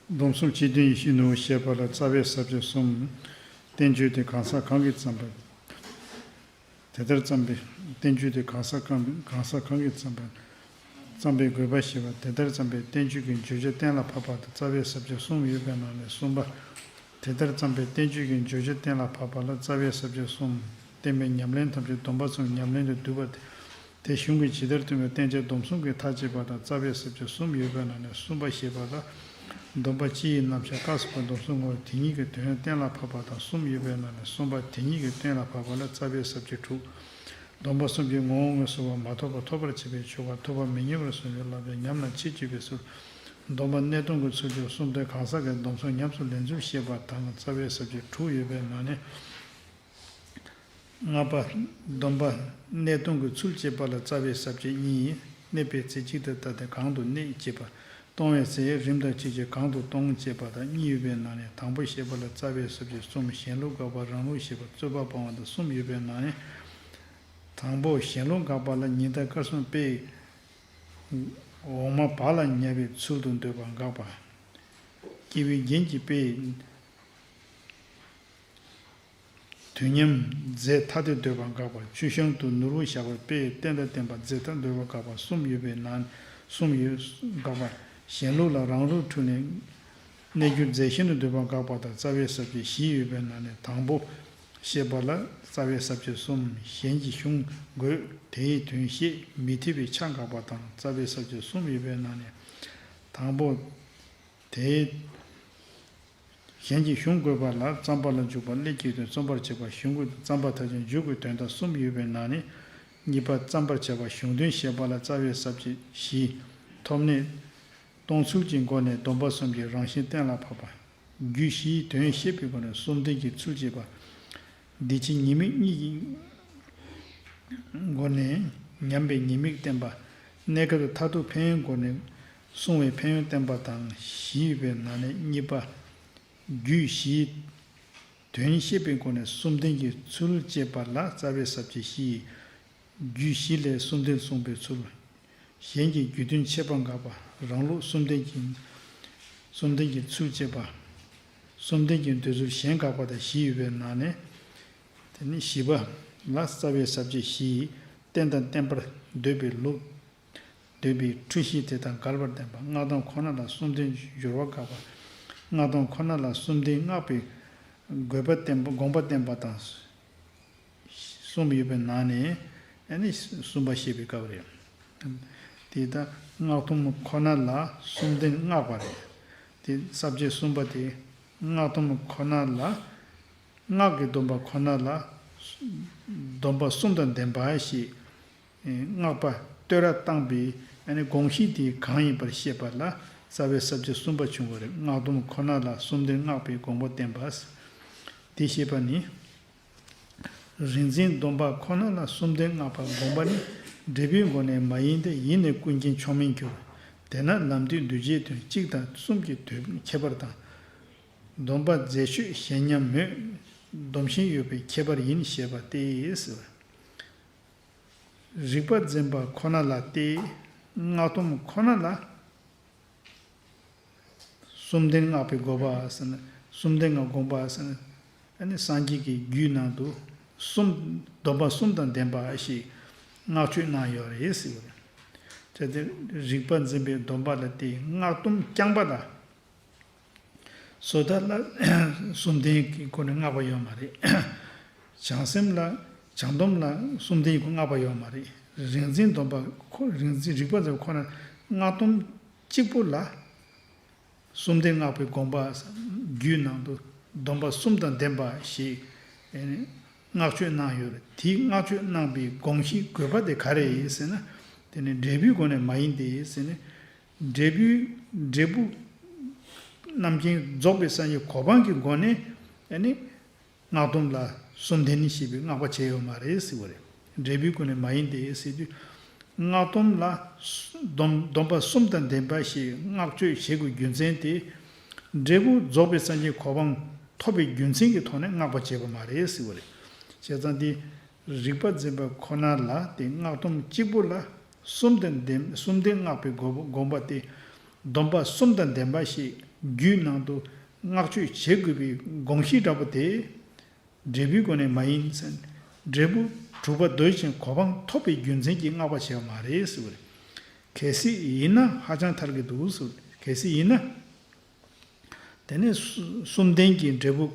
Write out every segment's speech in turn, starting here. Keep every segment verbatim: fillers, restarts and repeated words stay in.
སྡོམ་གསུམ་སྤྱི་དོན་ཡེ་ཤེས་ནུ་བོ་ཞེས་པ་ལ་རྩ་བའི་ས་བཅད་གསུམ། བསྟན་བཅོས་དེ་གང་ཟག་གང་གིས་བརྩམས་པ། དེ་ལྟར་བརྩམས་པའི་བསྟན་བཅོས་དེ་གང་ཟག་གང་གང་ཟག་གང་གིས་བརྩམས་པ། བརྩམས་པའི་དགོས་པ་ཞེས་པ། དེ་ལྟར་བརྩམས་པའི་བསྟན་བཅོས་ཀྱི་བརྗོད་བྱ་གཏན་ལ་ཕབ་པ་དང་རྩ་བའི་ས་བཅད་གསུམ་ཡོད་པའི་ནང་ནས་གསུམ་པ། དེ་ལྟར་བརྩམས་པའི་བསྟན་བཅོས་ཀྱི་བརྗོད་བྱ་གཏན་ལ་ཕབ་པ་ལ་རྩ་བའི་ས་བཅད་གསུམ། བསྟན་པའི་ཉམས་ལེན་ཐམས་ཅད་སྡོམ་པ་གསུམ་ཉམས་ལེན་དུ་བསྡུས་པ་སྟེ། དེ་གཞུང་གིས་ཇི་ལྟར་སྟོན་པའི་བསྟན་བྱ་སྡོམ་གསུམ་གྱི་མཐའ་བཅད་པ་དང་རྩ་བའི་ས་བཅད་གསུམ་ཡོད་པའི་ནང་ནས་གསུམ་པ་ཞེས་པ་ལ། སྡོམ་པ་སྤྱི་ཡི་རྣམ་གཞག་སྐབས་སུ་བབ་སྡོམ་གསུམ་ངོ་བོ་དེ་ཉིད་ཀྱི་དོན་གཏན་ལ་ཕབ་པ་དང་གསུམ་ཡོད་པའི་ནང་ནས་གསུམ་པ་དེ་ཉིད་ཀྱི་གཏན་ལ་ཕབ་པ་ལ་རྩ་བའི་ས་བཅད་དྲུག། སྡོམ་པ་གསུམ་གྱི་ངོ་བོ་ངོས་སུ་བ་མ་ཐོབ་པ་ཐོབ་པར་བྱེད་པའི་ཆོ་ག་ཐུབ་པ་མི་ཉམས་པར་གསུངས་པའི་བསླབ་པའི་ཉམས་ལ་ཆེས་བརྗོད་པའི་ཚུལ། སྡོམ་པ་གནས་སྟངས་ཀྱི་ཚུལ་གྱི་གསུམ་སྟེ་གང་ཟག་གི་སྡོམ་གསུམ་ཉམས་སུ་ལེན་ཚུལ་བཤད་པ་དང་རྩ་བའི་ས་བཅད་དྲུག་ཡོད་པའི་ནང་ནས། ལྔ་པ། སྡོམ་པ་གནས་སྟངས་ཀྱི་ཚུལ་བཅས་པ་ལ་རྩ་བའི་ས་བཅད་གཉིས། གནས་པའི་ཚེ་གཅིག་ཏུ་བལྟ་སྟེ་གང་དུ་གནས་བྱེད་པ། གཏོང་བའི་ཚེ་རིམ་དང་བཅས་ཀྱིས་གང་དུ་གཏོང་བྱེད་པ་དང་གཉིས་ཡོད་པའི་ནང་ནས་དང་པོ་བཤད་པ་ལ་རྩ་བའི་ས་བཅད་གསུམ། གཞན་ལུགས་དགག་པ་རང་ལུགས་བཤད་པ་རྩོད་པ་སྤང་བ་དང་གསུམ་ཡོད་པའི་ནང་ནས། དང་པོ་གཞན་ལུགས་དགག་པ་ལ་ཉི་ཟླ་སྐར་གསུམ་དཔེ། འོག་མ་བག་ལ་ཉལ་བའི་ཚུལ་དུ་འདོད་པ་དགག་པ། སྐྱེ་བའི་རྒྱན་གྱི་དཔེ། དུས་མཉམ་རྫས་ཐ་དད་འདོད་པ་དགག་པ། ཆུ་བཤམ་དུ་ནོར་བུ་བཞག་པའི་དཔེ་རྟེན་དང་བརྟེན་པ་རྫས་ཐ་དད་འདོད་པ་དགག་པ་གསུམ་ཡོད་པའི་ནང་གསུམ་ཡོད་དགག་པ། གཞན་ལུགས་ལ་རང་ལུགས་འཁྲུལ་ནས་གནས་འགྱུར་རྫས་གཞན་དུ་འདོད་པ་དགག་པ་དང་རྩ་བའི་ས་བཅད་བཞི་ཡོད་པའི་ནང་ནས་དང་པོ་བཤད་པ་ལ་རྩ་བའི་ས་བཅད་གསུམ། གཞན་གྱི་གཞུང་དགོས་དེའི་དོན་བཤད་མི་འཐད་པའི་ཆ་དགག་པ་དང་རྩ་བའི་ས་བཅད་གསུམ་ཡོད་པའི་ནང་ནས་དང་པོ། དེའི། གཞན་གྱི་གཞུང་དགོས་པ་ལ་བརྩམ་པ་ལ་འཇུག་པ་ཀླད་ཀྱི་དོན་རྩོམ་པར་བྱེད་པ་གཞུང་གི་དོན་བརྩམ་པ་མཐར་ཕྱིན་མཇུག་གི་དོན་དང་གསུམ་ཡོད་པའི་ནང་ནས་གཉིས་པ་བརྩམ་པར་བྱ་བ་གཞུང་དོན་བཤད་པ་ལ་རྩ་བའི་ས་བཅད་བཞི། ཐོབ་གནས་གཏོང་ཚུལ་གྱི་སྒོ་ནས་སྡོམ་པ་གསུམ་གྱི་རང་བཞིན་གཏན་ལ་ཕབ་པ། རྒྱུད་བཞིའི་དོན་བཤད་པའི་སྒོ་ནས་གསུམ་ལྡན་གྱི་ཚུལ་བྱེད་པ། འདི་ཕྱི་ཉེས་དམིགས་གཉིས་ཀྱི་སྒོ་ནས་ཉམས་པའི་ཉེས་དམིགས་བསྟན་པ། གནས་སྐབས་མཐར་ཐུག་ཕན་ཡོན་སྒོ་ནས་གསུང་བའི་ཕན་ཡོན་བསྟན་པ་དང་བཞི་ཡོད་པའི་ནང་ནས་གཉིས་པ། རྒྱུད་བཞིའི་དོན་བཤད་པའི་སྒོ་ནས་གསུམ་ལྡན་གྱི་ཚུལ་བཅས་པ་ལ་རྩ་བའི་ས་བཅད་བཞི། རྒྱུད་བཞི་ལས་གསུམ་ལྡན་གསུངས་པའི་ཚུལ། གཞན་གྱི་རྒྱུད་དོན་ཆད་པ་དགག་པ། རང་ལུགས་གསུམ་ལྡན་གྱི་གསུམ་ལྡན་གྱི་ཚུལ་བཅས་པ། གསུམ་ལྡན་གྱི་འདོད་ཚུལ་གཞན་དགག་པ་དང་བཞི་ཡོད་པའི་ནང་ནས། དེ་ནི་བཞི་པ་ལ་རྩ་བའི་ས་བཅད་བཞི། རྟེན་དང་བརྟེན་པར་འདོད་པའི་ལུགས། འདོད་པའི་འཁྲུལ་གཞི་དེ་དང་འགལ་བར་བསྟན་པ། སྔགས་སྡོམ་ཁོ་ན་ལ་གསུམ་ལྡན་སྦྱོར་བ་དགག་པ། སྔགས་སྡོམ་ཁོ་ན་ལ་གསུམ་ལྡན་སྔགས་པའི་དགོས་པ་བསྟན་པ་དགོངས་པ་བསྟན་པ་དང་། གསུམ་ཡོད་པའི་ནང་ནས་ཨ་ནི་གསུམ་པ་བཤད་པའི་སྐབས་རེད། དེ་ལྟར་སྔགས་སྡོམ་ཁོ་ན་ལ་གསུམ་ལྡན་བསྔགས་པ་རེད། དེ་ས་བཅད་གསུམ་པ་དེ་སྔགས་སྡོམ་ཁོ་ན་ལ། སྔགས་ཀྱི་སྡོམ་པ་ཁོ་ན་ལ་སྡོམ་པ་གསུམ་དང་ལྡན་པ་ཞེས་སྔགས་པ་བསྟོད་ར་བཏང་པའི་ཨ་ནི་དགོངས་གཞི་དེ་གང་ཡིན་པར་བཤད་པ་ལ་རྩ་བའི་ས་བཅད་གསུམ་པ་བྱུང་བ་རེད། སྔགས་སྡོམ་ཁོ་ན་ལ་གསུམ་ལྡན་བསྔགས་པའི་དགོངས་པ་བསྟན་པ། དེ་བཤད་པ་ནི། རིག་འཛིན་སྡོམ་པ་ཁོ་ན་ལ་གསུམ་ལྡན་བསྔགས་པ་དགོངས་པ་ནི། འབྲས་བུའི་སྒོ་ནས་མ་ཡིན་ཏེ། ཡིན་ནས་ཀུན་མཁྱེན་མཆོག་དམན་འགྱུར། དེས་ན་ལམ་དུས་འདུས་བྱས་དོན་གཅིག་དང་གསུམ་གྱི་དོན་ཁྱད་པར་དང་། སྡོམ་པ་རྫས་ཆོས་གཞན་མཉམ་མོད། སྡོམ་ཞེན་ཡོད་པའི་ཁྱད་པར་ཡིན་ཞེས་པ་སྟེ། རིག་པ་འཛིན་པ་ཁོ་ན་ལ་སྟེ། སྔགས་སྡོམ་ཁོ་ན་ལ། གསུམ་ལྡན་བསྔགས་པའི་དགོངས་པ་ཟེར་ན། གསུམ་ལྡན་བསྔགས་དགོངས་པ་ཟེར་ན། ཨ་ནི་སངས་རྒྱས་ཀྱི་རྒྱུད་ནང་དུ་གསུམ། སྡོམ་པ་གསུམ་དང་ལྡན་པ་ཞེས་བསྔགས་བརྗོད་གནང་ཡོད་རེད་ཟེར་བ་རེད། དེ་རིག་པ་འཛིན་པའི་སྡོམ་པ་ལ་སྟེ་སྔགས་སྡོམ་རྐྱང་པ་ལ། སོ་ཐར་ལ་གསུམ་ལྡན་གྱི་སྒོ་ནས་བསྔགས་པ་ཡོད་མ་རེད། བྱང་སེམས་ལ། བྱང་སྡོམ་ལ་གསུམ་ལྡན་གྱི་སྒོ་བསྔགས་པ་ཡོད་མ་རེད། རིག་འཛིན་སྡོམ་པ་ཁོ། རིག་འཛིན། རིག་པ་འཛིན་པ་ཁོ་ན་སྔགས་སྡོམ་གཅིག་པུ་ལ། གསུམ་ལྡན་བསྔགས་པའི་དགོངས་པ། རྒྱུད་ནང་དུ་སྡོམ་པ་གསུམ་དང་ལྡན་པ་ཞེས་བསྔགས་བརྗོད་གནང་ཡོད་རེད། དེའི་བསྔགས་བརྗོད་གནང་པའི་དགོངས་གཞི་དགོས་པ་དེ་ག་རེ་ཡིན་ཟེར་ན། དེ་ནི་འབྲས་བུའི་སྒོ་ནས་མ་ཡིན་ཏེ་ཟེར་ནས། འབྲས་བུའི། འབྲས་བུ་རྣམ་མཁྱེན་རྫོགས་པའི་སངས་རྒྱས་གོ་འཕང་གི་སྒོ་ནས་ཨ་ནི། སྔགས་སྡོམ་ལ་གསུམ་ལྡན་ཞེས་པའི་བསྔགས་པ་བྱས་ཡོད་མ་རེད་ཟེར་བ་རེད། འབྲས་བུའི་སྒོ་ནས་མ་ཡིན་ཏེ་ཟེར་དུས། སྔགས་སྡོམ་ལ་སྡོམ། སྡོམ་པ་གསུམ་དང་ལྡན་པ་ཞེས་བསྔགས་བརྗོད་བྱེད་དགོས་རྒྱུ་མཚན་དེ། འབྲས་བུ་རྫོགས་པའི་སངས་རྒྱས་གོ་འཕང་ཐོབ་པའི་རྒྱུ་མཚན་གྱི་ཐོག་ནས་བསྔགས་པ་བྱས་པ་མ་རེད་ཟེར་བ་རེད། བྱས་ཙང་དེ། རིག་པ་འཛིན་པ་ཁོ་ན་ལ་དེ་སྔགས་སྡོམ་གཅིག་པུ་ལ་གསུམ་དང་ལྡན། གསུམ་ལྡན་བསྔགས་པའི་དགོངས་པ་དེ། སྡོམ་པ་གསུམ་དང་ལྡན་པ་ཞེས་ རྒྱུད་ནང་དུ་བསྔགས་བརྗོད་བྱེད་དགོས་པའི་དགོངས་གཞི་འདྲ་པོ་དེ། འབྲས་བུའི་སྒོ་ནས་མ་ཡིན་ཟེར། འབྲས་བུ་གྲུབ་པ་འདོད་ཅིང་གོ་འཕང་ཐོབ་པའི་རྒྱུ་མཚན་གྱིས་བསྔགས་པ་བྱས་པ་མ་རེད་ཟེར་བ་རེད། གལ་སྲིད་ཡིན་ན་ཧ་ཅང་ཐལ་གྱི་འདུག་ཟེར། གལ་སྲིད་ཡིན་ན། དེ་ནས་གསུམ་ལྡན་གྱི་འབྲས་བུ་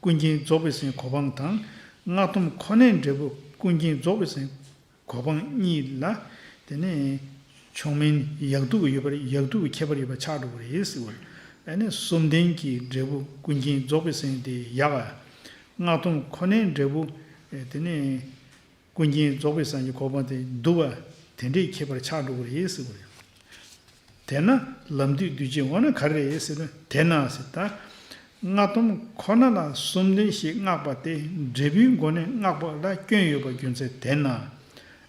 ཀུན་མཁྱེན་རྫོགས་པའི་སངས་རྒྱས་གོ་འཕང་དང་། སྔགས་སྡོམ་ཁོ་ནའི་འབྲས་བུ་ཀུན་མཁྱེན་རྫོགས་པའི་སངས་རྒྱས་གོ་འཕང་གཉིས་ལ། དེ་ནས་མཆོག་དམན་ཡག་སྡུག་ཡོད་པར་ཡག་སྡུག་ཁྱད་པར་ཡོད་པ་ཆགས་འགྲོ་གི་རེད་ཟེར་བ་རེད། ཨ་ནི་གསུམ་ལྡན་གྱི་འབྲས་བུ་ཀུན་མཁྱེན་རྫོགས་པའི་སངས་རྒྱས་དེ་ཡག་ག། སྔགས་སྡོམ་ཁོ་ནའི་འབྲས་བུ་དེ་ནས་ཀུན་མཁྱེན་རྫོགས་པའི་སངས་རྒྱས་གོ་འཕང་དེ་སྡུག་པ་དེ་འདྲའི་ཁྱད་པར་ཆགས་འགྲོ་གི་རེད་ཟེར་བ་རེད། དེས་ན་ལམ་དུས་འདུས་བྱས་འོ་ན་ག་རེ་རེད་ཟེར་ན། དེས་ན་ཟེར་ད། སྔགས་སྡོམ་ཁོ་ན་ལ་གསུམ་ལྡན་ཞེས་བསྔགས་པ་སྟེ། འབྲས་བུའི་སྒོ་ནས་བསྔགས་པ་ལ་སྐྱོན་ཡོད་པ་རྒྱུ་མཚན་དེས་ན།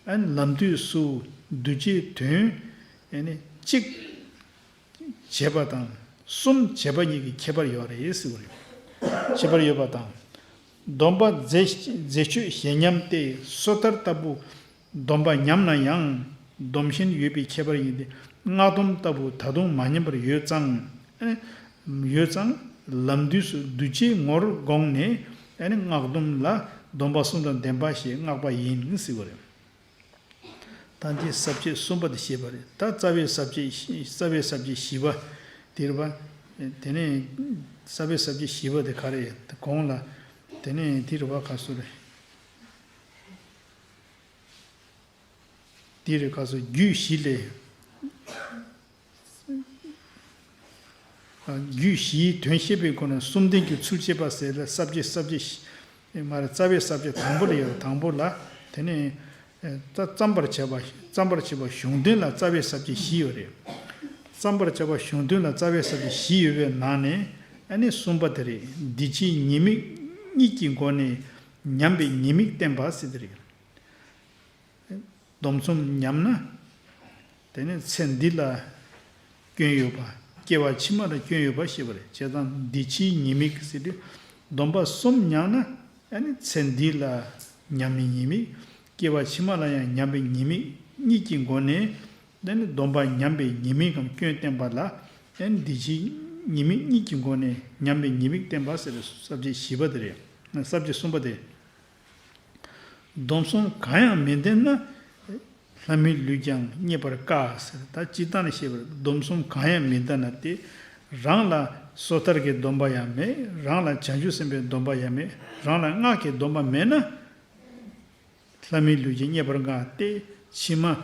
ཨ་ནི་ལམ་དུས་སུ་འདུས་བྱས་དོན་ཨ་ནི་གཅིག་བྱེད་པ་དང་གསུམ་བྱེད་པ་གཉིས་ཀྱི་ཁྱད་པར་ཡོད་རེད་ཟེར་བ་རེད། ཁྱད་པར་ཡོད་པ་དང་། སྡོམ་པ་རྫས་རྫས་ཆོས་བཞེད་ཉམས་ཏེ། སོ་ཐར་ལྟ་བུ་སྡོམ་པ་ཉམས་ན་ཡང་སྡོམ་ཞེན་ཡོད་པའི་ཁྱད་པར་ཡིན་ཏེ། སྔགས་སྡོམ་ལྟ་བུ་ད་དུང་མ་ཉམས་པར་ཡོད་ཙང་། ཨེ། ཡོད་ཙང་ལམ་དུས་སུ་འདུས་བྱས་ངོར་དགོངས་ནས། ཨེ་ནི་སྔགས་སྡོམ་ལ་སྡོམ་པ་གསུམ་དང་ལྡན་པ་ཞེས་བསྔགས་པ་ཡིན་ཟེར་བ་རེད། ད་འདི་ས་བཅད་གསུམ་པ་དེ་བཤད་པ་རེད། ད་རྩ་བའི་ས་བཅད་བཞི། རྩ་བའི་ས་བཅད་བཞི་པ་དེ་རེད་པ། དེ་ནས་རྩ་བའི་ས་བཅད་བཞི་པ་དེ་ག་རེ་ད་གོང་ལ། དེ་ནས་དེ་རེད་པ་ག་སུ་རེད། དེ་རེད་ག་སུ་རྒྱུད་བཞི་ལས། རྒྱུད་བཞིའི་དོན་བཤད་པའི་སྒོ་ནས་གསུམ་ལྡན་གྱི་ཚུལ་བཤད་པ་ཟེར་ལ་ས་བཅད་ས་བཅད་བཞི། མ་རེད། རྩ་བའི་ས་བཅད་དང་པོ་ལ་ཡོད། དང་པོ་ལ་དེ་ནས་ད་བརྩམ་པར་བྱ་བ། བརྩམ་པར་བྱ་བ་གཞུང་དོན་ལ་རྩ་བའི་ས་བཅད་བཞི་ཡོད་རེད། བརྩམ་པར་བྱ་བ་གཞུང་དོན་ལ་རྩ་བའི་ས་བཅད་བཞི་ཡོད་པའི་ནང་ནས་ཨ་ནི་གསུམ་པ་དེ་རེད། འདུས་བྱས་ཉེས་དམིགས་གཉིས་ཀྱི་སྒོ་ནས་ཉམས་པའི་ཉེས་དམིགས་བསྟན་པ་ཟེར་དེ་རེད། སྡོམ་གསུམ་ཉམས་ན། དེ་ནི་ཚེ་འདི་ལ་སྐྱོན་ཡོད་པ། སྐྱེ་བ་ཕྱི་མ་ལ་སྐྱོན་ཡོད་པ་ཞེས་པ་རེད། བྱས་ཙང་འདུས་བྱས་ཉེས་དམིགས་ཟེར་དུས་སྡོམ་པ་གསུམ་ཉམས་ན། ཨ་ནི་ཚེ་འདི་ལ་ཉམས་པའི་ཉེས་དམིགས། སྐྱེ་བ་ཕྱི་མ་ལ་ཡང་ཉམས་པའི་ཉེས་དམིགས་གཉིས་ཀྱི་སྒོ་ནས། དེ་ནི་སྡོམ་པ་ཉམས་པའི་ཉེས་དམིགས་གམ་སྐྱོན་བསྟན་པ་ལ། ཨ་ནི་འདུས་བྱས་ཉེས་དམིགས་གཉིས་ཀྱི་སྒོ་ནས་ཉམས་པའི་ཉེས་དམིགས་བསྟན་པ་ཟེར་བའི་ས་བཅད་བཞི་པ་དེ་རེད། ས་བཅད་གསུམ་པ་དེ། སྡོམ་གསུམ་གང་ཡང་མི་ལྡན་ན། ལྷ་མིའི་ལུས་ཀྱང་རྙེད་པར་དཀའ་ཟེར། ད་སྤྱིར་བཏང་ནས་བཤད་པར་སྡོམ་གསུམ་གང་ཡང་མི་ལྡན་ན་སྟེ། རང་ལ་སོ་ཐར་གྱི་སྡོམ་པ་ཡང་མེད། རང་ལ་བྱང་ཆུབ་སེམས་དཔའི་སྡོམ་པ་ཡང་མེད། རང་ལ་སྔགས་ཀྱི་སྡོམ་པ་མེད་ན། ལྷ་མིའི་ལུས་ཀྱང་རྙེད་པར་དཀའ་སྟེ། ཕྱི་མ།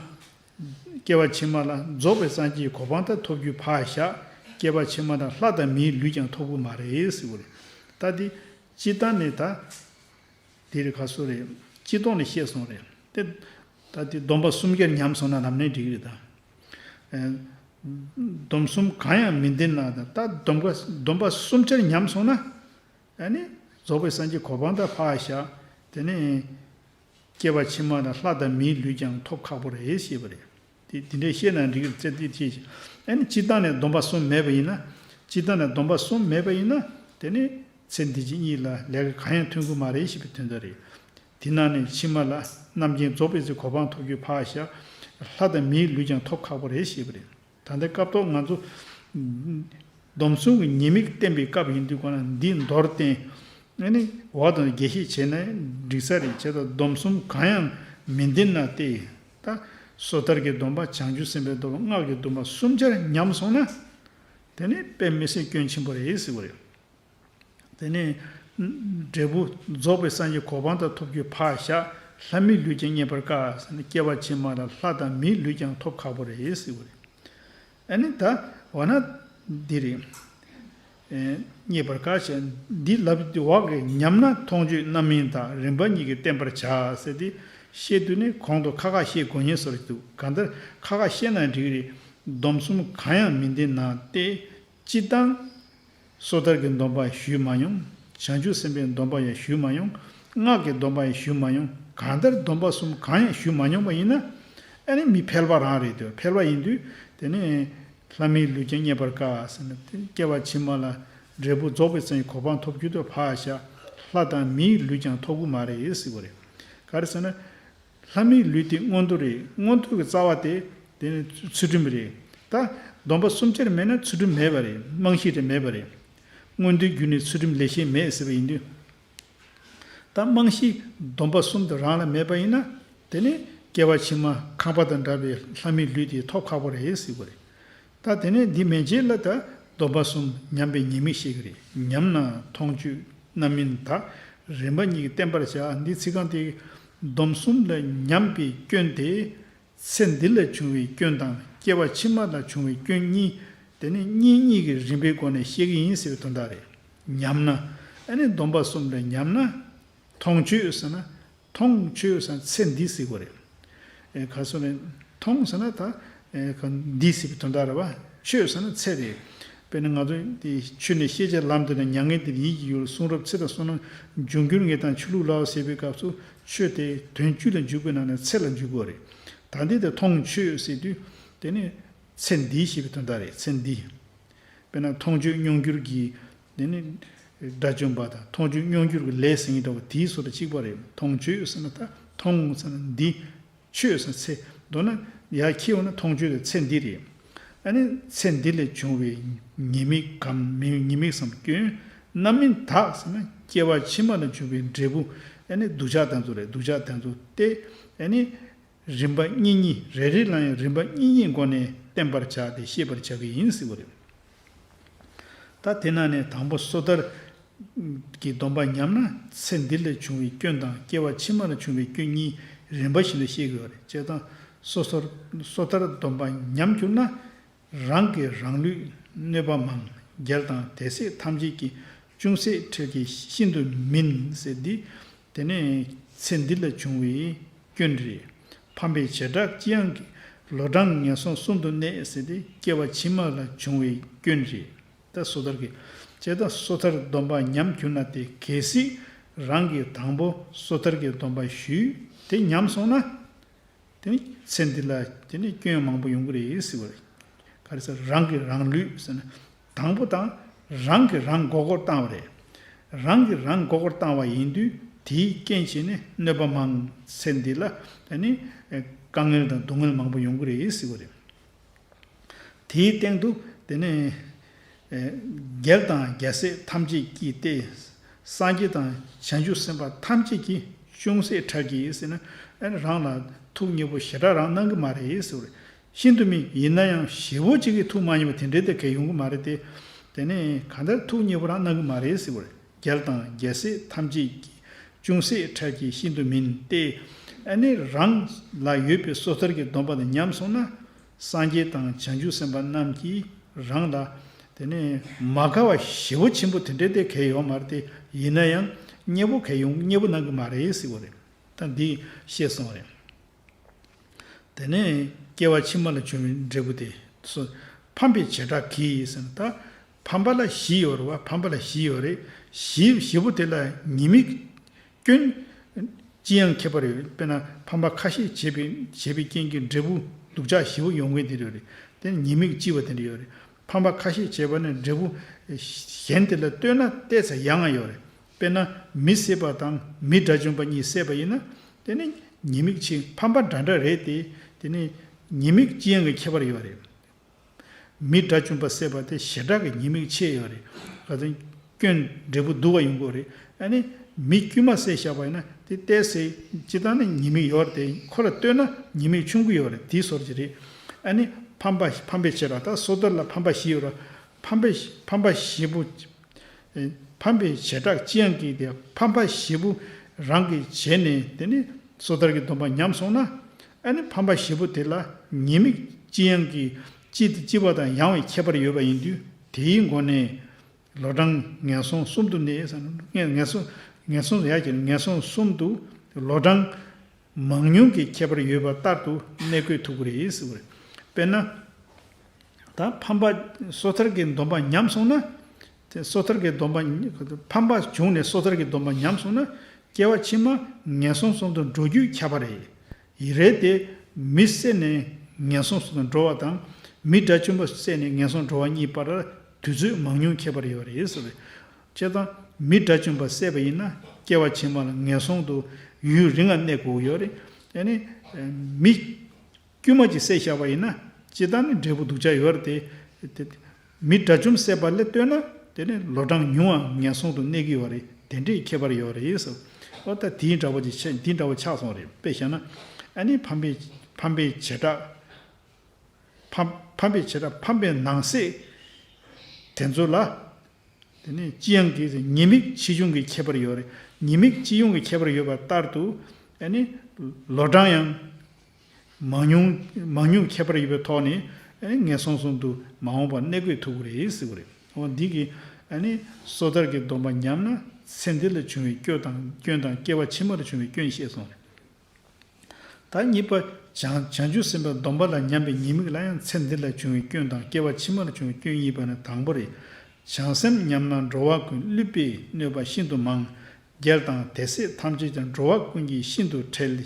སྐྱེ་བ་ཕྱི་མ་ལ་རྫོགས་པའི་སངས་རྒྱས་གོ་འཕང་དག་ཐོབ་རྒྱུ་ཕར་བཞག། སྐྱེ་བ་ཕྱི་མ་དང་ལྷ་དང་མིའི་ལུས་ཀྱང་ཐོབ་ཀྱི་མ་རེད་ཟེར་བ་རེད། ད་དེ་སྤྱིར་བཏང་ནས་ད། དེ་རེད་ག་སོ་རེད། སྤྱི་ལྡོག་ནས་བཤད་སོང་རེད་དེ། ད་དེ་སྡོམ་པ་གསུམ་ཀར་ཉམས་སོང་ན་ལམ་ནས་འགྲིག་གི་རེད་ད། ཨེ། སྡོམ་གསུམ་གང་ཡང་མི་ལྡན་ན་ད། ད་སྡོམ་པ་སྡོམ་པ་གསུམ་ཆར་ཉམས་སོང་ན། ཨ་ནི་རྫོགས་པའི་སངས་རྒྱས་གོ་འཕང་དག་ཕར་བཞག། དེ་ནས་སྐྱེ་བ་ཕྱི་མ་ལ་ལྷ་དང་མིའི་ལུས་ཀྱང་ཐོབ་ཁག་པོ་རེད་ཞེས་པ་རེད། དེ་དེ་འདྲའི་བཤད་ན་འགྲིག་གི་རེད་ཟེར་དེ་བཤད་ཅིང་། ཨ་ནི་སྤྱིར་བཏང་ནས་སྡོམ་པ་གསུམ་མེད་པ་ཡིན་ན། སྤྱིར་བཏང་ནས་སྡོམ་པ་གསུམ་མེད་པ་ཡིན་ན། དེ་ནི་ཚེ་འདི་ཕྱི་གཉིས་ལ་ལས་ཀ་གང་ཡང་ཐོན་གྱི་མ་རེད་ཞེས་པའི་དོན་དག་རེད། དེ་ནང་ནས་ཕྱི་མ་ལ་རྣམ་མཁྱེན་རྫོགས་པའི་ཚེ་གོ་འཕང་ཐོབ་རྒྱུ་ཕར་བཞག། ལྷ་དང་མིའི་ལུས་ཀྱང་ཐོབ་ཁག་པོ་རེད་ཞེས་པ་རེད། ད་ལྟའི་སྐབས་ཐོག་ང་ཚོ་སྡོམ་གསུམ་གྱི་ཉེས་དམིགས་བསྟན་པའི་སྐབས་ཡིན་དུས་གོ་ན་འདི་མདོར་བསྟན། ཨ་ནི་འོག་དང་རྒྱས་བཤད་བྱས་ན་འགྲིག་ས་རེད། བྱས་ཙང་སྡོམ་གསུམ་གང་ཡང་མི་ལྡན་ན་སྟེ། ད་སོ་ཐར་གྱི་སྡོམ་པ། བྱང་ཆུབ་སེམས་དཔའི་སྡོམ་པ། སྔགས་ཀྱི་སྡོམ་པ་གསུམ་ཆར་ཉམས་སོང་ན། དེ་ནི་དཔེ་མི་སྲིད་སྐྱོན་ཆེན་པོ་རེད་ཟེར་བ་རེད། དེ་ནས་འབྲས་བུ་རྫོགས་པའི་སངས་རྒྱས་གོ་འཕང་དག་ཐོབ་རྒྱུ་ཕར་བཞག། ལྷ་མིའི་ལུས་ཀྱང་རྙེད་པར་དཀའ་ཟེར་ནས། སྐྱེ་བ་ཕྱི་མ་ལ་ལྷ་དང་མིའི་ལུས་ཀྱང་ཐོབ་ཁག་པོ་རེད་ཟེར་བ་རེད། ཨ་ནི་ད་འོ་ན་འདི་རེད། ཨེ། རྙེད་པར་དཀའ་ཞེས་འདི་ལབ་དུས་འོག་གི་ཉམས་ན་མཐོང་ཆོས་རྣམ་སྨིན་དག་རིམ་པ་གཉིས་ཀྱིས་བསྟན་པར་བྱ་ཟེར་ཏེ་བཤད་དུས་ནི་གོང་དུ་ཁ་ཁ་བཤད་དགོས་ཉེན་བཟོ་རེད་འདུག། གང་ལྟར་ཁ་ཁ་བཤད་ན་འགྲིག་རེད། སྡོམ་གསུམ་གང་ཡང་མི་ལྡན་ན་སྟེ། སྤྱིར་བཏང་། སོ་ཐར་གྱི་སྡོམ་པ་ཞུས་མ་མྱོང་། བྱང་ཆུབ་སེམས་དཔའི་སྡོམ་པ་ཡང་ཞུས་མ་མྱོང་། སྔགས་ཀྱི་སྡོམ་པ་ཡང་ཞུས་མ་མྱོང་། གང་ལྟར་སྡོམ་པ་གསུམ་གང་ཡང་ཞུས་མ་མྱོང་བ་ཡིན་ན། ཨ་ནི་མི་ཕལ་པ་རང་རེད་དོ། ཕལ་པ་ཡིན་དུས་དེ་ནི་ལྷ་མིའི་ལུས་ཀྱང་རྙེད་པར་དཀའ་ཟེར་ནས། དེ་སྐྱེ་བ་ཕྱི་མ་ལ་འབྲས་བུ་རྫོགས་པའི་སངས་རྒྱས་གོ་འཕང་ཐོབ་རྒྱུ་དེ་ཕར་བཞག། ལྷ་དང་མིའི་ལུས་ཀྱང་ཐོབ་ཀྱི་མ་རེད་ཟེར་བ་རེད། ག་རེ་ཟེར་ན། ལྷ་མིའི་ལུས་དེ་མངོན་མཐོ་རེད། མངོན་མཐོ་གི་རྩ་བ་དེ་དེ་ནི་ཚུལ་ཁྲིམས་རེད། ད་ སྡོམ་པ་གསུམ་ཆར་མེད་ན་ཚུལ་ཁྲིམས་མེད་པ་རེད། རྨང་གཞི་དེ་མེད་པ་རེད། མངོན་མཐོའི་རྒྱུ་ནི་ཚུལ་ཁྲིམས་ལས་གཞན་མེད་ཟེར་བ་ཡིན་དུས། ད་རྨང་གཞི་སྡོམ་པ་གསུམ་དེ་རང་ལ་མེད་པ་ཡིན་ན། དེ་ནི་སྐྱེ་བ་ཕྱི་མ་ཁང་པ་དང་འདྲ་བའི་ལྷ་མིའི་ལུས་དེ་ཐོབ་ཁག་པོ་རེད་ཟེར་བ་རེད། ད་དེ་ནས་འདི་མན་ཆད་ལ་ད་སྡོམ་པ་གསུམ་ཉམས་པའི་ཉེས་དམིགས་བཤད་ཀྱི་རེད། ཉམས་ན་མཐོང་ཆོས་རྣམ་སྨིན་དག། རིམ་པ་གཉིས་ཀྱིས་བསྟེན་པར་བྱ། འདི་ཚིག་རྐང་དེ། སྡོམ་གསུམ་ལ་ཉམས་པའི་སྐྱོན་དེ། ཚེ་འདི་ལ་བྱུང་བའི་སྐྱོན་དང་སྐྱེ་བ་ཕྱི་མ་ལ་བྱུང་བའི་སྐྱོན་གཉིས། དེ་ནི་གཉིས་གཉིས་ཀྱི་རིམ་པའི་སྒོ་ནས་བཤད་ཀྱི་ཡིན་ཟེར་བའི་དོན་དག་རེད། ཉམས་ན། ཨ་ནི་སྡོམ་པ་གསུམ་ལ་ཉམས་ན། མཐོང་ཆོས་ཟེར་ན། མཐོང་ཆོས་ཟེར་ན་ཚེ་འདི་ཟེར་དགོས་རེད། ཨེ་ག་སོ་ནས་མཐོང་ཟེར་ན་ད། ཨེ་ག་འདི་ཟེར་བའི་དོན་དག་རེད་བ། ཆོས་ཟེར་ན་ཚེ་རེད། དཔེར་ན་ང་ཚོ་འདི་ཆོས་ནི་ཤེས་བྱ་ལམ་དུ་ནི་མྱ་ངན་འདས་ཡིད་ཀྱི་ཡུལ་གསུང་རབ་ཚེ་དང་བསོད་ནམས་འབྱུང་འགྱུར་ངེས་དང་ཆོས་ལུགས་ལའོ་ཟེར་བའི་སྐབས་སུ་ཆོས་དེ་དོན་བཅུ་ལ་འཇུག་པའི་ནང་ནས་ཚེ་ལ་འཇུག་དགོས་རེད། ད་འདི་དེ་མཐོང་ཆོས་ཟེར་དུས་དེ་ནི་ཚེ་འདི་ཞེས་པའི་དོན་དག་རེད། ཚེ་འདི། དཔེར་ན་མཐོང་ཆོས་མྱོང་འགྱུར་གྱི། དེ་ནི་དགྲ་བཅོམ་པ་དང་མཐོང་ཆོས་མྱོང་འགྱུར་གྱི་ལས་ཟེར་མཁན་འདྲ་བོ་དེའི་བཟོ་འདྲ་གཅིག་པ་རེད། མཐོང་ཆོས་ཟེར་ན་ད་མཐོང་ཟེར་ན་འདི། ཆོས་ཟེར་ཚེ། མདོར་ན་ཡར་འཁྱེར་འོང་ན་མཐོང་ཆོས་དེ་ཚེ་འདི་རེད། ཨ་ནི་ཚེ་འདི་ལས་བྱུང་བའི་ཉེས་དམིགས་གམ་མི་ཉེས་དམིགས་སམ་སྐྱོན། རྣམ་སྨིན་དག་ཟེར་ན་སྐྱེ་བ་ཕྱི་མ་ལ་འབྱུང་བའི་འབྲས་བུ། ཨ་ནི་སྡུག་ཅག་དེ་ཚོ་རེད། སྡུག་ཅག་དེ་ཚོ་སྟེ། ཨ་ནི། རིམ་པ་གཉིས་གཉིས་རེ་རེ་ལ་ཡང་རིམ་པ་གཉིས་གཉིས་སྒོ་ནས་བསྟེན་པར་བྱ་སྟེ་ཤེས་པར་བྱ་གི་ཡིན་ཟེར་བ་རེད། ད་དེ་ནང་ནས་དང་པོ་སོ་ཐར་གྱི་སྡོམ་པ་ཉམས་ན་ཚེ་འདི་ལ་བྱུང་བའི་སྐྱོན་དང་སྐྱེ་བ་ཕྱི་མ་ལ་བྱུང་བའི་སྐྱོན་གཉིས་རིམ་པ་བཞིན་དུ་ཤེས་དགོས་པ་རེད། བྱས་ཙང་སོ་ཐར་སོ་ཐར་སྡོམ་པ་ཉམས་གྱུར་ན། རང་གིས་རང་ལུས་གནོད་པ་མང་། རྒྱལ་དང་དེ་སྲིད་ཐམས་ཅད་ཀྱིས། ཅུང་ཟད་འཕྲལ་གྱིས་ཤིན་ཏུ་མིན་ཟེར་འདི། དེ་ནས་ཚེ་འདི་ལ་བྱུང་བའི་སྐྱོན་རེད། ཕམ་པའི་བྱེ་བྲག་ཅི་ཡང་གིས། ལོ་གྲངས་ངན་སོང་གསུམ་དུ་གནས་ཟེར་ཏེ་སྐྱེ་བ་ཕྱི་མ་ལ་བྱུང་བའི་སྐྱོན་རེད། ད་སོ་ཐར་གྱི། བྱས་ཙང་སོ་ཐར་སྡོམ་པ་ཉམས་གྱུར་ན་སྟེ་གལ་སྲིད་རང་གིས་དང་པོ་སོ་ཐར་གྱི་སྡོམ་པ་ཞུས་དེ་ཉམས་སོང་ན། དེ་ནི་ཚེ་འདི་ལ་དེ་ནི་སྐྱོན་མང་པོ་ཡོང་གི་རེད་ཟེར་བ་རེད། ག་རེ་ཟེར་རང་གིས་རང་ལུས་ཟེར་ན། དང་པོ་དང་རང་གིས་རང་མགོ་སྐོར་བཏང་བ་རེད། རང་གིས་རང་མགོ་སྐོར་བཏང་བ་ཡིན་དུས་དེའི་རྐྱེན་བྱས་ནས་གནོད་པ་མང་། ཚེ་འདི་ལ་དེ་ནི་དཀའ་ངལ་དང་སྡུག་བསྔལ་མང་པོ་ཡོང་གི་རེད་ཟེར་བ་རེད། དེའི་སྟེང་དུ་དེ་ནས། ཨེ། རྒྱལ་དང་རྒྱལ་སྲས་ཐམས་ཅད་ཀྱིས་ཏེ། སངས་རྒྱས་དང་བྱང་ཆུབ་སེམས་དཔའ་ཐམས་ཅད་ཀྱིས་ཅུང་ཟད་འཕྲལ་གྱིས་ཟེར་ན། ཨེ་རང་ལ་ཐུགས་མཉེས་པོ་ཞེ་དྲག་རང་གནང་གི་མ་རེད་ཟེར་བ་རེད། ཤིན་ཏུ་མིན། ཡིན་ན་ཡང་ཞེ་པོ་ཅིག་གིས་ཐུགས་མ་མཉེས་པ་དེ་འདྲའི་དེ་གས་ཡོང་གི་མ་རེད་དེ། དེ་ནས་གང་ལྟར་ཐུགས་མཉེས་པོ་རང་གནང་གི་མ་རེད་ཟེར་བ་རེད། རྒྱལ་དང་རྒྱལ་སྲས་ཐམས་ཅད་ཀྱིས་ཅུང་ཟད་འཕྲལ་གྱིས་ཤིན་ཏུ་མིན་ཏེ། ཨ་ནི་རང་ལ་ཡོད་པའི་སོ་ཐར་གྱི་སྡོམ་པ་དང་ཉམས་སོང་ན། སངས་རྒྱས་དང་བྱང་ཆུབ་སེམས་དཔ་རྣམས་ཀྱིས་རང་ལ་དེ་ནས་མ་དགའ་བ་ཞེ་པོ་ཆེན་པོ་དེ་འདྲའི་དེ་གས་ཡོད་མ་རེད་དེ། ཡིན་ན་ཡང་མཉེས་པོ་གས་ཡོང་མཉེས་པོ་གནང་གི་མ་རེད་ཟེར་བ་རེད། ད་འདི་ཤེས་སོང་བ་རེད། དེ་ནས་སྐྱེ་བ་ཕྱི་མ་ལ་བྱུང་བའི་འབྲས་བུ་དེ་སོ། ཕམ་པའི་བྱེ་བྲག་གིས་ཟེར་ན་ད། ཕམ་པ་ལ་བཞི་ཡོད་རེད་བ། ཕམ་པ་ལ་བཞི་ཡོད་རེད། བཞི་བཞི་པོ་དེ་ལ་ཉེས་དམིགས་སྐྱོན་ཅི་ཡང་ཁྱད་པར་ཡོད་རེད། དཔེར་ན་ཕམ་པ་ཁ་ཤས་བྱས་པའི་བྱས་པའི་རྐྱེན་གྱིས་འབྲས་བུ་སྡུག་ཅག་བཞི་པོ་ཡོང་མཁན་དེ་རེད། དེ་ཉེས་དམིགས་ལྕི་བ་དེ་འདྲ་ཡོད་རེད། ཕམ་པ་ཁ་ཤས་བྱས་པ་ནི་འབྲས་བུ་གཞན་དེ་ལ་ལྟོས་ན་ཏོག་ཙམ་ཡང་ང་ཡོད་རེད། དཔེར་ན་མི་བསད་པ་དང་མི་དགྲ་བཅོམ་པ་གཉིས་བསད་པ་ཡིན་ན། དེ་ནི་ཉེས་དམིགས་ཆེ། ཕམ་པ་འདྲ་འདྲ་རེད་དེ། དེ་ནི་ཉེས་དམིགས་ལྕི་ཡང་གི་ཁྱད་པར་ཡོད་རེད། མི་དགྲ་བཅོམ་པ་བསད་པ་དེ་ཞེ་དྲག་གི་ཉེས་དམིགས་ཆེ་ཡོད་རེད། ག་ཚོད་སྐྱོན་འབྲས་བུ་སྡུག་པ་ཡོང་གི་རེད། ཨ་ནི་མི་དཀྱུས་མ་བསད་བཞག་པ་ཡིན་ན་དེ་ཏོག་ཙམ་སྤྱིར་བཏང་ནི་ཉེས་དམིགས་ཡོད་རེད་དེ། ཁོ་ལ་ལྟོས་ན་ཉེས་དམིགས་ཆུང་གི་ཡོད་རེད། དེའི་བཟོ་འདྲ་ཅིག་རེད། ཨ་ནི་ཕམ་པ་ཕམ་པའི་བྱེ་བྲག་ད་སོ་ཐར་ལ་ཕམ་པ་བཞི་ཡོད་རེད། ཕམ་པའི་ཕམ་པ་བཞི་པོ། ཕམ་པའི་བྱེ་བྲག་ཅི་ཡང་གིས་དེ་ཕམ་པ་བཞི་པོ་རང་གིས་བྱས་ནས་དེ་ནི་སོ་ཐར་གྱི་སྡོམ་པ་ཉམས་སོང་ན། ཨ་ནི་ཕམ་པ་བཞི་པོ་དེ་ལ་ཉེས་དམིགས་ཅི་ཡང་གིས་ལྕི་ལྕི་བ་དང་ཡང་བའི་ཁྱད་པར་ཡོད་པ་ཡིན་དུས། དེའི་སྒོ་ནས་ལོ་གྲངས་ངན་སོང་གསུམ་དུ་གནས་ཟེར་ན། ངན་སོང་ངན་སོང་ཡ་གྱི་ངན་སོང་གསུམ་དུ་ལོ་གྲངས་མང་ཉུང་གི་ཁྱད་པར་ཡོད་པ་ལྟར་དུ་གནས་དགོས་ཐུག་གི་རེད་ཟེར་བ་རེད། དཔེར་ན། ད་ཕམ་པ་སོ་ཐར་གྱི་སྡོམ་པ་ཉམས་སོང་ན། དེ་སོ་ཐར་གྱི་སྡོམ་པ་ཕམ་པ་བྱུང་ནས་སོ་ཐར་གྱི་སྡོམ་པ་ཉམས་སོང་ན། སྐྱེ་བ་ཕྱི་མ་ངན་སོང་གསུམ་དུ་འགྲོ་རྒྱུ་ཁྱབ་པ་རེད། ཡིན་རེད་དེ། མི་བསད་ནས་ངན་སོང་གསུམ་དུ་འགྲོ་བ་དང་། མི་དགྲ་བཅོམ་པ་བསད་ནས་ངན་སོང་འགྲོ་བ་གཉིས་བར་དུས་ཚོད་མང་ཉུང་ཁྱད་པར་ཡོད་རེད་ཟེར་བས། བྱས་ཙང་མི་དགྲ་བཅོམ་པ་བསད་པ་ཡིན་ན་སྐྱེ་བ་ཕྱི་མ་ལ་ངན་སོང་དུ་ཡུན་རིང་ང་གནས་དགོས་ཀྱི་ཡོད་རེད། ཨ་ནི་མི་དཀྱུས་མ་ཅིག་བསད་བཞག་པ་ཡིན་ན་ སྤྱིར་བཏང་ནི་འབྲས་བུ་སྡུག་ཅག་ཡོད་རེད་དེ། དེ་མི་དགྲ་བཅོམ་བསད་པ་ལས་ལྟོས་ན་དེ་ནི་ལོ་གྲངས་ཉུང་བ་ངན་སོང་དུ་གནས་ཀྱི་ཡོད་རེད། དེ་འདྲའི་ཁྱད་པར་ཡོད་རེད་ཟེར། ཨོ་ད་དེའི་འདྲ་བོ་ཅིག་ཆགས། དེའི་འདྲ་བོ་ཆགས་སོང་རེད། དཔེ་བཞག་ན་ཨ་ནི་ཕམ་པའི་ཕམ་པའི་བྱེ་བྲག་ཕམ་ཕམ་པའི་བྱེ་བྲག་ཕམ་པའི་ནང་གསེས་དེ་ཚོ་ལ། དེ་ནས་ལྕི་ཡང་གི་ཉེས་དམིགས་ཆེ་ཆུང་གི་ཁྱད་པར་ཡོད་རེད། ཉེས་དམིགས་ལྕི་ཡང་གི་ཁྱད་པར་ཡོད་པ་ལྟར་དུ་ཨ་ནི་ལོ་གྲངས་ཡང་མང་ཉུང་མང་ཉུང་ཁྱད་པར་ཡོད་པའི་ཐོག་ནས་ཨ་ནི་ངན་སོང་གསུམ་དུ་མ་འོངས་པར་གནས་དགོས་ཐུག་གི་རེད་ཟེར་གི་རེད། འོ་འདི་གི་ཨ་ནི་སོ་ཐར་གྱི་སྡོམ་པ་ཉམས་ན་ཚེ་འདི་ལ་བྱུང་བའི་སྐྱོན་དང་སྐྱོན་དང་སྐྱེ་བ་ཕྱི་མ་ལ་བྱུང་བའི་སྐྱོན་ཤེས་སོང་རེད། ད་གཉིས་པ། བྱང་བྱང་ཆུབ་སེམས་དཔའི་སྡོམ་པ་ལ་ཉམས་པའི་ཉེས་དམིགས་ལ་ཡང་ཚེ་འདི་ལ་བྱུང་བའི་སྐྱོན་དང་སྐྱེ་བ་ཕྱི་མ་ལ་བྱུང་བའི་སྐྱོན་གཉིས་པ་ནི་དང་པོ་རེད། བྱང་སེམས་ཉམས་ན་འགྲོ་བ་ཀུན་བསླུས་པས་གནོད་པ་ཤིན་ཏུ་མང་། རྒྱལ་དང་དེ་སྲས་ཐམས་ཅད་ཀྱང་འགྲོ་བ་ཀུན་གྱིས་ཤིན་ཏུ་ཁྲེལ།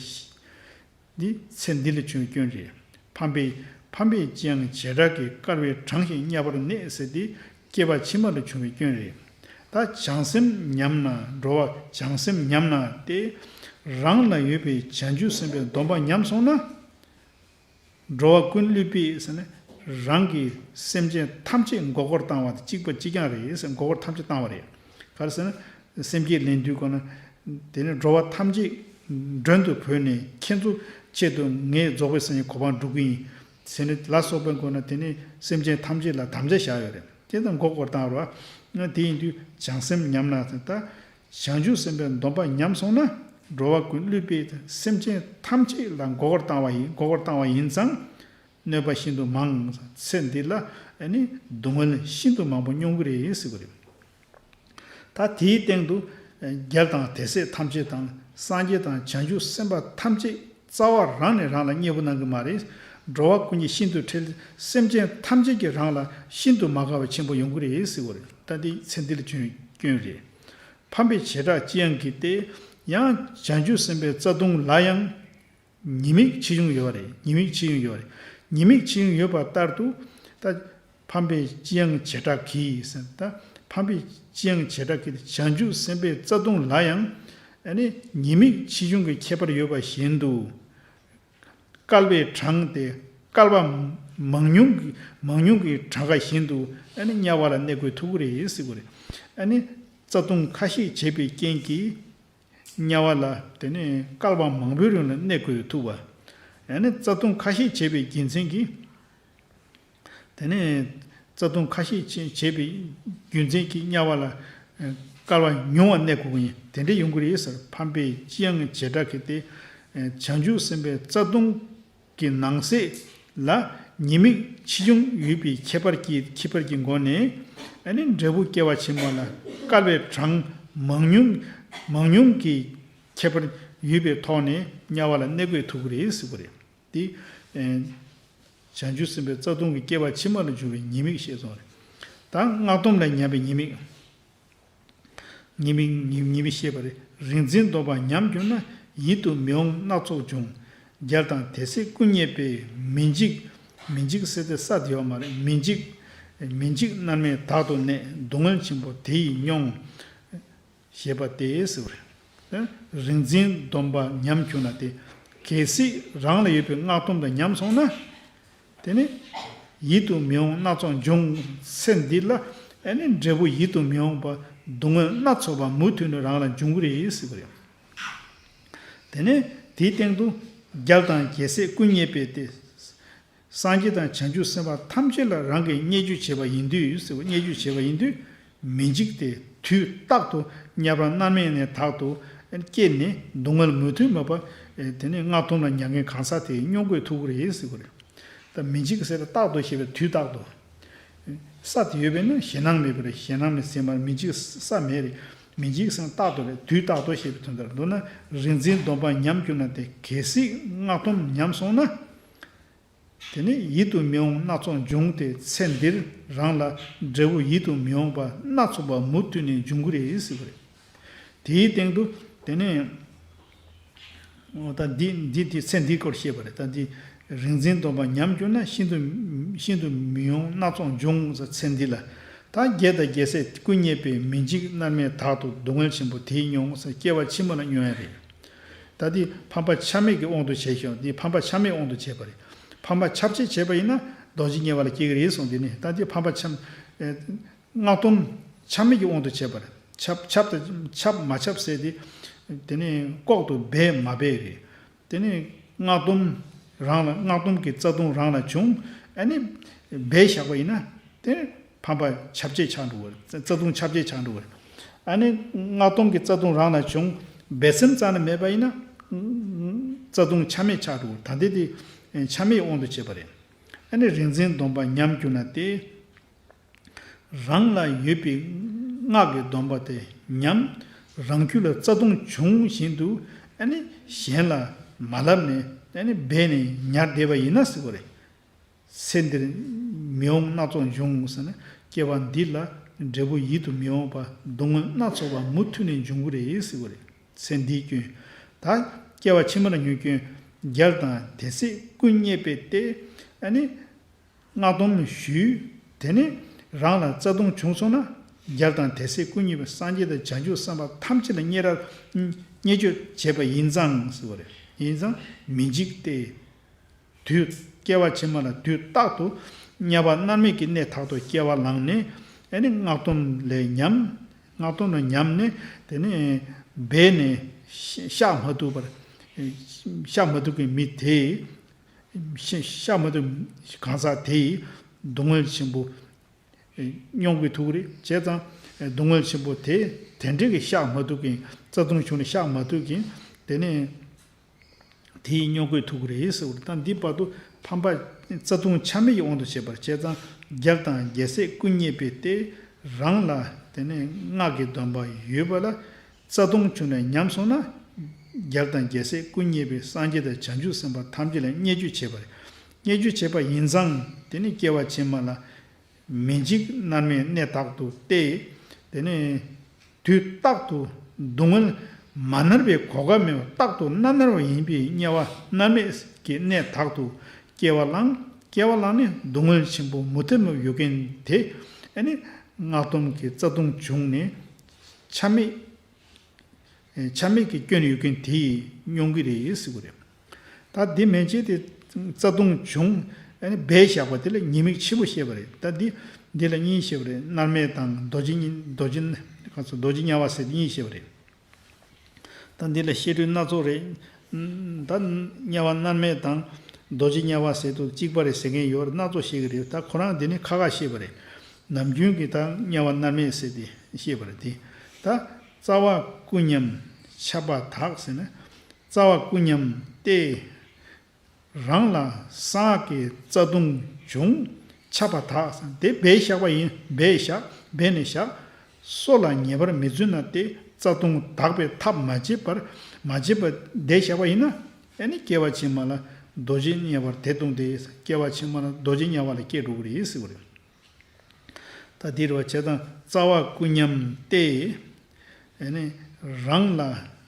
འདི་ཚེ་འདི་ལ་བྱུང་བའི་སྐྱོན་རེད། ཕམ་པའི་ཕམ་པའི་ལྕི་ཡང་བྱེ་བྲག་གིས་བསྐལ་པའི་གྲངས་ཤིག་དམྱལ་བར་གནས་ཟེར་ཏེ་སྐྱེ་བ་ཕྱི་མ་ལ་བྱུང་བའི་སྐྱོན་རེད། ད་བྱང་སེམས་ཉམས་ན་འགྲོ་བ་བྱང་སེམས་ཉམས་ན་སྟེ་རང་ལ་ཡོད་པའི་བྱང་ཆུབ་སེམས་དཔའི་སྡོམ་པ་ཉམས་སོང་ན། འགྲོ་བ་ཀུན་བསླུས་པས་ཟེར་ནས་རང་གི་སེམས་ཅན་ཐམས་ཅད་མགོ་སྐོར་བཏང་བ་དང་གཅིག་པ་གཅིག་རྐྱང་རེད་ཟེར། མགོ་སྐོར་ཐམས་ཅད་བཏང་བ་རེད། ག་རེ་ཟེར་ན། སེམས་བསྐྱེད་ལེན་དུས་ཀོ་ན། དེ་ནས་འགྲོ་བ་ཐམས་ཅད་མགྲོན་དུ་བོས་ནས་ཁྱེད་ཚོ་ཆེད་དུ་ངས་རྫོགས་པའི་སངས་རྒྱས་གོ་འཕང་སྒྲུབ་ཀྱི་ཡིན། ཟེར་ནས་ལ་སོགས་པའི་སྒོ་ནས་དེ་ནས་སེམས་ཅན་ཐམས་ཅད་ལ་དམ་བཅའ་བཞག་ཡོད་རེད། དེ་དང་མགོ་སྐོར་བཏང་རོགས། དེ་ཡིན་དུས་བྱང་སེམས་ཉམས་ན་ད། བྱང་ཆུབ་སེམས་དཔའི་སྡོམ་པ་ཉམས་སོང་ན། འགྲོ་བ་ཀུན་བསླུས་པས་སེམས་ཅན་ཐམས་ཅད་ལ་མགོ་སྐོར་བཏང་བ་ཡིན། མགོ་སྐོར་བཏང་བ་ཡིན་ཙང་། གནོད་པ་ཤིན་ཏུ་མང་། ཚེ་འདི་ལ་ཨ་ནི་སྡུག་བསྔལ་ཤིན་ཏུ་མང་པོ་མྱོང་གི་རེད་ཟེར་གི་རེད། ད་དེའི་སྟེང་དུ་རྒྱལ་དང་དེ་སྲས་ཐམས་ཅད་དང་སངས་རྒྱས་དང་བྱང་ཆུབ་སེམས་དཔའ་ཐམས་ཅད་རྩ་བ་རང་ནས་རང་ལ་མཉེས་པོ་གནང་གི་མ་རེད། འགྲོ་བ་ཀུན་གྱིས་ཤིན་ཏུ་ཁྲེལ། སེམས་ཅན་ཐམས་ཅད་ཀྱིས་རང་ལ་ཤིན་ཏུ་མ་དགའ་བ་ཆེན་པོ་ཡོང་གི་རེད་ཟེར་གི་རེད། ད་འདི་ཚེ་འདི་ལ་བྱུང་བའི་སྐྱོན་རེད། ཕམ་པའི་བྱེ་བྲག་ལྕི་ཡང་གིས་ཏེ། ཡང་བྱང་ཆུབ་སེམས་དཔའི་རྩ་ལྟུང་ལ་ཡང་ཉེས་དམིགས་ཆེ་ཆུང་ཡོད་པ་རེད། ཉེས་དམིགས་ཆེ་ཆུང་ཡོད་པ་རེད། ཉེས་དམིགས་ཆེ་ཆུང་ཡོད་པ་ལྟར་དུ། ད་ཕམ་པའི་ལྕི་ཡང་བྱེ་བྲག་གིས་ཟེར། ད་ཕམ་པའི་ལྕི་ཡང་བྱེ་བྲག་གིས་བྱང་ཆུབ་སེམས་དཔའི་རྩ་ལྟུང་ལ་ཡང་ཨ་ནི་ཉེས་དམིགས་ཆེ་ཆུང་གི་ཁྱད་པར་ཡོད་པ་བཞིན་དུ། བསྐལ་པའི་གྲངས་ཏེ་བསྐལ་པ་མང་ཉུང་གི་མང་ཉུང་གི་གྲངས་ཀ་བཞིན་དུ་ཨ་ནི་དམྱལ་བ་ལ་གནས་དགོས་ཐུག་གི་རེད་ཟེར་གི་རེད། ཨ་ནི་རྩ་ལྟུང་ཁ་ཤས་བྱས་པའི་རྐྱེན་གྱིས་དམྱལ་བ་ལ་དེ་ནས་བསྐལ་པ་མང་པོའི་རིང་ལ་གནས་དགོས་ཐུག་པ། ཨ་ནི་རྩ་ལྟུང་ཁ་ཤས་བྱས་པའི་རྒྱུ་མཚན་གྱིས། དེ་ནས་རྩ་ལྟུང་ཁ་ཤས་བྱས་བྱས་པའི་རྒྱུ་མཚན་གྱིས་དམྱལ་བ་ལ་ཨ་བསྐལ་པ་ཉུང་བ་གནས་དགོས་ཀྱི་ཡིན། དེ་འདྲ་ཡོང་གི་རེད་ཟེར། ཕམ་པའི་ལྕི་ཡང་བྱེ་བྲག་གིས་ཏེ། ཨ་བྱང་ཆུབ་སེམས་དཔའི་རྩ་ལྟུང་གི་ནང་གསེས་ལ་ཉེས་དམིགས་ཆེ་ཆུང་ཡོད་པའི་ཁྱད་པར་གྱི་ཁྱད་པར་གྱི་སྒོ་ནས་ཨ་ནི་འབྲས་བུ་སྐྱེ་བ་ཕྱི་མ་ལ་བསྐལ་པའི་གྲངས་མང་ཉུང་མང་ཉུང་གི་ཁྱད་པར་ཡོད་པའི་ཐོག་ནས་དམྱལ་བ་ལ་གནས་དགོས་ཐུག་གི་རེད་ཟེར་གི་རེད། དེ། ཨེ། བྱང་ཆུབ་སེམས་དཔའི་རྩ་ལྟུང་གི་སྐྱེ་བ་ཕྱི་མ་ལ་འབྱུང་བའི་ཉེས་དམིགས་བཤད་སོང་རེད། ད་སྔགས་སྡོམ་ལ་ཉམས་པའི་ཉེས་དམིགས། ཉེས་དམིགས་ཉེས་ཉེས་དམིགས་བཤད་པ་རེད། རིག་འཛིན་སྡོམ་པ་ཉམས་གྱུར་ན། ཡིད་དུ་མི་འོང་སྣ་ཚོགས་འབྱུང་། རྒྱལ་དང་དེ་སྲས་ཀུན་མཉེས་པས། མི་འཇིགས། མི་འཇིགས་ཟེར་ཏེ་ས་དེ་ཡོད་མ་རེད། མི་འཇིགས། མི་འཇིགས་མནར་མེད་དག་ཏུ་གནས། སྡུག་བསྔལ་ཆེན་པོ་དེ་ཡིས་མྱོང་། ཞེས་པ་སྟེ་ཟེར་བ་རེད། རིག་འཛིན་སྡོམ་པ་ཉམས་གྱུར་ན་སྟེ། གལ་སྲིད་རང་ལ་ཡོད་པའི་སྔགས་སྡོམ་དང་ཉམས་སོང་ན། དེ་ནི་ཡིད་དུ་མི་འོང་སྣ་ཚོགས་འབྱུང་། ཚེ་འདི་ལ་ཨ་ནི་འབྲས་བུ་ཡིད་དུ་མི་འོང་བ་སྡུག་བསྔལ་སྣ་ཚོགས་པ་མུ་མཐུད་ནས་རང་ལ་འབྱུང་གི་རེད་ཟེར་བ་རེད། དེ་ནས་དེའི་སྟེང་དུ་རྒྱལ་དང་རྒྱལ་སྲས་ཀུན་མཉེས་པས་ཏེ། སངས་རྒྱས་དང་བྱང་ཆུབ་སེམས་དཔའ་ཐམས་ཅད་ལ་རང་གིས་བརྙས་བཅོས་བྱས་པ་ཡིན་དུས་ཟེར་བ། བརྙས་བཅོས་བྱས་པ་ཡིན་དུས་མི་འཇིགས་ཏེ། དུས་རྟག་ཏུ་དམྱལ་བར་མནར་མེད་ནས་དག་ཏུ་སྐྱེས་ནས་སྡུག་བསྔལ་མུ་མཐུད་མེད་པ། དེ་ནས་སྔགས་སྡོམ་ལ་ཉམས་མཁན་གང་ཟག་དེས་མྱོང་དགོས་ཐུག་གི་རེད་ཟེར་གི་རེད། ད་མི་འཇིགས་ཟེར་ན་རྟག་ཏུ་ཞེས་པའི་དུས་རྟག་ཏུ། ས་དེ་ཡོད་པས་ན་ཞེད་སྣང་མེད་པ་རེད། ཞེད་སྣང་མེད་ཟེར་མ་རེད། མི་འཇིགས་ས་མེད་རེད། མི་འཇིགས་ཟེར་ན་རྟག་ཏུ་རེད། དུས་རྟག་ཏུ་ཞེས་པའི་དོན་དག་རེད། མདོར་ན་རིག་འཛིན་སྡོམ་པ་ཉམས་གྱུར་ན་སྟེ། གལ་སྲིད་སྔགས་སྡོམ་ཉམས་སོང་ན། དེ་ནས་ཡིད་དུ་མི་འོང་སྣ་ཚོགས་འབྱུང་སྟེ། ཚེ་འདིར་རང་ལ་འབྲས་བུ་ཡིད་དུ་མི་འོང་བ་སྣ་ཚོགས་པ་མུ་མཐུད་ནས་འབྱུང་གི་རེད་ཟེར་གི་རེད། དེའི་སྟེང་དུ་དེ་ནས་ད་འདི་འདི་དེ་ཚེ་འདིའི་སྐོར་བཤད་པ་རེད། ད་འདི་རིག་འཛིན་སྡོམ་པ་ཉམས་གྱུར་ན། ཤིན་ཏུ་ཤིན་ཏུ་མི་འོང་སྣ་ཚོགས་འབྱུང་ཟེར། ཚེ་འདི་ལ། ད་རྒྱལ་དང་རྒྱལ་སྲས་ཀུན་མཉེས་པས། མི་འཇིགས་མནར་མེད་དག་ཏུ། སྡུག་བསྔལ་ཆེན་པོ་དེས་མྱོང་ཟེར། སྐྱེ་བ་ཕྱི་མ་ལ་མྱོང་ཡ་རེད། ད་འདི་ཕམ་པ་ཆ་མེད་ཀྱི་དབང་དུ་བྱས་ཤིང་། འདི་ཕམ་པ་ཆ་མེད་དབང་དུ་བྱས་པ་རེད། ཕམ་པ་ཁྱབ་བྱེད་བྱས་པ་ཡིན་ན། རྡོ་རྗེ་དམྱལ་བ་ལ་སྐྱེ་གི་རེད་གསུངས། དེ་ནི་ད་དེ་ཕམ་པ་ཆམ། སྔགས་སྡོམ་ཆ་མེད་ཀྱི་དབང་དུ་བྱས་པ་རེད། ཁྱབ་ཁྱབ་དང་ཁྱབ་མ་ཁྱབ་ཟེར་ཏེ། དེ་ནི་ལྐོག་ཏུ་སྦས་མ་སྦས་རེད། དེ་ནི་སྔགས་སྡོམ་རང་ལ་སྔགས་སྡོམ་གྱི་རྩ་ལྟུང་རང་ལ་བྱུང་། ཨ་ནི་སྦས་བཞག་པ་ཡིན་ན་དེ་ནི་ཕམ་པ་ཁྱབ་བྱེད་ཆགས་འགྲོ་བ་རེད། རྩ་ལྟུང་ཁྱབ་བྱེད་ཆགས་འགྲོ་བ་རེད། ཨ་ནི་སྔགས་སྡོམ་གྱི་རྩ་ལྟུང་རང་ལ་བྱུང་། སྦས་སེམས་རྩ་ནས་མེད་པ་ཡིན་ན་རྩ་ལྟུང་ཆ་མེད་ཆགས་འགྲོ་བ་རེད། ད་འདི་དེ་ཆ་མེད་དབང་དུ་བྱས་པ་རེད། ཨ་ནི་རིག་འཛིན་སྡོམ་པ་ཉམས་གྱུར་ན་སྟེ། རང་ལ་ཡོད་པའི་སྔགས་ཀྱི་སྡོམ་པ་དེ་ཉམས། རང་རྒྱུད་ལ་རྩ་ལྟུང་བྱུང་བཞིན་དུ་ཨ་ནི་གཞན་ལ་མ་ལབ་ནས་ཨ་ནི་སྦས་ནས་ཉར་བསྡད་པ་ཡིན་ན་ཟེར་བ་རེད། ཚེ་འདིར་མི་འོང་སྣ་ཚོགས་འབྱུང་ཟེར་ན། སྐྱེ་བ་འདི་ལ་འབྲས་བུ་ཡིད་དུ་མི་འོང་བ་སྡུག་བསྔལ་སྣ་ཚོགས་པ་མུ་མཐུད་ནས་འབྱུང་གི་རེད་ཟེར་བ་རེད། ཚེ་འདིའི་སྐྱོན། ད་སྐྱེ་བ་ཕྱི་མ་ལ་མྱོང་སྐྱོན། རྒྱལ་དང་དེ་སྲིད་སྐུ་བརྙེས་པའི་ལྟས། ཨ་ནི་སྔགས་སྡོམ་ཞུས། དེ་ནས་རང་ལ་རྩ་ལྟུང་བྱུང་སོང་ན། རྒྱལ་དང་དེ་སྲིད་སྐུ་བརྙེས་པའི་སངས་རྒྱས་དང་བྱང་ཆུབ་སེམས་དཔའ་ཐམས་ཅད་ལ་བརྙས་ར་བརྙས་བཅོས་བྱས་པ་ཡིན་ཙང་ཟེར་བ་རེད། ཡིན་ཙང་མི་འཇིགས་ཏེ། དུས་སྐྱེ་བ་ཕྱི་མ་ལ་དུས་རྟག་ཏུ་དམྱལ་བ་མནར་མེད་ཀྱི་གནས་དག་ཏུ་སྐྱེ་བ་བླངས་ནས། ཨ་ནི་སྔགས་སྡོམ་ལས་ཉམས། སྔགས་སྡོམ་ལས་ཉམས་ནས་དེ་ནས་སྦས་ནས་བཤགས་མ་ཐུབ་པར། བཤགས་མ་ཐུབ་ཀྱི་མི་དེ། བཤགས་མ་ཐུབ་གང་ཟག་དེ་ཡིས་སྡུག་བསྔལ་ཆེན་པོ་མྱོང་གི་ཐུག་རེད། བྱས་ཙང་སྡུག་བསྔལ་ཆེན་པོ་དེ་དེ་འདྲའི་གི་བཤགས་མ་ཐུབ་མཁན། རྩ་ལྟུང་བྱུང་ནས་བཤགས་མ་ཐུབ་མཁན་དེ་ནས་དེ་ཡིས་མྱོང་གི་ཐུག་རེད་ཟེར་བ་རེད། ད་འདི་བར་དུ་ཕམ་པ་རྩ་ལྟུང་ཆ་མེད་ཀྱི་དབང་དུ་བྱས་པར། བྱས་ཙང་རྒྱལ་དང་རྒྱལ་སྲས་སྐུ་བརྙེས་པའི་ལྟས། རང་ལ་དེ་ནས་སྔགས་ཀྱི་སྡོམ་པ་ཡོད་པ་ལ། རྩ་ལྟུང་བྱུང་ནས་ཉམས་སོང་ན། རྒྱལ་དང་རྒྱལ་སྲས་སྐུ་བརྙེས་པའི་སངས་རྒྱས་དང་བྱང་ཆུབ་སེམས་དཔའ་ཐམས་ཅད་ལ་བརྙས་བཅོས་བྱས་པ་རེད། བརྙས་བཅོས་བྱས་པ་ཡིན་ཙང་དེ་ནི་སྐྱེ་བ་ཕྱི་མ་ལ་མི་འཇིགས་མནར་མེད་གནས་དག་ཏུ་སྟེ། དེ་ནི་དུས་རྟག་ཏུ་སྡུག་བསྔལ་མ་མནར་བའི་གོ་སྐབས་མེད་པར་རྟག་ཏུ་མནར་མནར་བ་ཡིན་པས། དམྱལ་བ་མནར་མེད་ཀྱི་གནས་དག་ཏུ་སྐྱེ་བ་བླངས། སྐྱེ་བ་བླངས་ནས་སྡུག་བསྔལ་ཆེན་པོ་མུ་མཐུད་མ་ཡོད་མཁན་དེ། ཨ་ནི་སྔགས་སྡོམ་གྱི་རྩ་ལྟུང་བྱུང་ནས་ཆ་མེད། ཆ་མེད་ཀྱི་སྐྱོན་ཡོད་མཁན་དེ་ཡིས་མྱོང་གི་རེད་ཟེར་གྱི་རེད། ད་འདི་མན་ཆད་དེ་རྩ་ལྟུང་བྱུང་། ཨ་ནི་སྦས་བཞག་པ་དེ་ལ་ཉེས་དམིགས་ཆེན་པོ་བཤད་པ་རེད། ད་འདི་འདི་ལ་གཉིས་བཤད་པ་རེད། མནར་མེད་དང་རྡོ་རྗེ་གཉིས། རྡོ་རྗེ་གང་ཟེར། རྡོ་རྗེ་དམྱལ་བ་ཟེར་ཏེ་གཉིས་བཤད་པ་རེད། ད་འདི་ལ་བཤད་སྲོལ་སྣ་ཚོགས་རེད། ད་དམྱལ་བ་མནར་མེད་དང་རྡོ་རྗེ་དམྱལ་བ་ཟེར་དུས་གཅིག་པ་རེད་ཟེར་མཁན་ཡོད་རེད། སྣ་ཚོགས་བཤད་ཀྱི་རེད། ད་ཁོ་རང་འདི་ནི་ཁ་ཁ་བཤད་པ་རེད། ནམ་རྒྱུན་གྱི་ད་དམྱལ་བ་མནར་མེད་ཟེར་ཏེ་བཤད་པ་རེད་དེ། ད་རྩ་བ་སྐུ་ཉམས་ཆགས་པ་དག་ཟེར་ན། རྩ་བ་སྐུ་ཉམས་ཏེ། རང་ལ་གསང་སྔགས་ཀྱི་རྩ་ལྟུང་བྱུང་ཆགས་པ་དག་ཟེར། དེ་སྦས་བཞག་པ་ཡིན། སྦས་བཞག་སྦས་ནས་བཞག་སྲོག་ལ་ངེས་པར་མི་བརྫུན་ན་སྟེ། རྩ་ལྟུང་དག་པའི་ཐབས་མ་བྱས་པར། མ་བྱས་པར་བསྡད་བཞག་པ་ཡིན་ན། ཨ་ནི་སྐྱེ་བ་ཕྱི་མ་ལ་རྡོ་རྗེ་དམྱལ་བར་དེད་གཏོང་སྟེ། སྐྱེ་བ་ཕྱི་མ་ལ་རྡོ་རྗེ་དམྱལ་བ་ལ་སྐྱེ་འགྲོ་གི་རེད་ཟེར་བ་རེད། ད་འདི་རེད་བ། བྱས་ཙང་རྩ་བ་སྐུ་ཉམས་ཏེ། ཨ་ནི་རང་ལ་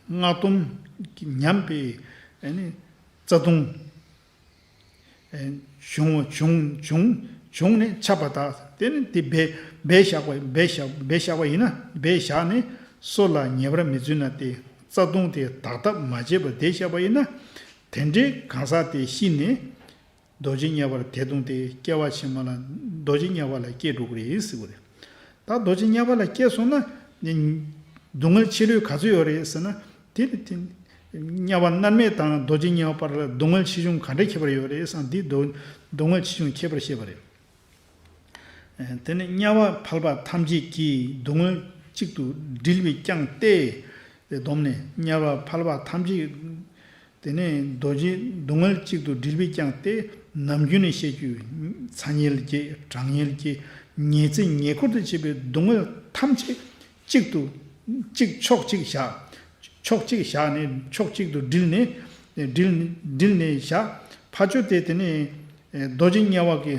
སྔགས་སྡོམ་ཉམས་པའི་ཨ་ནི་རྩ་ལྟུང་བྱུང་བྱུང་བྱུང་བྱུང་ནས་ཆགས་པ་དག། དེ་ནི་དེ་སྦས་སྦས་བཞག་པ། སྦས་བཞག་སྦས་བཞག་པ་ཡིན་ན། སྦས་བཞག་ནས་སྲོག་ལ་ངེས་པར་མི་བརྫུན་ན་སྟེ། རྩ་ལྟུང་དེ་དག་ཐབས་མ་བྱས་པར་བསྡད་བཞག་པ་ཡིན་ན། དེ་འདྲའི་གང་ཟག་དེ་ཤི་ནས་རྡོ་རྗེ་དམྱལ་བར་དེད་གཏོང་སྟེ། སྐྱེ་བ་ཕྱི་མ་ལ་རྡོ་རྗེ་དམྱལ་བ་ལ་སྐྱེ་འགྲོ་གི་རེད་ཟེར་བ་རེད། ད་རྡོ་རྗེ་དམྱལ་བ་ལ་སྐྱེས་སོང་ན་ནི་སྡུག་བསྔལ་ཆེ་ལོས་ག་ཚོད་ཡོད་རེད་ཟེར་ན། དེ་ནི་དེ་དམྱལ་བ་མནར་མེད་དང་རྡོ་རྗེ་དམྱལ་བ་བར་ལ་སྡུག་བསྔལ་ཆེ་ཆུང་ག་འདྲ་ཁྱད་པར་ཡོད་རེད་ཟེར་ན། འདི་སྡུག་སྡུག་བསྔལ་ཆེ་ཆུང་ཁྱད་པར་བཤད་པ་རེད། དེ་ནི་དམྱལ་བ་ཕལ་པ་ཐམས་ཅད་ཀྱིས་སྡུག་བསྔལ་གཅིག་ཏུ་དྲིལ་བས་ཀྱང་སྟེ། དེ་སྡོམ་ནས་དམྱལ་བ་ཕལ་པ་ཐམས་ཅད། དེ་ནས་རྡོ་རྗེ་སྡུག་བསྔལ་གཅིག་ཏུ་དྲིལ་བས་ཀྱང་སྟེ། ནམ་རྒྱུན་ནས་བཤད་རྒྱུ་ཚ་དམྱལ་གྱི་གྲང་དམྱལ་གྱི་ཉི་ཚེ་ཉེ་འཁོར་དུ་བྱེད་པའི་སྡུག་བསྔལ་ཐམས་ཅད་གཅིག་ཏུ་གཅིག་ཕྱོགས་གཅིག་བཞག་ཕྱོགས་གཅིག་བཞག་ནས་ཕྱོགས་གཅིག་ཏུ་དྲིལ་ནས་དྲིལ་དྲིལ་ནས་བཞག་ཕ་ཆོས་དེ་དེ་ནས་རྡོ་རྗེ་དམྱལ་བ་གི་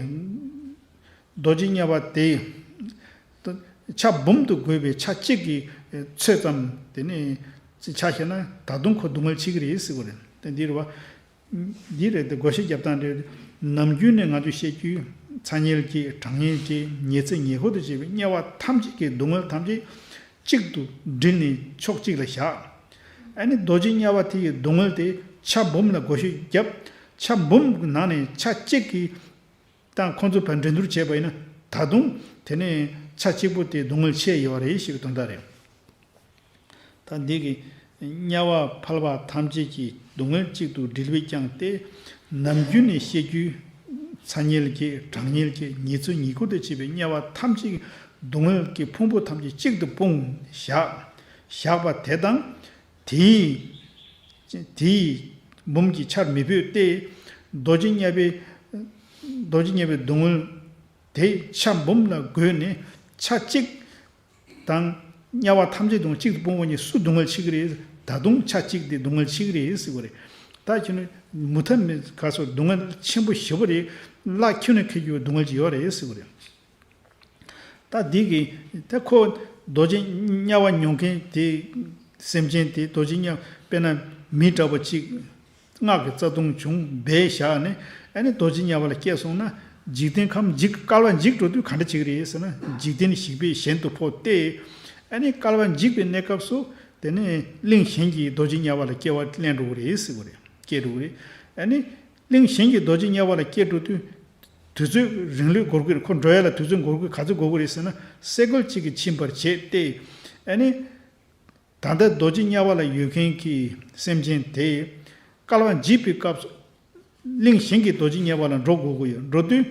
རྡོ་རྗེ་དམྱལ་བ་དེ་ཆ་འབུམ་དུ་བགོས་པའི་ཆ་གཅིག་གི་ཚོད་ཙམ་དེ་ནས་ཆ་བཞག་ན་ད་དུང་ཁོ་སྡུག་བསྔལ་ཆེ་གི་རེད་ཟེར་བ་རེད། དེ་འདི་རེད་བ། འདི་རེད་དེ་བགོ་བཤའ་རྒྱབ་སྟངས་རེད། ནམ་རྒྱུན་ནས་ང་ཚོས་བཤད་རྒྱུའི་ཚ་དམྱལ་གྱི་གྲང་དམྱལ་གྱི་ཉི་ཚེ་ཉེ་འཁོར་དུ་བྱེད་པའི་དམྱལ་བ་ཐམས་ཅད་ཀྱི་སྡུག་བསྔལ་ཐམས་ཅད་གཅིག་ཏུ་དྲིལ་ནས་ཕྱོགས་གཅིག་ལ་བཞག་ཨ་ནི་རྡོ་རྗེ་དམྱལ་བ་དེ་ཡི་སྡུག་བསྔལ་དེ་ཆ་འབུམ་ལ་བགོ་བཤའ་བརྒྱབ། ཆ་འབུམ་གྱི་ནང་ནས་ཆ་གཅིག་གི་ དང་ཁོང་ཚོ་བར་འགྲན་བསྡུར་བྱས་པ་ཡིན་ན། ད་དུང་དེ་ནས་ཆ་གཅིག་པོ་དེ་སྡུག་བསྔལ་ཆེ་ཡོད་རེད་ཞེས་པའི་དོན་དག་རེད། ད་འདི་གི་དམྱལ་བ་ཕལ་པ་ཐམས་ཅད་ཀྱི་སྡུག་བསྔལ་གཅིག་ཏུ་སྒྲིལ་བས་ཀྱང་སྟེ། ནམ་རྒྱུན་ནས་བཤད་རྒྱུའི་ཚ་དམྱལ་གྱི་གྲང་དམྱལ་གྱི་ཉེར་འཚོ་ཉེར་འཁོར་དང་བཅས་པའི་དམྱལ་བ་ཐམས་ཅད་ཀྱི་སྡུག་བསྔལ་གྱི་ཕུང་པོ་ཐམས་ཅད་གཅིག་ཏུ་སྤུངས་བཞག་བཞག་པ་དེ་དང་། དེའི་དེའི་འབུམ་གྱི་ཆར་མི་ཕོད་དེ། རྡོ་རྗེ་དམྱལ་བའི་རྡོ་རྗེ་དམྱལ་བའི་སྡུག་བསྔལ་དེ་ཆ་འབུམ་ལ་བགོས་ནས་ཆ་གཅིག་དང་དམྱལ་བ་ཐམས་ཅད་དང་གཅིག་ཏུ་སྤུངས་པ་ཉིད་སུ་སྡུག་བསྔལ་ཆེ་གི་རེད། ད་དུང་ཆ་གཅིག་དེ་སྡུག་བསྔལ་ཆེ་གི་རེད་ཟེར་བ་རེད། ད་ཁྱོད་ནི་མུ་མཐའ་མེད་ག་སོ་སྡུག་བསྔལ་ཆེན་པོ་ཞེ་པོ་རེད། བླ་ཁྱོད་ནི་ཁེ་རྒྱུ་བའི་སྡུག་བསྔལ་ཅིག་ཡོད་རེད་ཟེར་བ་རེད། ད་འདི་གི་ད་ཁོ་རྡོ་རྗེ་དམྱལ་བ་མྱོང་མཁན་དེ་སེམས་ཅན་དེ་རྡོ་རྗེ་དམྱལ་དཔེར་ན་མི་འདྲ་པོ་གཅིག་སྔགས་ཀྱི་རྩ་ལྟུང་བྱུང་སྦས་བཞག་ནས། ཨ་ནི་རྡོ་རྗེ་དམྱལ་བ་ལ་སྐྱེས་སོང་ན། འཇིག་རྟེན་ཁམས་འཇིག་བསྐལ་པ་འཇིག་འགྲོ་དུས་ག་འདྲ་བྱེད་ཀྱི་རེད་ཟེར་ན། འཇིག་རྟེན་ཞིག་པས་གཞན་དུ་འཕོ་སྟེ། ཨ་ནི་བསྐལ་པ་འཇིག་པའི་གནས་སྐབས་སུ་དེ་ནས་གླིང་གཞན་གྱི་རྡོ་རྗེ་དམྱལ་བ་ལ་སྐྱེ་བ་ལེན་འགྲོ་གི་རེད་ཟེར་བ་རེད། སྐྱེ་འགྲོ་གི་རེད། ཨ་ནི་གླིང་གཞན་གྱི་རྡོ་རྗེ་དམྱལ་བ་ལ་སྐྱེ་འགྲོ་དུས། དུས་ཚོད་རིང་ལོས་འགོར་གི་རེད། ཁོ་འགྲོ་ཡ་ལ་དུས་ཚོད་འགོར་གི། ག་ཚོད་འགོར་གི་རེད་ཟེར་ན། སེ་གོལ་གཅིག་གིས་ཕྱིན་པར་བྱས་ཏེ། ཨ་ནི། ད་ལྟ་རྡོ་རྗེ་དམྱལ་བ་ལ་ཡོད་མཁན་གྱི་སེམས་ཅན་དེ། བསྐལ་པ་འཇིག་པའི་སྐབས་སུ་གླིང་གཞན་གྱི་རྡོ་རྗེ་དམྱལ་བ་ལ་འགྲོ་དགོས་ཀྱི་ཡོད། འགྲོ་དུས་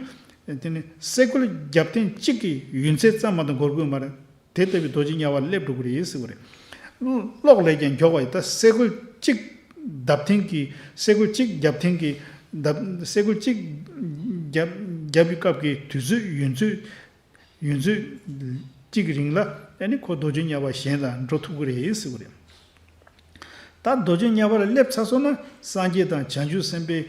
དེ་ནི་སེ་གོལ་རྒྱབ་ཐེངས་གཅིག་གི་ཡུན་ཚད་ཙམ་མ་གཏོགས་འགོར་གི་ཡོད་མ་རེད། དེ་ལྟ་བུའི་རྡོ་རྗེ་དམྱལ་བ་ལ་སླེབས་འགྲོ་གི་རེད་ཟེར་བ་རེད། གློག་ལས་ཀྱང་མགྱོགས་པ་ཡིན། ད་སེ་གོལ་གཅིག་བརྡབ་ཐེངས་ཀྱི་སེ་གོལ་གཅིག་རྒྱབ་ཐེངས་ཀྱི་བརྡབ་སེ་གོལ་གཅིག་རྒྱབ་རྒྱབ་པའི་སྐབས་ཀྱི་དུས་ཚོད་ཡུན་ཚོད། ཡུན་ཚོད་གཅིག་གི་རིང་ལ་ཨ་ནི་ཁོ་རྡོ་རྗེ་དམྱལ་བ་གཞན་ལ་འགྲོ་ཐུབ་ཀྱི་རེད་ཟེར་བ་རེད། ད་རྡོ་རྗེ་དམྱལ་བ་ལ་སླེབས་ཚར་སོང་ན། སངས་རྒྱས་དང་བྱང་ཆུབ་སེམས་དཔའི་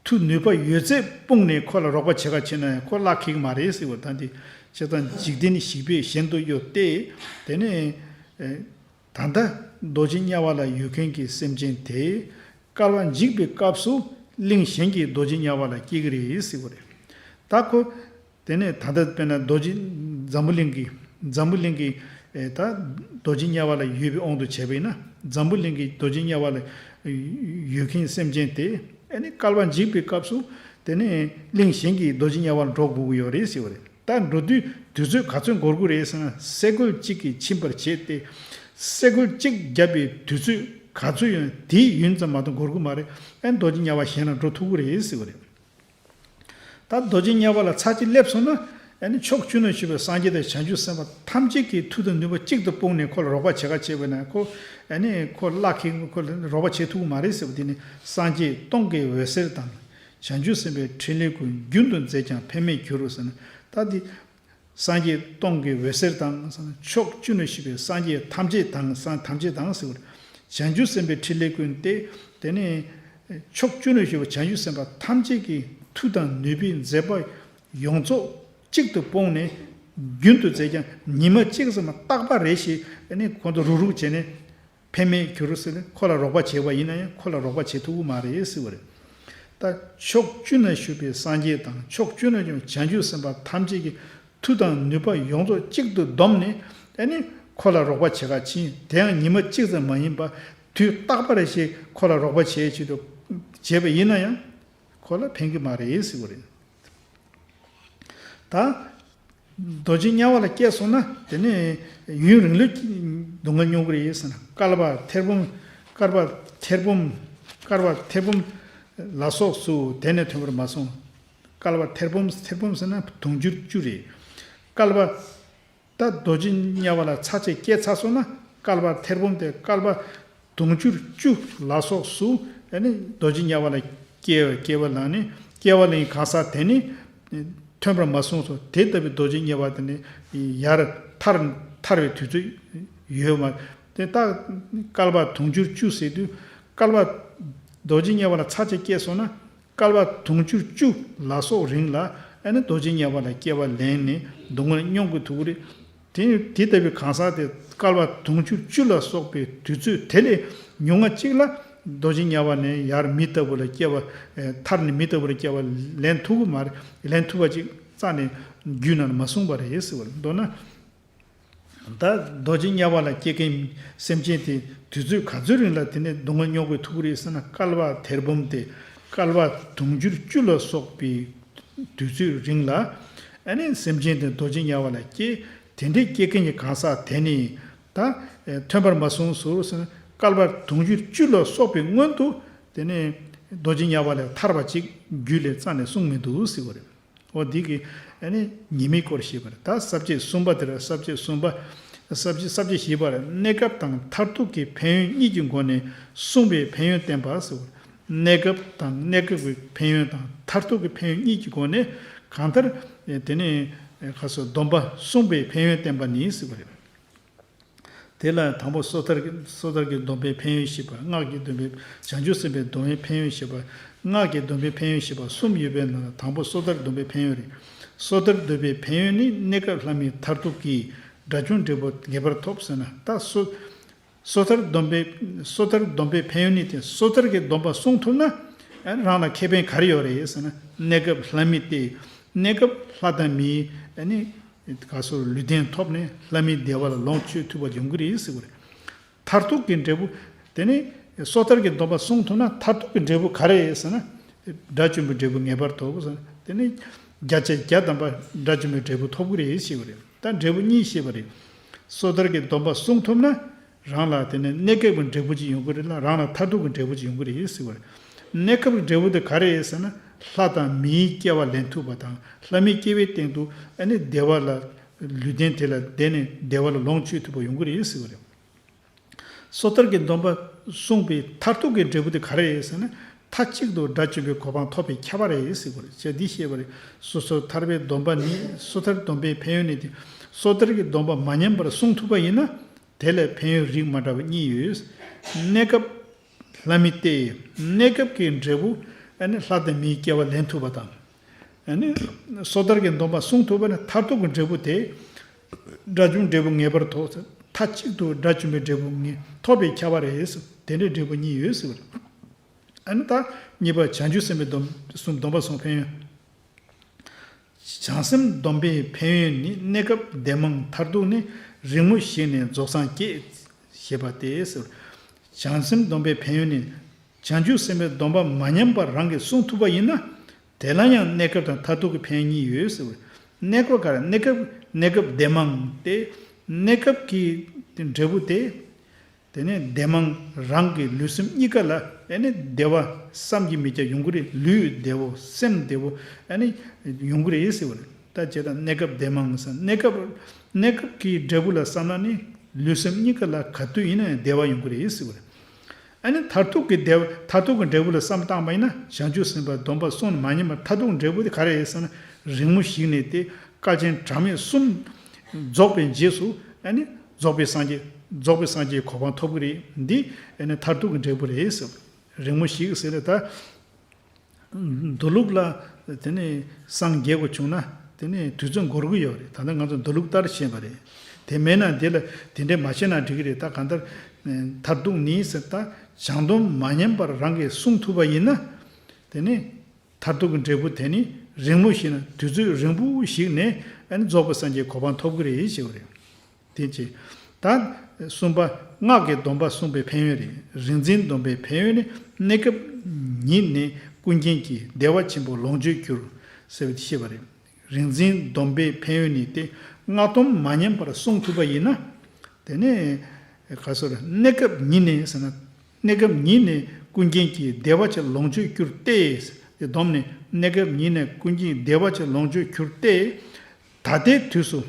མཐུ་ནུས་པ་ཡོད་ཚད་སྤུངས་ནས་ཁོ་ལ་རོགས་པ་བྱེད་ག་ཕྱིན་ན་ཡང་ཁོ་བླ་ཁེག་མ་རེད་ཟེར་བ། ད་འདི་བྱས་ཙང་འཇིག་རྟེན་ཞིག་པས་གཞན་དུ་གཡོས་ཏེ། དེ་ནས་ད་ལྟ་རྡོ་རྗེ་དམྱལ་བ་ལ་ཡོད་མཁན་གྱི་སེམས་ཅན་དེ་བསྐལ་པ་འཇིག་པའི་སྐབས་སུ་གླིང་གཞན་གྱི་རྡོ་རྗེ་དམྱལ་བ་ལ་སྐྱེ་གི་རེད་ཟེར་བ་རེད། ད་ཁོ། དེ་ནས་ད་ལྟ་དཔེར་ན་རྡོ་རྗེ་འཛམ་བུ་གླིང་གི་འཛམ་བུ་གླིང་གི་ཨེ་ད་རྡོ་རྗེ་དམྱལ་བ་ལ་ཡོད་པའི་དབང་དུ་བྱས་པ་ཡིན་ན། འཛམ་བུ་གླིང་གི་རྡོ་རྗེ་དམྱལ་བ་ལ་ཡོད་མཁན་སེམས་ཅན་དེ་ཨ་ནི་བསྐལ་པ་འཇིག་པའི་སྐབས་སུ་དེ་ནས་གླིང་གཞན་གྱི་རྡོ་རྗེ་དམྱལ་བ་ལ་འགྲོ་དགོས་ཀྱི་ཡོད་རེད་ཟེར་བ་རེད། ད་འགྲོ་དུས་དུས་ཚོད་ག་ཚོད་འགོར་གྱི་རེད་ཟེར་ན། སེ་གོལ་གཅིག་གིས་ཕྱིན་པར་བྱས་ཏེ། སེ་གོལ་གཅིག་བརྒྱབ་པའི་དུས་ཚོད་ག་ཚོད་ཡོད་ན་དེའི་ཡུན་ཙམ་མ་གཏོགས་འགོར་གྱི་མ་རེད། ཨ་ནི་རྡོ་རྗེ་དམྱལ་བ་གཞན་ལ་འགྲོ་ཐུབ་ཀྱི་རེད་ཟེར་བ་རེད། ད་རྡོ་རྗེ་དམྱལ་བ་ལ་ཚར་གཅིག་སླེབས་སོང་ན། ཨ་ནི་ཕྱོགས་བཅུ་ན་བཞུགས་པའི་སངས་རྒྱས་དང་བྱང་ཆུབ་སེམས་དཔའ་ཐམས་ཅད་ཀྱི་མཐུ་དང་ནུས་པ་གཅིག་ཏུ་སྤུངས་ནས་ཁོ་ལ་རོགས་པ་བྱེད་ག་བྱེད་པ་ན། ཁོ་ཨ་ནི་ཁོ་བླ་ཁེག་ཁོ་ལ་རོགས་པ་བྱེད་ཐུབ་ཀྱི་མ་རེད་ཟེར་བ། དེ་ནི་སངས་རྒྱས་སྟོང་གི་འོད་ཟེར་དང་། བྱང་ཆུབ་སེམས་དཔའི་ཕྲིན་ལས་ཀུན། རྒྱུན་དུ་མཛད་ཀྱང་ཕན་མེད་འགྱུར་རོ་ཟེར་ན། ད་འདི་སངས་རྒྱས་སྟོང་གི་འོད་ཟེར་དང་། ཕྱོགས་བཅུ་ན་བཞུགས་པའི་སངས་རྒྱས་ཐམས་ཅད་དང་། སངས་ཐམས་ཅད་དང་ཟེར་བ་རེད། བྱང་ཆུབ་སེམས་དཔའི་ཕྲིན་ལས་ཀུན་ཏེ། དེ་ནས་ཕྱོགས་བཅུ་ན་བཞུགས་པའི་བྱང་ཆུབ་སེམས་དཔའ་ཐམས་ཅད་ཀྱི་མཐུ་དང་ནུས་པའི་མཛད་པ་ཡོངས་རྫོགས་གཅིག་ཏུ་སྤུངས་ནས། རྒྱུན་དུ་མཛད་ཀྱང་ཉི་མ་གཅིག་ཙམ་རྟག་པ་རེ་ཞིག་ཨ་ནི་ཁོང་དུ་རུག་རུག་བྱས་ནས། ཕན་མེད་འགྱུར་ཟེར་ནས་ཁོ་ལ་རོགས་པ་བྱས་པ་ཡིན་ན་ཡང་ཁོ་ལ་རོགས་པ་བྱེད་ཐུབ་ཀྱི་མ་རེད་ཟེར་བ་རེད། ད་ཕྱོགས་བཅུ་ན་བཞུགས་པའི་སངས་རྒྱས་དང་། ཕྱོགས་བཅུ་ན་བཞུགས་བྱང་ཆུབ་སེམས་དཔའ་ཐམས་ཅད་ཀྱི་མཐུ་དང་ནུས་པ་ཡོངས་རྫོགས་གཅིག་ཏུ་བསྡོམས་ནས། ཨ་ནི་ཁོ་ལ་རོགས་པ་བྱེད་ག་ཕྱིན། དེ་ཡང་ཉི་མ་གཅིག་ཙམ་མ་ཡིན་པ་དུས་རྟག་པ་རེ་ཞིག་ཁོ་ལ་རོགས་པ་བྱེད་ཆེད་དུ་བྱས་པ་ཡིན་ན་ཡང་ཁོ་ལ་ཕན་གྱི་མ་རེད་ཟེར་བ་རེད། ད་རྡོ་རྗེ་དམྱལ་བ་ལ་སྐྱེས་སོང་ན། དེ་ནས་ཡུན་རིང་ལོས་སྡུག་བསྔལ་མྱོང་གི་རེད་ཟེར་ན། བསྐལ་པ་ཐེར་འབུམ། བསྐལ་པ་ཐེར་འབུམ། བསྐལ་པ་ཐེར་འབུམ་ལ་སོགས་སུ་དེ་ནས་ཐོན་པར་མ་གསུངས། བསྐལ་པ་ཐེར་འབུམ། ཐེར་འབུམ་ཟེར་ན་དུང་ཕྱུར་བཅུ་རེད། བསྐལ་པ། ད་རྡོ་རྗེ་དམྱལ་བ་ལ་ཚར་གཅིག་སྐྱེས་ཚར་སོང་ན། བསྐལ་པ་ཐེར་འབུམ་དེ་བསྐལ་པ་དུང་ཕྱུར་བཅུ་ལ་སོགས་སུ་ཨ་ནི་རྡོ་རྗེ་དམྱལ་བ་ལ་སྐྱེ་བའི་སྐྱེ་བ་ལེན་ནས། སྐྱེ་བ་ལེན་གང་ཟག་དེ་ནི་ཐོན་པར་མ་གསུངས་སོ། དེ་ལྟ་བུའི་རྡོ་རྗེ་དམྱལ་བ་དེ་ནི་ཡར་ཐར་ཐར་བའི་དུས་ཚོད་ཡོད་མ་དེ། ད་བསྐལ་པ་དུང་ཕྱུར་བཅུ་ཟེར་དུས། བསྐལ་པ་རྡོ་རྗེ་དམྱལ་བ་ལ་ཚར་གཅིག་སྐྱེས་སོང་ན། བསྐལ་པ་དུང་ཕྱུར་བཅུ་ལ་སོགས་རིང་ལ་ཨ་ནི་རྡོ་རྗེ་དམྱལ་བ་ལ་སྐྱེ་བ་ལེན་ནས་སྡུག་བསྔལ་མྱོང་དགོས་ཐུག་གི་རེད། དེ་དེ་ལྟ་བུའི་གང་ཟག་དེ་བསྐལ་པ་དུང་ཕྱུར་བཅུ་ལ་སོགས་པའི་དུས་ཚོད་དེ་ལས་ཉུང་ང་གཅིག་ལ་རྡོ་རྗེ་དམྱལ་བ་ནས་ཡར་མི་ལྟ་བུ་ལ་སྐྱེ་བ། ཨེ་ཐར་ནས་མི་ལྟ་བུ་ལ་སྐྱེ་བ་ལེན་ཐུབ་ཀྱི་མ་རེད། ལེན་ཐུབ་པ་ཅིག་རྩ་ནས་རྒྱུད་ནང་ལ་མ་གསུངས་པ་རེད་ཟེར་བ་རེད། མདོར་ན། ད་རྡོ་རྗེ་དམྱལ་བ་ལ་སྐྱེ་མཁན་སེམས་ཅན་དེ་དུས་ཚོད་ག་ཚོད་རིང་ལ་དེ་ནས་སྡུག་བསྔལ་མྱོང་དགོས་ཐུག་གི་རེད་ཟེར་ན། བསྐལ་པ་ཐེར་འབུམ་དེ་བསྐལ་པ་དུང་ཕྱུར་བཅུ་ལ་སོགས་པའི་ དུས་ཚོད་རིང་ལ་ཨ་ནི་སེམས་ཅན་དེ་རྡོ་རྗེ་དམྱལ་བ་ལ་སྐྱེས། དེ་འདྲའི་སྐྱེ་མཁན་གྱི་གང་ཟག་དེ་ནི་ད་ཐོན་པར་མ་གསུངས་སོ་ཟེར་ན། བསྐལ་པ་དུང་ཕྱུར་བཅུ་ལ་སོགས་པའི་སྔོན་དུ་དེ་ནི་རྡོ་རྗེ་དམྱལ་བ་ལས་ཐར་བ་ཅིག་རྒྱུད་ལས་རྩ་ནས་གསུངས་མི་འདུག་ཟེར་བ་རེད། འོ་འདི་གི་ཨ་ནི་ཉི་མའི་སྐོར་ཞེས་པ་རེད། ད་ས་བཅད་གསུམ་པ་དེ་རེད། ས་བཅད་གསུམ་པ། ས་བཅད་ས་བཅད་བཞི་པ་རེད། གནས་སྐབས་དང་མཐར་ཐུག་གི་ཕན་ཡོན་གཉིས་ཀྱི་སྒོ་ནས་གསུངས་པའི་ཕན་ཡོན་བསྟན་པ་ཟེར་བ་རེད། གནས་སྐབས་དང་གནས་སྐབས་ཀྱི་ཕན་ཡོན་དང་མཐར་ཐུག་གི་ཕན་ཡོན་གཉིས་ཀྱི་སྒོ་ནས་གང་ལྟར་དེ་ནི་ཁ་སོ་སྡོམ་པ་གསུངས་པའི་ཕན་ཡོན་བསྟན་པ་ནི་ཟེར་བ་རེད། དེ་ལ་དང་པོ་སོ་ཐར་གྱི་སོ་ཐར་གྱི་སྡོམ་པའི་ཕན་ཡོན་བཤད་པ། སྔགས་ཀྱི་སྡོམ་པའི་བྱང་ཆུབ་སེམས་དཔའི་སྡོམ་པའི་ཕན་ཡོན་བཤད་པ། སྔགས་ཀྱི་སྡོམ་པའི་ཕན་ཡོན་བཤད་པ་གསུམ་ཡོད་པའི་ནང་ལ་དང་པོ་སོ་ཐར་སྡོམ་པའི་ཕན་ཡོན་རེད། སོ་ཐར་སྡོམ་པའི་ཕན་ཡོན་ནི་གནས་སྐབས་ལྷ་མིའི་མཐར་ཐུག་གི་དགྲ་བཅོམ་འབྲས་བུ་ངེས་པར་ཐོབ་ཟེར་ན། ད་སོ་སོ་ཐར་སྡོམ་པའི་སོ་ཐར་སྡོམ་པའི་ཕན་ཡོན་ནི་དེ། སོ་ཐར་གྱི་སྡོམ་པ་བསྲུང་ཐུབ་ན་རང་ལ་ཁེ་ཕན་ག་རེ་ཡོད་རེད་ཟེར་ན། གནས་སྐབས་ལྷ་མི་སྟེ། གནས་སྐབས་ལྷ་དང་མིའི་ཨ་ནི་ག་སོ་ལུས་རྟེན་ཐོབ་ནས་ལྷ་མིའི་བདེ་བ་ལ་ལོངས་སྤྱོད་ཐུབ་པ་ཡོང་གི་རེད་ཟེར་བ་རེད། མཐར་ཐུག་གི་འབྲས་བུ། དེ་ནི་སོ་ཐར་གྱི་སྡོམ་པ་བསྲུང་ཐུབ་ན་མཐར་ཐུག་གི་འབྲས་བུ་ག་རེ་ཟེར་ན། དགྲ་བཅོམ་པའི་འབྲས་བུ་ངེས་པར་ཐོབ་ཟེར། དེ་ནི་བརྒྱ་ཆ་བརྒྱ་ཐམ་པ་དགྲ་བཅོམ་པའི་འབྲས་བུ་ཐོབ་ཀྱི་རེད་ཞེས་པ་རེད། ད་འབྲས་བུ་གཉིས་བཤད་པ་རེད། སོ་ཐར་གྱི་སྡོམ་པ་བསྲུང་ཐུབ་ན་རང་ལ་དེ་ནི་གནས་སྐབས་ཀྱི་འབྲས་བུ་ཅིག་ཡོང་གི་རེད་ལ། རང་ལ་མཐར་ཐུག་གི་འབྲས་བུ་ཅིག་ཡོང་གི་རེད་ཟེར་བ་རེད། གནས་སྐབས་ཀྱི་འབྲས་བུ་དེ་ག་རེ་རེད་ཟེར་ན། ལྷ་དང་མིའི་སྐྱེ་བ་ལེན་ཐུབ་པ་དང་། ལྷ་མིའི་སྐྱེ་བའི་སྟེང་དུ་ཨ་ནི་བདེ་བ་ལ་ལུས་རྟེན་དེ་ལ་བརྟེན་ནས་བདེ་བ་ལ་ལོངས་སྤྱོད་ཐུབ་པ་ཡོང་གི་རེད་ཟེར་བ་རེད། སོ་ཐར་གྱི་སྡོམ་པ་བསྲུངས་པའི་མཐར་ཐུག་གི་འབྲས་བུ་དེ་ག་རེ་རེད་ཟེར་ན། མཐའ་གཅིག་ཏུ་དགྲ་བཅོམ་པའི་གོ་འཕང་ཐོབ་པས་ཁྱབ་པ་རེད་ཟེར་བ་རེད། ཅེས་འདི་བཤད་པ་རེད། སོ་སོ་ཐར་པའི་སྡོམ་པ་ནི། སོ་ཐར་སྡོམ་པའི་ཕན་ཡོན་ནི་དེ། སོ་ཐར་གྱི་སྡོམ་པ་མ་ཉམས་པར་བསྲུང་ཐུབ་པ་ཡིན་ན། དེ་ལས་ཕན་ཡོན་རིགས་མ་འདྲ་བ་གཉིས་ཡོད། གནས་སྐབས་ལྷ་མི་སྟེ། གནས་སྐབས་ཀྱི་འབྲས་བུ་ཨ་ནི་ལྷ་དང་མིའི་སྐྱེ་བ་ལེན་ཐུབ་པ་དང་། ཨ་ནི་སོ་ཐར་གྱི་སྡོམ་པ་བསྲུང་ཐུབ་པ་ནི་མཐར་ཐུག་གི་འབྲས་བུ་དེ། དགྲ་བཅོམ་འབྲས་བུ་ངེས་པར་ཐོབ། མཐའ་གཅིག་ཏུ་དགྲ་བཅོམ་པའི་འབྲས་བུ་ངེས་ཐོབ་པས་ཁྱབ་པ་རེད། དེ་འདྲའི་འབྲས་བུ་གཉིས་ཡོད་ཟེར་བ་རེད། ཨ་ནི་ད་གཉིས་པ་བྱང་ཆུབ་སེམས་དཔའི་སྡོམ་གསུམ་སྡོམ་པ་བསྲུང་ཕན་ཡོན། བྱང་སེམས་སྡོམ་པའི་ཕན་ཡོན་ནི། གནས་སྐབས་བདེ་མང་མཐར་ཐུག་ནི། རིང་མོ་ཞིག་ནས་རྫོགས་སངས་རྒྱས། ཞེས་པ་སྟེ་ཟེར། བྱང་སེམས་སྡོམ་པའི་ཕན་ཡོན་ནི། བྱང་ཆུབ་སེམས་དཔའི་སྡོམ་པ་མ་ཉམས་པར་རང་གིས་བསྲུང་ཐུབ་པ་ཡིན་ན། དེ་ལ་ཡང་གནས་སྐབས་དང་མཐར་ཐུག་གི་ཕན་ཡོན་གཉིས་ཡོད་ཟེར་བ་རེད། གནས་སྐབས་ག་རེ། གནས་སྐབས་གནས་སྐབས་བདེ་མང་སྟེ། གནས་སྐབས་ཀྱི་འབྲས་བུ་དེ། དེ་ནས་བདེ་མང་རང་གི་ལུས་སེམས་གཉིས་ཀ་ལ་ཨ་ནི་བདེ་བ་བསམ་གྱིས་མི་ཁྱབ་ཡོང་གི་རེད། ལུས་བདེ་བོ་སེམས་བདེ་བོ་ཨ་ནི་ཡོང་གི་རེད་ཟེར་བ་རེད། ད་བྱས་ཙང་གནས་སྐབས་བདེ་མང་ཟེར། གནས་སྐབས་གནས་སྐབས་ཀྱི་འབྲས་བུ་ལ་བསམ་ན་ནི་ལུས་སེམས་གཉིས་ཀ་ལ་ག་དུས་ཡིན་ན་ཡང་བདེ་བ་ཡོང་གི་རེད་ཟེར་བ་རེད། ཨ་ནི་མཐར་ཐུག་གི་བདེ་བ། མཐར་ཐུག་གི་འབྲས་བུ་ལ་བསམ་བཏང་བ་ཡིན་ན། བྱང་ཆུབ་སེམས་དཔའི་སྡོམ་པ་བསྲུངས་ནས་མ་ཉམས་པར་མཐར་ཐུག་གི་འབྲས་བུ་དེ་ག་རེ་རེད་ཟེར་ན། རིང་མོ་ཞིག་ནས་དེ་དཀའ་ཆེན་གྲངས་མེད་གསུམ་རྫོགས་པའི་རྗེས་སུ་ཨ་ནི་རྫོགས་པའི་སངས་རྒྱས། རྫོགས་པའི་སངས་རྒྱས་གོ་འཕང་ཐོབ་ཀྱི་རེད། འདི་ཨ་ནི་མཐར་ཐུག་གི་འབྲས་བུ་རེད་ཟེར། རིང་མོ་ཞིག་ཟེར་ན་ད། མདོ་ལུགས་ལ་དེ་ནས་སངས་རྒྱས་དགོས་བྱུང་ན་དེ་ནས་དུས་ཚོད་འགོར་གྱི་ཡོད་རེད། ད་ལྟ་ང་ཚོ་མདོ་ལུགས་ལྟར་བྱས་པ་རེད། དེ་མེད་ན་དེ་ལ་དེ་འདྲས་མ་བྱས་ན་འགྲིག་གི་རེད། ད་གང་ལྟར་མཐར་ཐུག་ནི་ཟེར། ད་བྱང་སྡོམ་མ་ཉམས་པར་རང་གིས་བསྲུང་ཐུབ་པ་ཡིན་ན། དེ་ནས་མཐར་ཐུག་གི་འབྲས་བུ་དེ་ནི་རིང་མོ་ཞིག་ན། དུས་ཚོད་རིང་པོ་ཞིག་ནས་ཨ་ནི་རྫོགས་པའི་སངས་རྒྱས་གོ་འཕང་ཐོབ་ཀྱི་རེད་ཞེས་པ་རེད། དེ་ཅི། ད་གསུམ་པ། སྔགས་ཀྱི་སྡོམ་པ་བསྲུངས་པའི་ཕན་ཡོན་རེད། རིག་འཛིན་སྡོམ་པའི་ཕན་ཡོན་ནི། གནས་སྐབས་ཉིད་ནས་ཀུན་མཁྱེན་གྱི་བདེ་བ་ཆེན་པོ་ལོངས་སྤྱོད་གྱུར། ཟེར་བ་དེ་བཤད་པ་རེད། རིག་འཛིན་སྡོམ་པའི་ཕན་ཡོན་ནི་སྟེ། སྔགས་སྡོམ་མ་ཉམས་པར་བསྲུང་ཐུབ་པ་ཡིན་ན། དེ་ནས་ག་ཟེར། གནས་སྐབས་ཉིད་ནས་ཟེར་ན། གནས་སྐབས་ཉིད་ནས་ཀུན་མཁྱེན་གྱི་བདེ་བ་ཆེན་ལོངས་སྤྱོད་གྱུར་ཏེ། དེ་སྡོམ་ནས་གནས་སྐབས་ཉིད་ནས་ཀུན་མཁྱེན་བདེ་བ་ཆེན་ལོངས་སྤྱོད་གྱུར་ཏེ། ད་ལྟའི་དུས་སུ།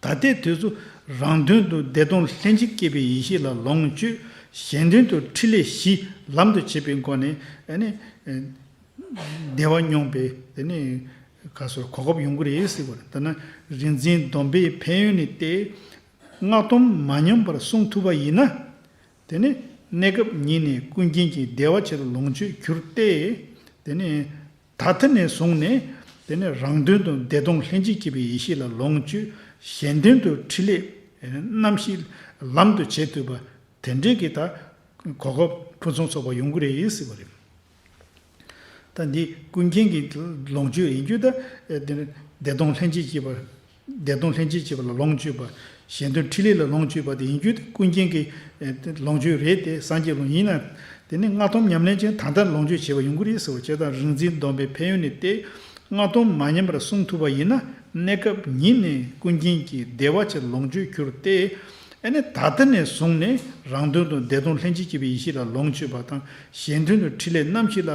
ད་ལྟའི་དུས་སུ་རང་དོན་དུ་བདེ་སྟོང་ལྷན་ཅིག་སྐྱེས་པའི་ཡེ་ཤེས་ལ་ལོངས་སྤྱོད། གཞན་དོན་དུ་ཕྲིན་ལས་བཞི་ལམ་དུ་བྱེད་པའི་སྒོ་ནས་ཨ་ནི་བདེ་བ་མྱོང་བའི་དེ་ནི་ག་ཟེར་གོ་སྐབས་ཡོང་གི་རེད་ཟེར་བ་རེད། ད་ནི་རིག་འཛིན་སྡོམ་པའི་ཕན་ཡོན་ནི་སྟེ། སྔགས་སྡོམ་མ་ཉམས་པར་བསྲུང་ཐུབ་པ་ཡིན་ན། དེ་ནི་གནས་སྐབས་ཉིད་ནས་ཀུན་མཁྱེན་གྱི་བདེ་བ་ཆེན་ལོངས་སྤྱོད་གྱུར་ཏེ། དེ་ནི་ད་ལྟ་ནས་བཟུང་ནས་དེ་ནི་རང་དོན་དུ་བདེ་སྟོང་ལྷན་ཅིག་སྐྱེས་པའི་ཡེ་ཤེས་ལ་ལོངས་སྤྱོད། གཞན་དོན་དུ་ཕྲིན་ལས་རྣམ་བཞི་ལམ་དུ་བྱེད་ཐུབ་པ་དེ་འདྲའི་གི་ད་གོ་སྐབས་ཕུན་སུམ་ཚོགས་པ་ཡོང་གི་རེད་ཟེར་བ་རེད། ད་འདི་ཀུན་མཁྱེན་གྱི་ལོངས་སྤྱོད་ཡིན་རྒྱུ་ད། ཨེ་དེ་ནི་བདེ་སྟོང་ལྷན་ཅིག་སྐྱེས་པ། བདེ་སྟོང་ལྷན་ཅིག་སྐྱེས་པ་ལ་ལོངས་སྤྱོད་པ། གཞན་དོན་ཕྲིན་ལས་ལ་ལོངས་སྤྱོད་པ་དེ་ཡིན་རྒྱུ་དེ་ཀུན་མཁྱེན་གྱི་ཨེ་དེ་ལོངས་སྤྱོད་རེད་དེ། སངས་རྒྱས་ལོངས་ཡིན་ན། དེ་ནས་སྔགས་སྡོམ་ཉམས་ལེན་ཅན་ད་ལྟ་ལོངས་སྤྱོད་བྱེད་པ་ཡོང་གི་རེད་ཟེར་བ། བྱས་ཙང་རིག་འཛིན་སྡོམ་པའི་ཕན་ཡོན་ནི་སྟེ། སྔགས་སྡོམ་མ་ཉམས་པར་བསྲུང་ཐུབ་པ་ཡིན་ན། གནས་སྐབས་ཉིད་ནས་ཀུན་མཁྱེན་གྱི་བདེ་བ་ཆེ་ལོངས་སྤྱོད་གྱུར་ཏེ། ཨ་ནི་ད་ལྟ་ནས་བཟུང་ནས་རང་དོན་དུ་བདེ་སྟོང་ལྷན་ཅིག་སྐྱེས་པའི་ཡེ་ཤེས་ལ་ལོངས་སྤྱོད་པ་དང་། གཞན་དོན་དུ་ཕྲིན་ལས་རྣམ་བཞི་ལ་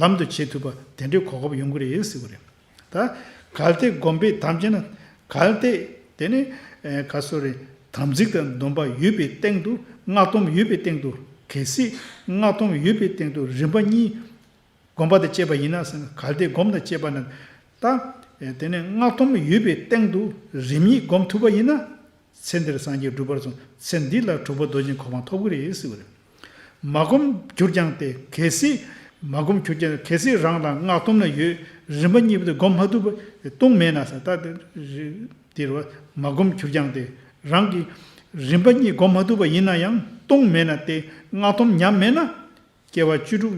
ལམ་དུ་བྱེད་ཐུབ་པ་དེ་འདྲའི་གོ་སྐབས་ཡོང་གི་རེད་ཟེར་བ་རེད། ད་གལ་ཏེ་སྒོམ་པའི་དམ་བཅས་ན། གལ་ཏེ་དེ་ནི་ཨེ་ག་སོ་རེ། དམ་ཚིག་དང་སྡོམ་པ་ཡོད་པའི་སྟེང་དུ། སྔགས་སྡོམ་ཡོད་པའི་སྟེང་དུ། གལ་སྲིད་སྔགས་སྡོམ་ཡོད་པའི་སྟེང་དུ་རིམ་པ་གཉིས་སྒོམ་པ་དང་བཅས་པ་ཡིན་ན་ཟེར་ན། གལ་ཏེ་སྒོམ་དང་བཅས་པ་ན། ད་ཨེ་དེ་ནི་སྔགས་སྡོམ་ཡོད་པའི་སྟེང་དུ་རིམ་གཉིས་སྒོམ་ཐུབ་པ་ཡིན་ན། ཚེ་འདིར་སངས་རྒྱས་འགྲུབ་པར་གསུངས། ཚེ་འདི་ལ་གྲུབ་པ་རྡོ་རྗེའི་གོ་འཕང་ཐོབ་ཀྱི་རེད་ཟེར་བ་རེད། མ་བསྒོམས་གྱུར་ཀྱང་སྟེ། གལ་སྲིད་མ་བསྒོམས་གྱུར་ཀྱང་། གལ་སྲིད་རང་ལ་སྔགས་སྡོམ་ན་ཡོད། རིམ་པ་གཉིས་པོ་དེ་སྒོམ་མ་ཐུབ་པ་ལྟུང་མེད་ན་ཟེར། ད་དེ་རེད་བ། མ་བསྒོམས་གྱུར་ཀྱང་སྟེ། རང་གིས་རིམ་པ་གཉིས་སྒོམ་མ་ཐུབ་པ་ཡིན་ན་ཡང་ལྟུང་མེད་ན་སྟེ། སྔགས་སྡོམ་ཉམས་མེད་ན། སྐྱེ་བ་བཅུ་དྲུག་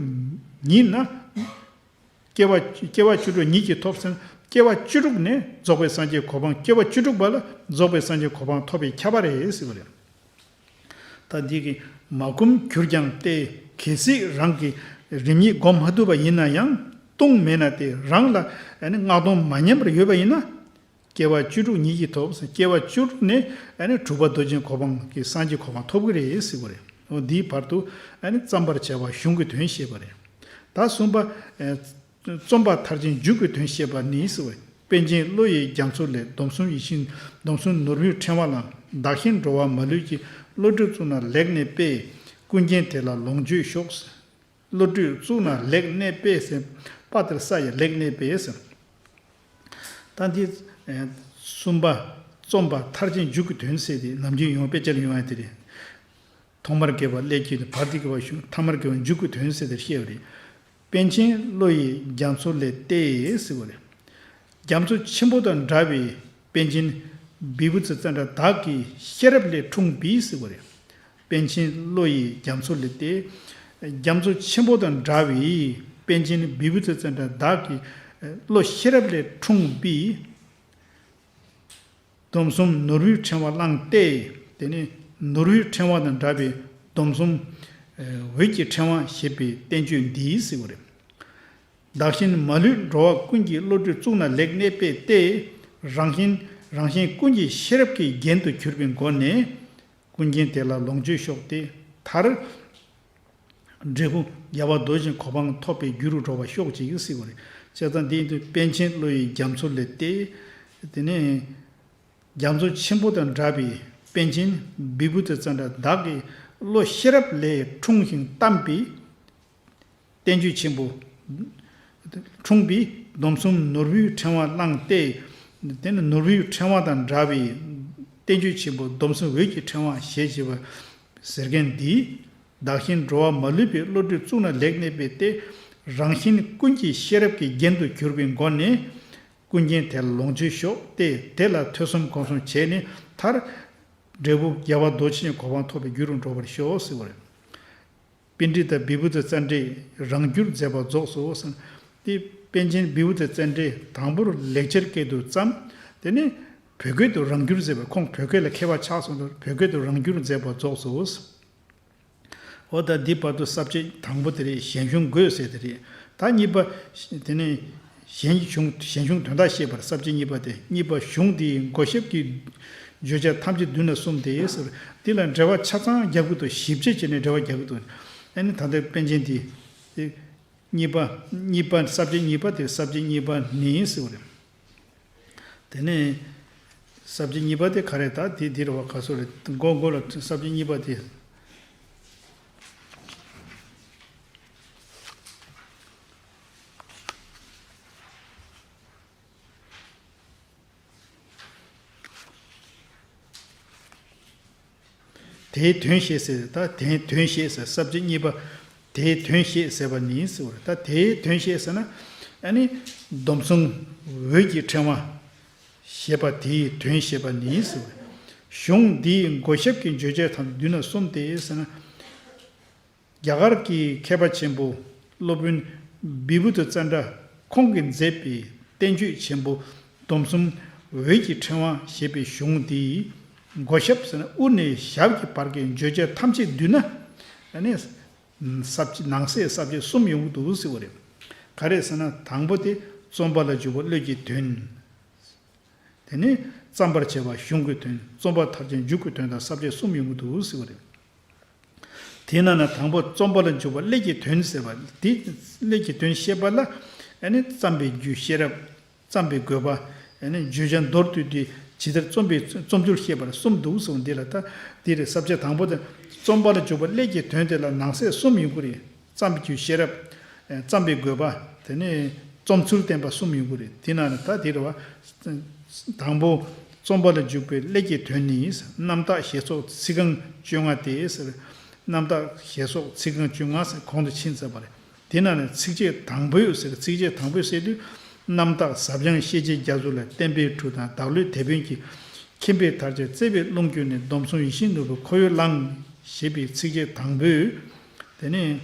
ཉིད་ན། སྐྱེ་བ། སྐྱེ་བ་བཅུ་དྲུག་ཉིད་ཀྱིས་ཐོབ་ཟེར། སྐྱེ་བ་བཅུ་དྲུག་ནས་རྫོགས་པའི་སངས་རྒྱས་གོ་འཕང་། སྐྱེ་བ་བཅུ་དྲུག་པ་ལ་རྫོགས་པའི་སངས་རྒྱས་གོ་འཕང་ཐོབ་པས་ཁྱབ་པ་རེད་ཟེར་བ་རེད། ད་འདི་གི་མ་བསྒོམས་གྱུར་ཀྱང་སྟེ། གལ་སྲིད་རང་གིས་རིམ་གཉིས་སྒོམ་མ་ཐུབ་པ་ཡིན་ན་ཡང་ལྟུང་མེད་ན་སྟེ། རང་ལ་ཨ་ནི་སྔགས་སྡོམ་མ་ཉམས་པར་ཡོད་པ་ཡིན་ན། སྐྱེ་བ་བཅུ་དྲུག་ཉིད་ཀྱིས་ཐོབ། སྐྱེ་བ་བཅུ་དྲུག་ནས་ཨ་ནི་གྲུབ་པ་རྡོ་རྗེ་གོ་འཕང་གི་སངས་རྒྱས་གོ་འཕང་ཐོབ་ཀྱི་རེད་ཟེར་བ་རེད། འོ་འདིའི་བར་དུ་ཨ་ནི་བརྩམ་པར་བྱ་བ་གཞུང་གི་དོན་བཤད་པ་རེད། ད་གསུམ་པ། ཨེ་རྩོམ་པ་མཐར་ཕྱིན་མཇུག་གི་དོན་བཤད་པ་ནི་ཟེར་བ། པཎ་ཆེན་བློ་ཡི་རྒྱ་མཚོ་ལས། སྡོམ་གསུམ་ཡིད་བཞིན། སྡོམ་གསུམ་ནོར་བུའི་ཕྲེང་བ་བླངས། བདག་གཞན་འགྲོ་བ་མ་ལུས་ཀྱི། བློ་གྲོས་གཙུག་ན་ལེགས་གནས་པས། ཀུན་མཁྱེན་དེ་ལ་ལོངས་སྤྱོད་ཤོག། བློ་གྲོས་གཙུག་ན་ལེགས་གནས་པས་ཟེར། པ་དེར་ས་ཡི་ལེགས་གནས་པས་ཟེར། ད་འདི་ཨེ་གསུམ་པ། རྩོམ་པ་མཐར་ཕྱིན་མཇུག་གི་དོན་ཟེར་དེ་ནམ་རྒྱུན་ཡོང་དཔེ་ཆ་ལ་ཡོང་ཡ་དེ་རེད། ཐོག་མར་དགེ་བ་ཀླད་ཀྱིས་བར་དུ་དགེ་བ་གཞུང་། ཐ་མར་དགེ་བ་མཇུག་གི་དོན་ཟེར་དེ་བཤད་པ་རེད། པཎ་ཆེན་བློ་ཡི་རྒྱ་མཚོ་ལས་ཏེ་ཟེར་བ་རེད། རྒྱ་མཚོ་ཆེན་པོ་དང་འདྲ་བའི་པཎ་ཆེན་བི་བུ་ཙི་ཙནྡྲ་བདག་གི་ཤེས་རབ་ལས་འཁྲུངས་པའི་ཟེར་བ་རེད། པཎ་ཆེན་བློ་ཡི་རྒྱ་མཚོ་ལས་ཏེ། རྒྱ་མཚོ་ཆེན་པོ་དང་འདྲ་བའི་པཎ་ཆེན་བི་བུ་ཙི་ཙནྡྲ་བདག་གི་བློ་ཤེས་རབ་ལས་འཁྲུངས་པའི། སྡོམ་གསུམ་ནོར་བུའི་ཕྲེང་བ་བླངས་ཏེ། དེ་ནི་ནོར་བུའི་ཕྲེང་བ་དང་འདྲ་བའི་སྡོམ་གསུམ་འོད་ཀྱི་ཕྲེང་བ་ཞེས་པའི་བསྟན་བཅོས་འདིའི་ཟེར་བ་རེད། བདག་གཞན་མ་ལུས་འགྲོ་བ་ཀུན་གྱི། བློ་གྲོས་གཙུག་ན་ལེགས་གནས་པས་ཏེ། རང་གཞན་རང་གཞན་ཀུན་གྱི་ཤེས་རབ་ཀྱི་རྒྱན་དུ་གྱུར་པའི་སྒོ་ནས། ཀུན་མཁྱེན་དེ་ལ་ལོངས་སྤྱོད་ཤོག་སྟེ། མཐར། འབྲས་བུ་རྒྱལ་བ་རྡོ་རྗེ་གོ་འཕང་ཐོབ་པའི་རྒྱུ་རུ་འགྲོ་བར་ཤོག་ཅིག་ཟེར་བ་རེད། བྱས་ཙང་འདིའི་དོན་པཎ་ཆེན་བློ་ཡི་རྒྱ་མཚོ་ལས་ཏེ། དེ་ནས་རྒྱ་མཚོ་ཆེན་པོ་དང་འདྲ་བའི་པཎ་ཆེན་བི་བུ་ཙི་ཙནྡྲ་བདག་གི་བློ་ཤེས་རབ་ལས་འཁྲུངས་ཤིང་བལྟམས་པའི་བསྟན་བཅོས་ཆེན་པོ། འཁྲུངས་པའི་སྡོམ་གསུམ་ནོར་བུའི་ཕྲེང་བ་བླངས་ཏེ། དེ་ནི་ནོར་བུའི་ཕྲེང་བ་དང་འདྲ་བའི་བསྟན་བཅོས་ཆེན་པོ་སྡོམ་གསུམ་འོད་ཀྱི་ཕྲེང་བ་ཞེས་བྱ་བ་ཟེར་མཁན་འདིས། བདག་གཞན་འགྲོ་བ་མ་ལུས་པའི། བློ་གྲོས་གཙུག་ན་ལེགས་གནས་པས་ཏེ། རང་གཞན་ཀུན་གྱི་ཤེས་རབ་ཀྱི་རྒྱན་དུ་གྱུར་པའི་སྒོ་ནས། ཀུན་མཁྱེན་དེ་ལ་ལོངས་སྤྱོད་ཤོག་སྟེ། དེ་ལ་ཐོས་བསམ་སྒོམ་གསུམ་བྱས་ནས། མཐར། འབྲས་བུ་རྒྱལ་བ་རྡོ་རྗེ་གོ་འཕང་ཐོབ་པའི་རྒྱུ་རུ་འགྲོ་བར་ཤོག་ཟེར་བ་རེད། པཎྜི་ཏ་བི་བུ་ཙི་ཙནྡྲས་རང་བསྒྱུར་མཛད་པ་རྫོགས་སོ་ཟེར། དེ་པཎ་ཆེན་བི་བུ་ཙི་ཙནྡྲས་དང་པོར་ལེགས་སྦྱར་སྐད་དུ་བརྩམས། དེ་ནས་བོད་སྐད་དུ་རང་བསྒྱུར་མཛད་པ། ཁོང་བོད་སྐད་ལ་མཁས་པ་ཆགས་སོང་ལ། བོད་སྐད་དུ་རང་བསྒྱུར་མཛད་པ་རྫོགས་སོ། འོ་ད་འདི་བར་དུ་ས་བཅད་དང་པོ་དེ་རེད། གཞན་གཞུང་དགོས་ཟེར་དེ་རེད། ད་གཉིས་པ། དེ་ནས་གཞན་གཞུང་གཞན་གཞུང་དོན་དག་བཤད་པར། ས་བཅད་གཉིས་པ་དེ། གཉིས་པ་གཞུང་འདིའི་མགོ་ཞབས་ཀྱི་བརྗོད་བྱ་ཐམས་ཅད་བསྡུས་ན་གསུམ་སྟེ་ཟེར། འདི་ལ་འགྲེལ་པ་ཆ་ཚང་རྒྱག་གི་འདུག་ཞིབ་དཔྱད་བྱས་ནས་འགྲེལ་པ་རྒྱག་གི་འདུག་ཨ་ནི་ད་ལྟ་པཎ་ཆེན་འདི། གཉིས་པ། གཉིས་པ། ས་བཅད་གཉིས་པ་དེ། ས་བཅད་གཉིས་པ་ནི་ཟེར་བ་རེད། དེ་ནས་ས་བཅད་གཉིས་པ་དེ་ག་རེ། ད་དེ་འདིར་བ་ག་སོ་རེད། མགོ་མགོ་ལ་ས་བཅད་གཉིས་པ་དེ། དེའི་དོན་བཤད་ཟེར། ད་དེའི་དོན་བཤད་ཟེར། ས་བཅད་གཉིས་པ། དེའི་དོན་བཤད་ཟེར་བ་ནི་ཟེར་བ་རེད། ད་དེའི་དོན་བཤད་ཟེར་ན། ཨ་ནི་སྡོམ་གསུམ་འོད་ཀྱི་ཕྲེང་བ་ཞེས་པ་དེའི་དོན་བཤད་པ་ནི་ཟེར་བ་རེད། གཞུང་འདིའི་མགོ་ཞབས་ཀྱི་བརྗོད་བྱ་ཐམས་བསྡུས་ན་གསུམ་སྟེ་ཟེར་ན། རྒྱ་གར་གྱི་མཁས་པ་ཆེན་པོ་སློབ་དཔོན་བི་བུ་ཙི་ཙནྡྲ་ཁོང་གིས་མཛད་པའི་བསྟན་བཅོས་ཆེན་པོ་སྡོམ་གསུམ་འོད་ཀྱི་ཕྲེང་བ་ཞེས་པའི་གཞུང་འདིའི་མགོ་ཞབས་ཟེར་ན། དབུ་ནས་ཞབས་ཀྱི་བར་གྱི་བརྗོད་བྱ་ཐམས་ཅད་བསྡུས་ན། ཨ་ནི་ ས་བཅད་ནང་གསེས་ས་བཅད་གསུམ་ཡོང་གི་འདུག་ཟེར་བ་རེད། ག་རེ་ཟེར་ན། དང་པོ་དེ་རྩོམ་པ་ལ་འཇུག་པ་བློས་ཀྱི་དོན། དེ་ནས་བརྩམ་པར་བྱ་བ་གཞུང་གི་དོན། རྩོམ་པར་ཐལ་ཅན་མཇུག་གི་དོན་དང་ས་བཅད་གསུམ་ཡོང་གི་འདུག་ཟེར་བ་རེད། དེས་ན་ན་དང་པོ་རྩོམ་པ་ལ་འཇུག་པ་བློས་ཀྱི་དོན་ཟེར་བ་དེ། བློས་ཀྱི་དོན་བཤད་པ་ལ་ཨ་ནི་བརྩམས་པའི་རྒྱུ་ཤེས་རབ། བརྩམས་པའི་དགོས་པ། ཨ་ནི་བརྗོད་བྱ་མདོར་བསྡུས་ཏེ་ཇི་ལྟར་རྩོམ་པའི་རྩོམ་ཚུལ་བཤད་པར་གསུམ་འདུག་གསུངས། འདི་ལ་ད་འདི་རེད། ས་བཅད་དང་པོ་དེ་རྩོམ་པ་ལ་འཇུག་པ་བློས་ཀྱི་དོན་དེ་ལ་ནང་གསེས་གསུམ་ཡོང་གི་རེད། བརྩམས་པའི་རྒྱུ་ཤེས་རབ། བརྩམས་པའི་དགོས་པ། དེ་ནས་རྩོམ་ཚུལ་བསྟན་པ་གསུམ་ཡོང་གི་རེད། དེ་ནང་ནས་ད་དེ་རེད་བ། དང་པོ། རྩོམ་པ་ལ་འཇུག་པའི་བློས་ཀྱི་དོན་ནི། རྣམ་དག་ཞེས་སོགས་ཚིག་རྐང་བཅོ་ལྔ་སྟེ་ཟེར། རྣམ་དག་ཞེས་སོགས་ཚིག་རྐང་བཅོ་ལྔ་ཟེར་གོང་དུ་ཕྱིན་ཚར་བ་རེད། དེ་ནང་ནས་ཚིགས་བཅད་དང་པོས་ཟེར། ཚིགས་བཅད་དང་པོས་ཟེར་དུས། རྣམ་དག་ཟབ་སྦྱངས་ཤེས་བྱའི་རྒྱ་མཚོ་ལ། བསྟན་པའི་གྲུ་དང་བདག་བློའི་དེད་དཔོན་གྱིས། མཁྱེན་པའི་དར་ཆ་བརྩེ་བའི་རླུང་བསྒྱུར་ནས། སྡོམ་གསུམ་ཡིད་བཞིན་ནོར་བུའི་ཁོར་ཡུག་བླངས། ཞེས་པའི་ཚིགས་བཅད་དང་པོས། དེ་ནས་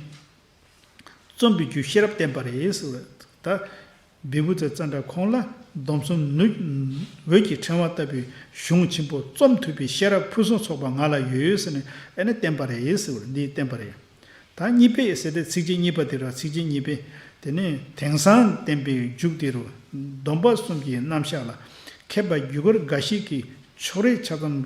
རྩོམ་པའི་རྒྱུ་ཤེས་རབ་བསྟན་པ་རེད་ཟེར་བ། ད་བི་བུ་ཙ་ཙ་འདྲ་ཁོང་ལ་སྡོམ་གསུམ་ནུས། འོད་ཀྱི་ཕྲེང་བ་ལྟ་བུའི་གཞུང་ཆེན་པོ་རྩོམ་ཐུབ་པའི་ཤེས་རབ་ཕུན་སུམ་ཚོགས་པ་ང་ལ་ཡོད་ཟེར་ནས་ཨ་ནི་བསྟན་པ་རེད་ཟེར་བ། འདི་བསྟན་པ་རེད། ད་གཉིས་པས་ཟེར་ཏེ་ཚིགས་བཅད་གཉིས་པ་དེ་ར། ཚིགས་བཅད་གཉིས་པས། དེ་ནས་དེང་སང་བསྟན་པའི་མཇུག་དེ་རུ། སྡོམ་པ་གསུམ་གྱི་རྣམ་གཞག་ལ། མཁས་པ་རྒྱུ་སྐར་འགའ་ཞིག་གིས། ཕྱོགས་རིས་ཆ་ཙམ།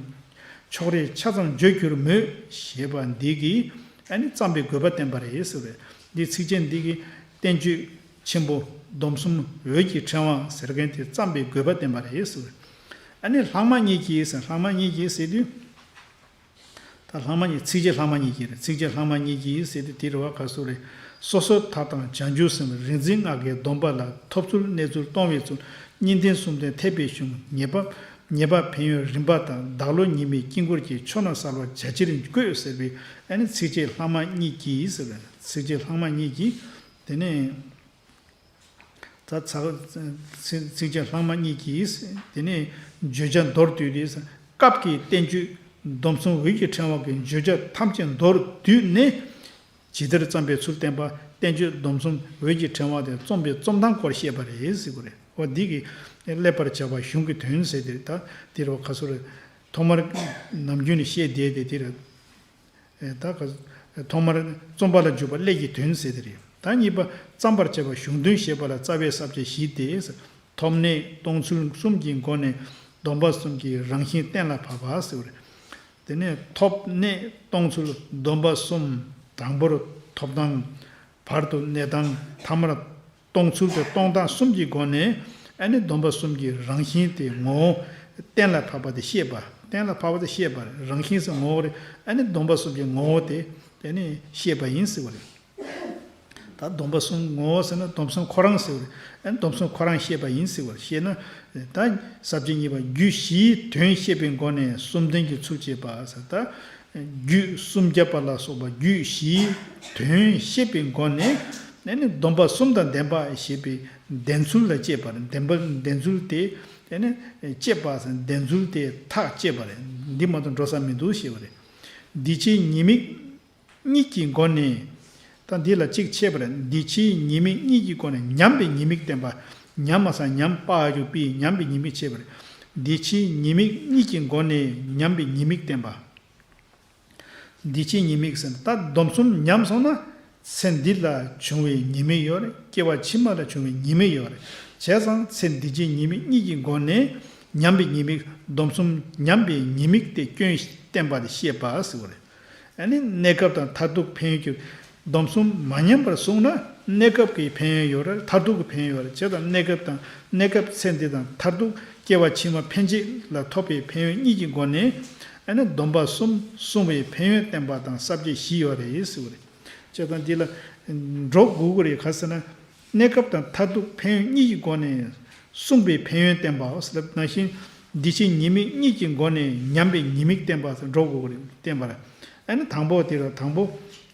ཕྱོགས་རིས་ཆ་ཙམ་བརྗོད་གྱུར་མོད། ཞེས་པ་འདི་གིས་ཨ་ནི་བརྩམས་པའི་དགོས་པ་བསྟན་པ་རེད་ཟེར་བས། འདི་ཚིགས་བཅད་འདི་གིས་བསྟན་བཅོས་ཆེན་པོ་སྡོམ་གསུམ་འོད་ཀྱི་ཕྲེང་བ་ཟེར་མཁན་དེ་བརྩམས་པའི་དགོས་པ་བསྟན་པ་རེད་ཟེར་བས། ཨ་ནི་ལྷག་མ་གཉིས་ཀྱིས་ཟེར། ལྷག་མ་གཉིས་ཀྱིས་ཟེར་དུས། ད་ལྷག་མ་གཉིས། ཚིགས་བཅད་ལྷག་མ་གཉིས་ཀྱིས་རེད། ཚིགས་བཅད་ལྷག་མ་གཉིས་ཀྱིས་ཟེར་དུས་དེ་རེད་བ། ག་སོ་རེད། སོ་སོའི་མཐའ་དང་བྱང་ཆུབ་སེམས། རིག་འཛིན་སྔགས་ཀྱི་སྡོམ་པ་ལ། ཐོབ་ཚུལ་གནས་ཚུལ་གཏོང་བའི་ཚུལ། གཉིས་ལྡན་གསུམ་ལྡན་འཐད་པའི་གཞུང་། ཉེས་པ། ཉེས་པ་ཕན་ཡོན་རིམ་པ་དང་། བདག་བློ་ཉི་མའི་དཀྱིལ་འཁོར་གྱི། ཕྱོགས་རྣམས་གསལ་བར་བྱ་ཕྱིར་བཀོད། ཟེར་བའི་ཨ་ནི་ཚིགས་བཅད་ལྷག་མ་གཉིས་ཀྱིས་ཟེར་བའི། ཚིགས་བཅད་ལྷག་མ་གཉིས་ཀྱིས། དེ་ནས། ད་ཚ། ཚིག་ཚིགས་བཅད་ལྷག་མ་གཉིས་ཀྱིས། དེ་ནས་བརྗོད་བྱ་མདོར་བསྡུས་ཏེ། སྐབས་ཀྱི་བསྟན་བཅོས་སྡོམ་གསུམ་འོད་ཀྱི་ཕྲེང་བ་གི་བརྗོད་བྱ་ཐམས་ཅད་མདོར་བསྡུས་ནས། ཇི་ལྟར་བརྩམས་པའི་ཚུལ་བསྟན་པ། བསྟན་བཅོས་སྡོམ་གསུམ་འོད་ཀྱི་ཕྲེང་བ་དེ་རྩོམ་པའི་རྩོམ་སྟངས་སྐོར་བཤད་པ་རེད་ཟེར་གྱི་རེད། འོ་འདི་གི་བསླབ་པར་བྱ་བ་གཞུང་གི་དོན་ཟེར་དེ། ད་དེ་རུ་ག་སོ་རེད། ཐོག་མར་ནམ་རྒྱུན་ནས་བཤད་བསྡད་དེ་དེ་རེད། ཨེ། ད་ག་ཐོག་མར་རྩོམ་པ་ལ་འཇུག་པ་བློས་ཀྱི་དོན་ཟེར་དེ་རེད། ད་གཉིས་པ་བརྩམ་པར་བྱ་བ་གཞུང་དོན་བཤད་པ་ལ་རྩ་བའི་ས་བཅད་བཞི་སྟེ། ཐོབ་གནས་སྟོང་ཚུལ་གསུམ་གྱི་སྒོ་ནས་སྡོམ་པ་གསུམ་གྱི་རང་བཞིན་གཏན་ལ་ཕབ་པ་ཟེར་བ་རེད། དེ་ནས་ཐོབ་གནས་སྟོང་ཚུལ་སྡོམ་པ་གསུམ། དང་པོར་ཐོབ་སྟངས། བར་དུ་གནས་སྟངས། ཐ་མར་སྟོང་ཚུལ་དེ་སྟོང་སྟངས་གསུམ་གྱི་སྒོ་ནས་ཨ་ནི་སྡོམ་པ་གསུམ་གྱི་རང་བཞིན་དེ་ངོ་བོ་གཏན་ལ་ཕབ་པ་དེ་བཤད་པ། གཏན་ལ་ཕབ་པ་དེ་བཤད་པ་རེད། རང་བཞིན་ཟེར་ངོ་བོ་རེད། ཨ་ནི་སྡོམ་པ་གསུམ་གྱི་ངོ་བོ་དེ་དེ་ནི་བཤད་པ་ཡིན་ཟེར་བ་རེད། ད་སྡོམ་པ་གསུམ་ངོ་བོ་ཟེར་ན་སྡོམ་གསུམ་ཁོ་རང་ཟེར་བ་རེད། ཨ་ནི་སྡོམ་གསུམ་ཁོ་རང་བཤད་པ་ཡིན་ཟེར་བ་རེད། བཤད་ན་ད་ས་བཅད་གཉིས་པ་རྒྱུད་བཞིའི་དོན་བཤད་པའི་སྒོ་ནས་གསུམ་ལྡན་གྱི་ཚུལ་བྱེད་པ་ཟེར། ད་རྒྱུད་སུམ་བརྒྱ་པ་ལ་སོགས་པ་རྒྱུད་བཞིའི་དོན་བཤད་པའི་སྒོ་ནས་ཨ་ནི་སྡོམ་པ་གསུམ་དང་ལྡན་པ་ཞེས་པའི་ལྡན་ཚུལ་ལ་དཔྱད་པ་རེད། ལྡན་པ་ལྡན་ཚུལ་དེ་ཨ་ནི་དཔྱད་པ་ཟེར། ལྡན་ཚུལ་དེ་ཐག་བཅད་པ་རེད། འདི་མ་གཏོགས་འགྲོ་ས་མི་འདུག་ཞེས་པ་རེད། འདི་ཕྱིའི་ཉེས་དམིགས་གཉིས་ཀྱི་སྒོ་ནས། ད་འདི་ལ་གཅིག་ཕྱེ་བ་རེད། འདི་ཕྱིའི་ཉེས་དམིགས་གཉིས་ཀྱི་སྒོ་ནས་ཉམས་པའི་ཉེས་དམིགས་བསྟན་པ། ཉམས་མ་ས་ཉམས་པ་ཡོད་པའི་ཉམས་པའི་ཉེས་དམིགས་ཕྱེ་བ་རེད། འདི་ཕྱིའི་ཉེས་དམིགས་གཉིས་ཀྱི་སྒོ་ནས་ཉམས་པའི་ཉེས་དམིགས་བསྟན་པ། འདི་ཕྱིའི་ཉེས་དམིགས་ཟེར་ན་ད་སྡོམ་གསུམ་ཉམས་སོང་ན་ཚེ་འདི་ལ་བྱུང་བའི་ཉེས་དམིགས་ཡོད་རེད། སྐྱེ་བ་ཕྱི་མ་ལ་བྱུང་བའི་ཉེས་དམིགས་ཡོད་རེད། བྱས་ཙང་ཚེ་འདི་ཕྱིའི་ཉེས་དམིགས་གཉིས་ཀྱི་སྒོ་ནས་ཉམས་པའི་ཉེས་དམིགས། སྡོམ་གསུམ་ཉམས་པའི་ཉེས་དམིགས་དེ་སྐྱོན་བསྟན་པ་དེ་བཤད་པ་ཟེར་བ་རེད། ཨ་ནི་གནས་སྐབས་དང་མཐར་ཐུག་ཕན་ཡོན་གྱི། སྡོམ་གསུམ་མ་ཉམས་པར་བསྲུངས་ན་གནས་སྐབས་ཀྱི་ཕན་ཡོན་ཡོད་རེད། མཐར་ཐུག་གི་ཕན་ཡོན་ཡོད་རེད། བྱས་ཙང་གནས་སྐབས་དང་། གནས་སྐབས་ཚེ་འདི་དང་མཐར་ཐུག་སྐྱེ་བ་ཕྱི་མ་ཕན་ཆད་ལ་ཐོབ་པའི་ཕན་ཡོན་གཉིས་ཀྱི་སྒོ་ནས་ཨ་ནི་སྡོམ་པ་གསུམ་བསྲུང་བའི་ཕན་ཡོན་བསྟན་པ་དང་ས་བཅད་བཞི་ཡོད་རེད་ཟེར་བ་རེད། བྱས་ཙང་འདི་ལ་འགྲོ་དགོས་ཀྱི་རེད། ག་ཟེར་ན། གནས་སྐབས་དང་མཐར་ཐུག་ཕན་ཡོན་གཉིས་ཀྱི་སྒོ་ནས་བསྲུང་བའི་ཕན་ཡོན་བསྟན་པའོ་ཟེར་ལབ་ནང་བཞིན། འདི་ཕྱིའི་ཉེས་དམིགས་གཉིས་ཀྱི་སྒོ་ནས་ཉམས་པའི་ཉེས་དམིགས་བསྟན་པ་ཟེར་འགྲོ་དགོས་ཀྱི་རེད། བསྟན་པ་རེད། ཨ་ནི་དང་པོ་དེ་རུ་དང་པོ།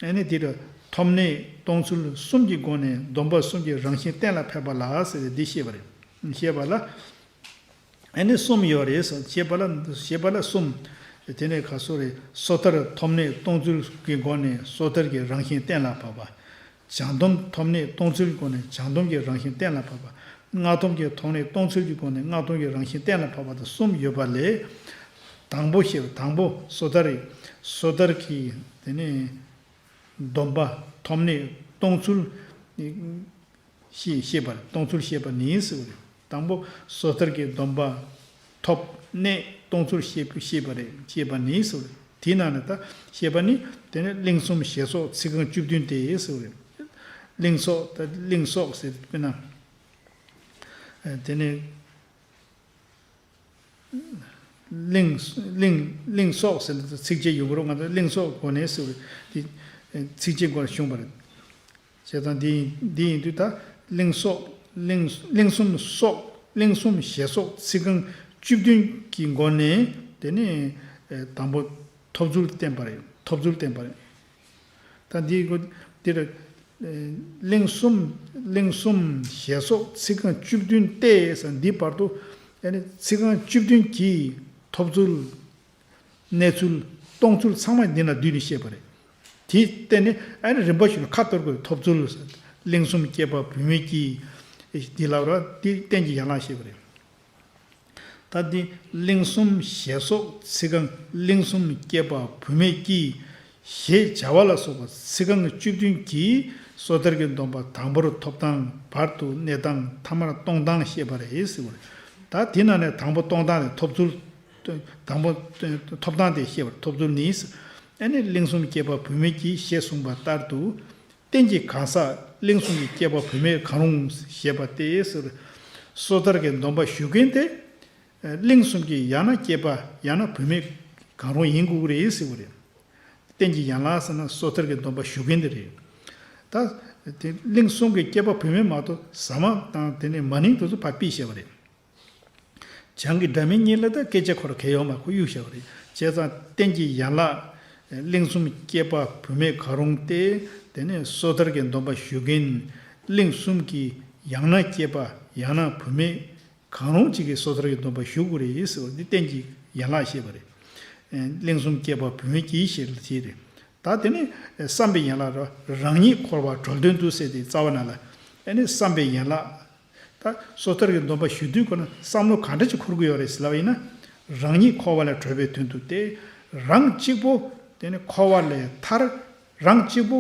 ཨ་ནི་དེ་རུ་ཐོབ་གནས་སྟོང་ཚུལ་གསུམ་གྱི་སྒོ་ནས་སྡོམ་པ་གསུམ་གྱི་རང་བཞིན་གཏན་ལ་ཕབ་པ་ལ་ཟེར་ཏེ་འདི་བཤད་པ་རེད། བཤད་པ་ལ། ཨ་ནི་གསུམ་ཡོད་རེད་ཟེར། བཤད་པ་ལ། བཤད་པ་ལ་གསུམ། དེ་ནས་ག་སོ་རེད། སོ་ཐར་ཐོབ་གནས་སྟོང་ཚུལ་གྱི་སྒོ་ནས་སོ་ཐར་གྱི་རང་བཞིན་གཏན་ལ་ཕབ་པ། བྱང་སྡོམ་ཐོབ་གནས་སྟོང་ཚུལ་གྱི་སྒོ་ནས་བྱང་སྡོམ་གྱི་རང་བཞིན་གཏན་ལ་ཕབ་པ། སྔགས་སྡོམ་གྱི་ཐོབ་གནས་སྟོང་ཚུལ་གྱི་སྒོ་ནས་སྔགས་སྡོམ་གྱི་རང་བཞིན་གཏན་ལ་ཕབ་པ་དང་གསུམ་ཡོད་པ་ལས། དང་པོ་བཤད་པ། དང་པོ་སོ་ཐར་རེད། སོ་ཐར་གྱི་དེ་ནས། སྡོམ་པ་ཐོབ་གནས་གཏོང་ཚུལ་ཤེས་ཤེས་པ་རེད། གཏོང་ཚུལ་ཤེས་པ་ནི་ཟེར་བ་རེད། དང་པོ་སོ་ཐར་གྱི་སྡོམ་པ་ཐོབ་གནས་གཏོང་ཚུལ་ཤེས་ཤེས་པ་རེད། ཤེས་པ་ནི་ཟེར་བ་རེད། དེའི་ནང་ནས་ད་ཤེས་པ་ནི་དེ་ནི་གླེང་གསུམ་ཞལ་སོགས་ཚིག་རྐང་བཅུ་བདུན་ཏེ་ཟེར་བ་རེད། གླེང་སོགས་ད་གླེང་སོགས་ཟེར་དཔེར་ན། དེ་ནི་གླེང་གླེང་གླེང་སོགས་ཟེར་ན་ཚིགས་བཅད་ཡོད་རུང་ང་ཚོ་གླེང་སོགས་གོ་ནས་ཟེར་བ་དེ་ཚིགས་བཅད་སྐོར་བྱུང་བ་རེད། བྱས་ཙང་འདི་ཡིན་འདི་ཡིན་དུས་ད་གླེང་སོགས་གླེང་གླེང་གསུམ་སོགས་གླེང་གསུམ་ཞལ་སོགས་ཚིག་རྐང་བཅུ་བདུན་གྱི་སྒོ་ནས་དེ་ནི་དང་པོ་ཐོབ་ཚུལ་བསྟན་པ་རེད། ཐོབ་ཚུལ་བསྟན་པ་རེད། ད་འདི་གོ་འདིར་གླེང་གསུམ་གླེང་གསུམ་ཞལ་སོགས་ཚིག་རྐང་བཅུ་བདུན་ཏེ་ཟེར་འདི་བར་དུ་ཨ་ནི་ཚིག་རྐང་བཅུ་བདུན་གྱིས་ཐོབ་ཚུལ་གནས་ཚུལ་གཏོང་ཚུལ་ཚང་མ་འདི་ན་བསྡུས་ནས་བཤད་པ་རེད། དེའི་སྟེང་ནས་ཨ་ནི་རིམ་པ་བཞིན་ཁ་གཏོར་དགོས། ཐོབ་ཚུལ་གླེང་གསུམ་བསྐྱེད་པ་བུད་མེད་ཀྱི་འདི་ལབ་ར་འདི་རྟེན་གྱི་ཡན་ལག་བཤད་པ་རེད། ད་འདི་གླེང་གསུམ་ཞལ་སོགས་ཚིག་རྐང་གླེང་གསུམ་བསྐྱེད་པ་བུད་མེད་ཀྱི་ཞེས་བྱ་བ་ལ་སོགས་པ་ཚིག་རྐང་བཅུ་བདུན་གྱིས་སོ་ཐར་གྱི་སྡོམ་པ་དང་པོར་ཐོབ་ཐང་བར་དུ་གནས་སྟངས་ཐ་མར་གཏོང་སྟངས་བཤད་པ་རེད་ཟེར་བ་རེད། ད་དེ་ནང་ནས་དང་པོ་གཏོང་སྟངས་དེ་ཐོབ་ཚུལ། དང་པོ་ཐོབ་སྟངས་དེ་བཤད་པར་ཐོབ་ཚུལ་ནི། ཨ་ནི་གླེང་གསུམ་བསྐྱེད་པ་བུད་མེད་ཀྱི་ཞེས་གསུངས་པ་ལྟར་དུ། རྟེན་གྱི་གང་ཟག་གླེང་གསུམ་གྱི་བསྐྱེད་པ་བུད་མེད་གང་རུང་ཞེས་པ་སྟེ་ཟེར། སོ་ཐར་གྱི་སྡོམ་པ་ཞུ་མཁན་དེ། གླེང་གསུམ་གྱི་ཡང་ན་བསྐྱེད་པ་ཡང་ན་བུད་མེད་གང་རུང་ཡིན་དགོས་ཀྱི་རེད་ཟེར་བ་རེད། རྟེན་གྱི་ཡན་ལག་ཟེར་ན་སོ་ཐར་གྱི་སྡོམ་པ་ཞུ་མཁན་དེ་རེད། ད་དེ་གླེང་གསུམ་གྱི་བསྐྱེད་པ་བུད་མེད་མ་གཏོགས་ཟ་མ་དང་དེ་ནས་མ་ནིང་དེ་ཚོ་ཕར་ཕུད་བྱས་པ་རེད། བྱང་གི་སྒྲ་མི་སྙན་ལ་ད་སྐད་ཆ་ཁོ་ར་གལ་ཡོད་མ་ཁོ་གཡུག་བཞག་པ་རེད། བྱས་ཙང་རྟེན་གྱི་ཡན་ལག་གླེང་གསུམ་བསྐྱེད་པ་བུད་མེད་གང་རུང་སྟེ། དེ་ནས་སོ་ཐར་གྱི་སྡོམ་པ་ཞུ་མཁན་གླེང་གསུམ་གྱི་ཡང་ན་བསྐྱེད་པ་ཡང་ན་བུད་མེད་གང་རུང་གཅིག་གིས་སོ་ཐར་གྱི་སྡོམ་པ་ཞུ་དགོས་རེད་ཟེར་བ་འདི་རྟེན་གྱི་ཡན་ལག་བཤད་པ་རེད། གླེང་གསུམ་བསྐྱེད་པ་བུད་མེད་ཀྱི་ཞེས་ལ་བྱེད་རེད། ད་དེ་ནས་བསམ་པའི་ཡན་ལག་རང་ཉིད་འཁོར་བ་གྲོལ་དོན་དུ་ཟེར་ཏེ་རྩ་བ་ནང་ལ་ཨ་ནི་བསམ་པའི་ཡན་ལག་ད་སོ་ཐར་གྱི་སྡོམ་པ་ཞུ་དུས་ཁོ་ན་བསམ་བློ་ག་འདྲ་ཅིག་འཁོར་གྱི་ཡོད་རེད་ཟེར་ལབ་ཡིན་ན། རང་ཉིད་འཁོར་བ་ལས་གྲོལ་བའི་དོན་དུ་སྟེ། རང་གཅིག་པུ་དེ་ནི་འཁོར་བ་ལས་ཐར། རང་གཅིག་པུ་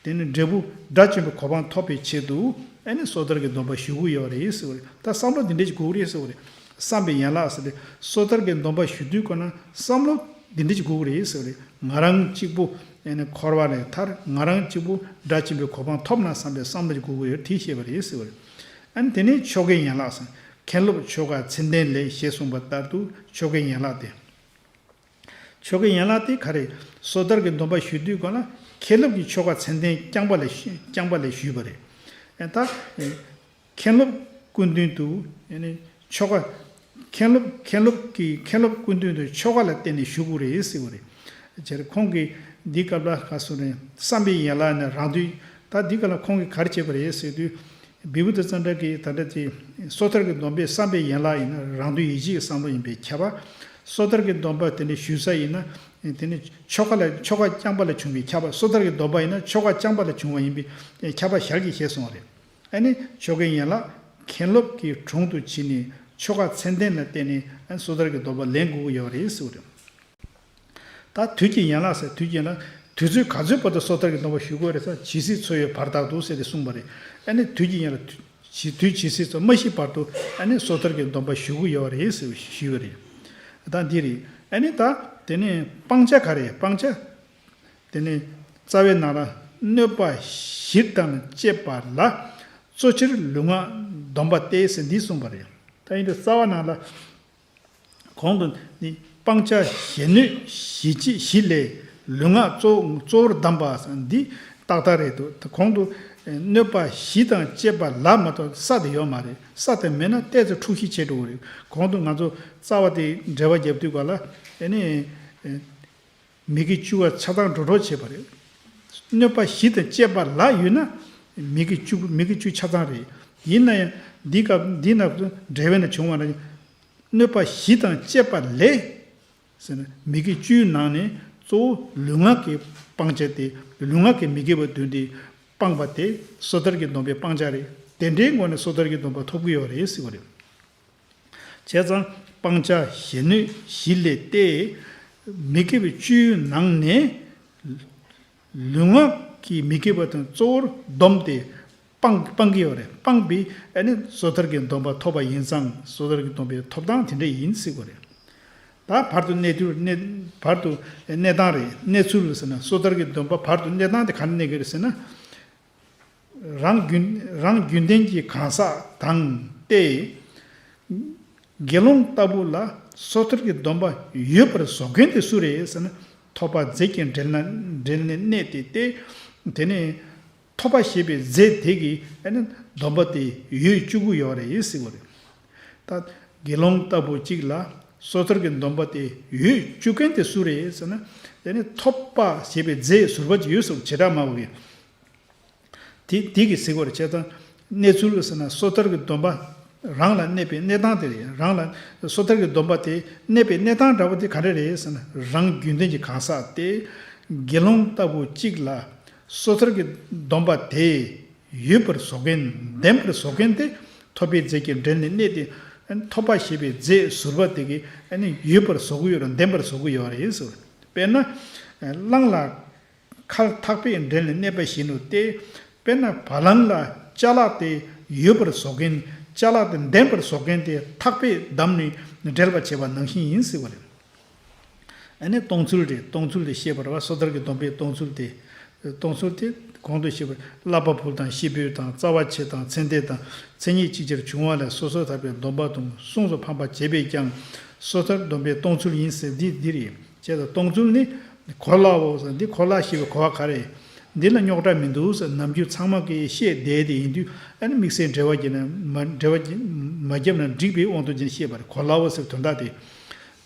དེ་ནི་འབྲས་བུ་དགྲ་བཅོམ་པའི་གོ་འཕང་ཐོབ་པའི་ཆེད་དུ་ཨ་ནི་སོ་ཐར་གྱི་སྡོམ་པ་ཞུ་གི་ཡོད་རེད་ཟེར་བ་རེད། ད་བསམ་བློ་འདི་འདྲ་ཅིག་དགོས་རེད་ཟེར་བ་རེད། བསམ་པའི་ཡན་ལག་ཟེར་ཏེ་སོ་ཐར་གྱི་སྡོམ་པ་ཞུ་དུས་ཁོ་ན་བསམ་བློ་འདི་འདྲ་ཅིག་དགོས་ཀྱི་རེད་ཟེར་བ་རེད། ང་རང་གཅིག་པུ་ཨ་ནི་འཁོར་བ་ལས་ཐར། ང་རང་གཅིག་པུ་དགྲ་བཅོམ་པའི་གོ་འཕང་ཐོབ་ན་བསམ་པའི་བསམ་བློ་ཅིག་དགོས་ཀྱི་ཡོད་དེ་བཤད་པ་རེད་ཟེར་བ་རེད། ཨ་ནི་དེ་ནས་ཆོ་གའི་ཡན་ལག་ཟེར། མཁན་སློབ་ཆོ་ག་མཚན་ལྡན་ལས་ཞེས་གསུངས་པ་ལྟར་དུ་ཆོ་གའི་ཡན་ལག་སྟེ། ཆོ་གའི་ཡན་ལག་དེ་ག་རེ། སོ་ཐར་གྱི་སྡོམ་པ་ཞུ་དུས་གོང་ལ་མཁན་སློབ་ཀྱི་ཆོ་ག་མཚན་ལྡན་རྐྱང་པ་ལས་ཞུ་རྐྱང་པ་ལས་ཞུས་པ་རེད། ཨ་ད། མཁན་སློབ་སྐུ་མདུན་དུ་ཨ་ནི་ཆོ་ག་མཁན་སློབ་མཁན་སློབ་ཀྱི་མཁན་སློབ་སྐུ་མདུན་དུ་ཆོ་ག་ལ་བརྟེན་ནས་ཞུ་དགོས་རེད་ཟེར་བ་རེད། བྱས་ཁོང་གིས་འདི་སྐབས་ལ་ག་སོ་རེད། བསམ་པའི་ཡན་ལག་ནས་རང་དུས་ད་འདི་སྐབས་ལ་ཁོང་གིས་ག་རེ་བྱས་པ་རེད་ཟེར་དུས། བི་བུ་ཏ་ཙནྡྲ་གིས་ད་ལྟ་དེ་སོ་ཐར་གྱི་སྡོམ་པའི་བསམ་པའི་ཡན་ལག་ཡིན་ན་རང་དོན་ཡིད་བྱེད་ཀྱི་བསམ་བློ་ཡིན་པས་ཁྱབ་པ། སོ་ཐར་གྱི་སྡོམ་པ་དེ་ནི་ཞུ་ས་ཡིན་ན་དེ་ནི་ཆོ་ག་ལ་ཆོ་ག་རྐྱང་པ་ལ་བྱུང་བའི་ཁྱབ་པ། སོ་ཐར་གྱི་སྡོམ་པ་ཡིན་ན་ཆོ་ག་རྐྱང་པ་ལ་བྱུང་བ་ཡིན་པས་ཁྱབ་པ་ཞལ་གྱིས་བཞེས་གསུངས་པ་རེད། ཨ་ནི་ཆོ་གའི་ཡན་ལག་མཁན་སློབ་ཀྱི་དྲུང་དུ་ཕྱིན་ནས་ཆོ་ག་མཚན་ལྡན་ལ་བརྟེན་ནས་ཨ་ནི་སོ་ཐར་གྱི་སྡོམ་པ་ལེན་དགོས་ཀྱི་ཡོད་རེད་ཟེར་བ་རེད། ད་དུས་ཀྱི་ཡན་ལག་ཟེར། དུས་ཀྱི་ཡན་ལག་དུས་ཚོད་ག་ཚོད་བར་དུ་སོ་ཐར་གྱི་སྡོམ་པ་ཞུ་དགོས་རེད་ཟེར། ཇི་སྲིད་འཚོ་བའི་བར་དག་ཏུ་ཟེར་ཏེ་གསུངས་པ་རེད། ཨ་ནི་དུས་ཀྱི་ཡན་ལག་དུས་དུས་ཇི་སྲིད་འཚོ་མ་ཤི་བར་དུ་ཨ་ནི་སོ་ཐར་གྱི་སྡོམ་པ་ཞུ་གི་ཡོད་རེད་ཟེར་ཞུས་པ་རེད། ད་འདི་རེད། ཨ་ནི་ད་དེ་ནས་སྤང་བྱ་ག་རེ། སྤང་བྱ་དེ་ནི་རྩ་བའི་ནང་ལ་གནོད་པ་བཞི་དང་བཅས་པ་ལ་གཙོ་ཆེར་ལུས་ངག་སྡོམ་པ་སྟེ་ཟེར་འདི་གསུངས་པ་རེད། ད་ཡིན་དུས་རྩ་བ་ནང་ལ། གོང་དུ་ནི་སྤང་བྱ་གཞན་གནོད་བཞི་བཅས་བཞི་ལས་ལུས་ངག་གཙོ་གཙོ་བོར་བསྡམས་པ་འདི་ཏག་ཏག་རེད་འདུག་ད་གོང་དུ་གནོད་པ་བཞི་དང་བཅས་པ་ལ་མ་གཏོགས་ས་དེ་ཡོད་མ་རེད། ས་དེ་མེད་ན་ཏོག་ཙམ་འཁྲུག་གཞི་ཆེ་འགྲོ་གི་རེད། གོང་དུ་ང་ཚོ་རྩ་བ་དེ་འགྲེལ་པ་རྒྱབ་དུས་ག་ལ་ཨེ་ནི། མི་དགེ་བཅུ་བ་ཆ་ཚང་འགྲོ་གྲོགས་བྱེད་པ་རེད། གནོད་པ་བཞི་དང་བཅས་པ་ལ་ཡོད་ན་མི་དགེ་བཅུ་མི་དགེ་བཅུ་ཆ་ཚང་རེད། ཡིན་ན་ཡང་འདི་སྐབས་འདི་ན་འགྲེལ་པའི་ནང་བྱུང་བ་ན་གནོད་པ་བཞི་དང་བཅས་པ་ལས་ཟེར་ན་མི་དགེ་བཅུའི་ནང་ནས་གཙོ་བོ་ལུས་ངག་གི་སྤང་བྱ་སྟེ་ལུས་ངག་གི་མི་དགེ་བ་བདུན་དེ་སྤངས་པ་དེ་སོ་ཐར་གྱི་སྡོམ་པའི་སྤང་བྱ་རེད། དེ་འདྲའི་ངོ་ནས་སོ་ཐར་གྱི་སྡོམ་པ་ཐོབ་ཀྱི་ཡོད་རེད་ཟེར་བ་རེད། བྱས་ཙང་སྤང་བྱ་གཞན་གནོད་བཞི་ལས་ཏེ། མི་དགེ་བའི་བཅུའི་ནང་ནས་ལུས་ངག་ གིས་མི་དགེ་བ་དང་གཙོ་བོར་བསྡོམས་ཏེ་སྤང་སྤང་གི་ཡོད་རེད། སྤངས་པས་ཨ་ནི་སོ་ཐར་གྱི་སྡོམ་པ་ཐོབ་པ་ཡིན་ཙང་སོ་ཐར་གྱི་སྡོམ་པའི་ཐོབ་ཐང་དེ་འདྲ་ཡིན་ཟེར་གྱི་ཡོད་རེད། ད་བར་དུ་གནས་དུས་གནས་བར་དུ་གནས་སྟངས་རེད། གནས་ཚུལ་ཟེར་ན་སོ་ཐར་གྱི་སྡོམ་པ་བར་དུ་གནས་སྟངས་དེ་ག་ནས་གནས་ཀྱི་རེད་ཟེར་ན། རང་རྒྱུན་རང་རྒྱུན་ལྡན་གྱི་གང་ཟག་དང་སྟེ། དགེ་སློང་ལྟ་བུ་ལ་སོ་ཐར་གྱི་སྡོམ་པ་ཡོད་པར་བཟོ་མཁན་དེ་སུ་རེད་ཟེར་ན། ཐོབ་པ་རྫས་ཀྱི་འབྲེལ་ན་འབྲེལ་ནས་གནས་ཏེ་སྟེ། དེ་ནས་ཐོབ་པ་ཞེས་པའི་རྫས་དེ་གིས་ཨ་ནི་སྡོམ་པ་དེ་ཡོད་བཅུག་གི་ཡོད་རེད་ཟེར་བ་རེད། ད་དགེ་སློང་ལྟ་བུ་གཅིག་ལ་སོ་ཐར་གྱི་སྡོམ་པ་དེ་ཡོད་བཅུག་མཁན་དེ་སུ་རེད་ཟེར་ན། དེ་ནི་ཐོབ་པ་ཞེས་པའི་རྫས་ཟུར་པ་ཅིག་ཡོད་སོགས་བྱེ་བྲག་སྨྲ་བ་གིས། དེ་དེ་གིས་ཟེར་བ་རེད། བྱས་ཙང་གནས་ཚུལ་ཟེར་ན་སོ་ཐར་གྱི་སྡོམ་པ་རང་ལ་གནས་པའི་གནས་སྟངས་དེ་རེད། རང་ལ་སོ་ཐར་གྱི་སྡོམ་པ་དེ་གནས་པའི་གནས་སྟངས་འདྲ་བོ་དེ་ག་འདྲ་རེད་ཟེར་ན། རང་རྒྱུན་ལྡན་གྱི་གང་ཟག་སྟེ། དགེ་སློང་ལྟ་བུ་གཅིག་ལ་སོ་ཐར་གྱི་སྡོམ་པ་དེ་ཡོད་པར་བཟོ་མཁན། ལྡན་པར་བཟོ་མཁན་དེ་ཐོབ་པའི་རྫས་ཀྱི་འབྲེལ་ནས་གནས་ཏེ། ཐོབ་པ་ཞེས་པའི་རྫས་ཟུར་པ་དེ་གིས་ཨ་ནི་ཡོད་པར་བཟོ་གི་ཡོད་རེད། ལྡན་པར་བཟོ་གི་ཡོད་རེད་ཟེར། དཔེར་ན། གླང་ལ་ཁར་ཐག་པས་འབྲེལ་ནས་གནས་པ་བཞིན་དུ་སྟེ། དཔེར་ན་བ་ལང་ལ་ཅ་ལག་དེ་ཡོད་པར་བཟོ་མཁན། ཅ་ལག་དེ་ལྡན་པར་བཟོ་མཁན་དེ་ཐག་པས་བསྡམས་ནས་འབྲེལ་བ་བྱས་པ་ནང་བཞིན་ཡིན་ཟེར་བ་རེད། ཨ་ནི་གཏོང་ཚུལ་རེད། གཏོང་ཚུལ་དེ་བཤད་པ་རེད་བ། སོ་ཐར་གྱི་སྡོམ་པའི་གཏོང་ཚུལ་དེ། གཏོང་ཚུལ་དེ་གོང་དུ་བཤད་པ་བསླབ་པ་ཕུལ་དང་ཤི་འབོད་དང་རྩ་བ་ཆེ་དང་ཚེ་འདས་དང་མཚན་ཉིད་ཅིག་ཅར་བྱུང་བ་ལས་སོ་སོར་ཐར་པའི་སྡོམ་པ་དང་གཟུངས་སུ་ཕངས་པ་བྱས་པས་ཀྱང་སོ་ཐར་སྡོམ་པའི་གཏོང་ཚུལ་ཡིན་ཟེར། འདི་འདི་རེད། བྱས་ཙང་གཏོང་ཚུལ་ནི། གོ་སླའོ་ཟེར། འདི་གོ་སླ་ཞེས་པའི་གོ་བ་ག་རེ། འདི་ལ་རྙོག་དྲ་མི་འདུག་ཟེར། ནམ་རྒྱུན་ཚང་མ་གིས་བཤད་བསྡད་དེ་ཡིན་དུས་ཨ་ནི་དམིགས་བསལ་འགྲེལ་བ་བརྒྱབ་ན་མ་འགྲེལ་བ་མ་བརྒྱབ་ན་འགྲིག་པའི་དབང་དུ་བྱས་བཤད་པ་རེད། གོ་སླའོ་ཟེར་དོན་དག་དེ།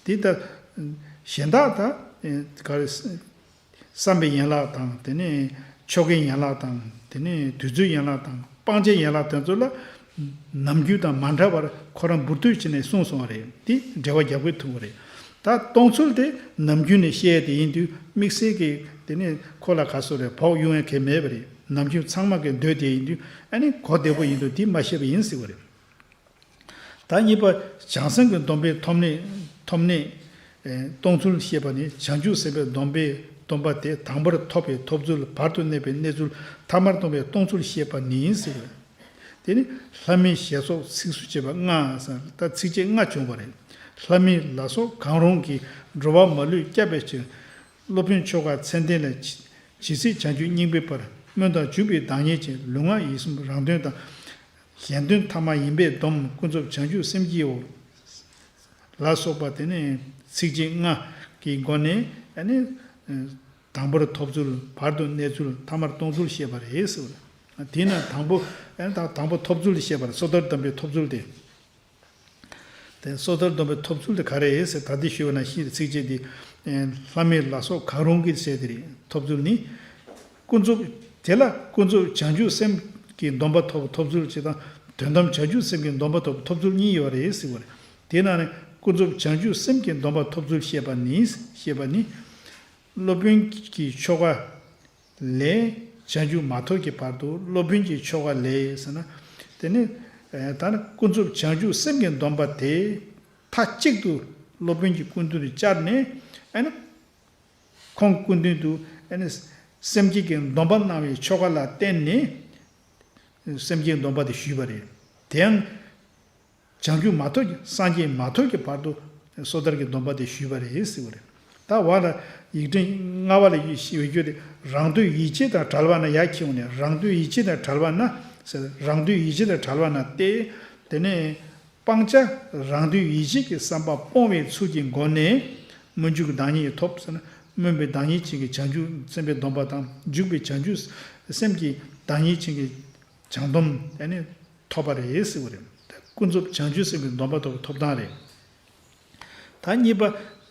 འདི་ལྟ། གཞན་དག་ད་ག་རེ། བསམ་པའི་ཡན་ལག་དང་དེ་ནས་ཆོ་གའི་ཡན་ལག་དང་དེ་ནས་དུས་ཚོད་ཡན་ལག་དང་སྤང་བྱའི་ཡན་ལག་དེ་ཚོ་ལ་ནམ་རྒྱུན་དང་མ་འདྲ་བར་ཁོ་རང་འབུར་དོད་བྱས་ནས་གསུངས་སོང་བ་རེད། དེ་འགྲེལ་བ་རྒྱག་དགོས་ཐུག་པ་རེད། ད་གཏོང་ཚུལ་དེ་ནམ་རྒྱུན་ནས་བཤད་དེ་ཡིན་དུས་དམིགས་བསལ་གྱི་དེ་ནས་ཁོ་ལ་ག་སོ་རེད་བོགས་དབྱུང་ཡ་གལ་མེད་པ་རེད། ནམ་རྒྱུན་ཚང་མ་གིས་འདོད་དེ་ཡིན་དུས་ཨ་ནི་གོ་བདེ་པོ་ཡིན་དུས་དེ་མ་བཤད་པ་ཡིན་ཟེར་བ་རེད། ད་གཉིས་པ། བྱང་སེམས་ཀྱི་སྡོམ་པའི་ཐོབ་གནས་ཐོབ་གནས། ཨེ། གཏོང་ཚུལ་བཤད་པ་ནི་བྱང་ཆུབ་སེམས་དཔའི་སྡོམ་པའི་སྡོམ་པ་དེ་དང་པོར་ཐོབ་པའི་ཐོབ་ཚུལ། བར་དུ་གནས་པའི་གནས་ཚུལ། ཐ་མར་གཏོང་བའི་གཏོང་ཚུལ་བཤད་པ་ནི་ཟེར། དེ་ནི་ལྷ་མིའི་ཞལ་སོགས་ཚིགས་སུ་བཅད་པ་ལྔ་ཟེར། ད་ཚིགས་བཅད་ལྔ་བྱུང་བ་རེད། ལྷ་མི་ལ་སོགས་གང་རུང་གིས་འགྲོ་བ་མ་ལུས་བསྐྱབ་པའི་ཕྱིར། སློབ་དཔོན་ཆོ་ག་མཚན་ལྡན་ལ་ཇི་ཇི་སྲིད་བྱང་ཆུབ་སྙིང་པོའི་བར། སྨོན་དང་འཇུག་པའི་བདག་ཉིད་ཅན། ལུས་ངག་ཡིད་གསུམ་རང་དོན་དང་། གཞན་དོན་ཐ་མ་ཡིན་པས་སྡོམ། ཀུན་རྫོབ་བྱང་ཆུབ་སེམས་ཀྱིའོ། ལ་སོགས་པ་དེ་ནི་ཚིགས་བཅད་ལྔ་གི་སྒོ་ནས་ཨ་ནི་དང་པོར་ཐོབ་ཚུལ། བར་དུ་གནས་ཚུལ། ཐ་མར་གཏོང་ཚུལ་བཤད་པ་རེད་ཟེར་བ་རེད། དེས་ན་དང་པོ་ཨ་ནི་ད་དང་པོ་ཐོབ་ཚུལ་བཤད་པ་རེད། སོ་ཐར་སྡོམ་པའི་ཐོབ་ཚུལ་དེ། དེ་སོ་ཐར་སྡོམ་པའི་ཐོབ་ཚུལ་དེ་ག་རེ་ཟེར་ད་ལྟ་ཞུས་པ་ནང་བཞིན་ཚིགས་བཅད་འདི། ལྷ་མི་ལ་སོགས་གང་རུང་གིས་ཟེར་དེ་རེད། ཐོབ་ཚུལ་ནི། ཀུན་རྫོབ། དེ་ལ་ཀུན་རྫོབ་བྱང་ཆུབ་སེམས་ཀྱི་སྡོམ་པ་ཐོབ་ཐོབ་ཚུལ་ཅིག་དང་དོན་དམ་བྱང་ཆུབ་སེམས་ཀྱི་སྡོམ་པ་ཐོབ་ཐོབ་ཚུལ་གཉིས་ཡོད་རེད་ཟེར་བ་རེད། དེ་ནང་ནས་ཀུན་རྫོབ་བྱང་ཆུབ་སེམས་ཀྱི་སྡོམ་པ་ཐོབ་ཚུལ་བཤད་པ་ནི་བཤད་པ་ནི། སློབ་དཔོན་གྱི་ཆོ་ག་ལས་བྱང་ཆུབ་མ་ཐོབ་ཀྱི་བར་དུ་སློབ་དཔོན་གྱི་ཆོ་ག་ལས་ཟེར་ན། དེ་ནི་ད་ནི་ཀུན་རྫོབ་བྱང་ཆུབ་སེམས་ཀྱི་སྡོམ་པ་དེ་མཐའ་གཅིག་ཏུ་སློབ་དཔོན་གྱི་སྐུ་མདུན་དུ་བཅར་ནས་ཨ་ནི་ཁོང་སྐུ་མདུན་དུ་ཨ་ནི་སེམས་བསྐྱེད་ཀྱི་སྡོམ་པ་གནང་བའི་ཆོ་ག་ལ་བརྟེན་ནས་སེམས་བསྐྱེད་སྡོམ་པ་དེ་ཞུས་པ་རེད། དེའང་། བྱང་ཆུབ་མ་ཐོབ་ཀྱི་སངས་རྒྱས་མ་ཐོབ་ཀྱི་བར་དུ་སོ་ཐར་གྱི་སྡོམ་པ་དེ་ཞུས་པ་རེད་ཟེར་བ་རེད། ད་བར་ལ་ཡིག་ཕྲེང་ལྔ་པ་ལ་ཡིག་ཞིག་འོས་རྒྱུ་དེ་རང་འདོད་ཡིད་བྱེད་དང་བྲལ་བ་ན་ཡར་འཁྱེར་འོང་ནས་རང་འདོད་ཡིད་བྱེད་དང་བྲལ་བ་ན་ཟེར། རང་འདོད་ཡིད་བྱེད་དང་བྲལ་བ་ན་སྟེ། དེ་ནས་སྤང་བྱ་རང་འདོད་ཡིད་བྱེད་ཀྱི་བསམ་པ་སྤོང་བའི་ཚུལ་གྱི་སྒོ་ནས་སྨོན་འཇུག་གི་བདག་ཉིད་ཐོབ་ཟེར་ན་སྨོན་པའི་བདག་ཉིད་ཅན་གྱི་བྱང་ཆུབ་སེམས་དཔའི་སྡོམ་པ་དང་འཇུག་པའི་བྱང་ཆུབ་སེམས་ཀྱི་བདག་ཉིད་ཅན་གྱི་བྱང་སྡོམ་ཨ་ནི་ཐོབ་པ་རེད་ཟེར་བ་རེད། ཀུན་རྫོབ་བྱང་ཆུབ་སེམས་ཀྱི་སྡོམ་པ་ཐོབ་པའི་ཐོབ་ཐང་རེད། ད་གཉིས་པ།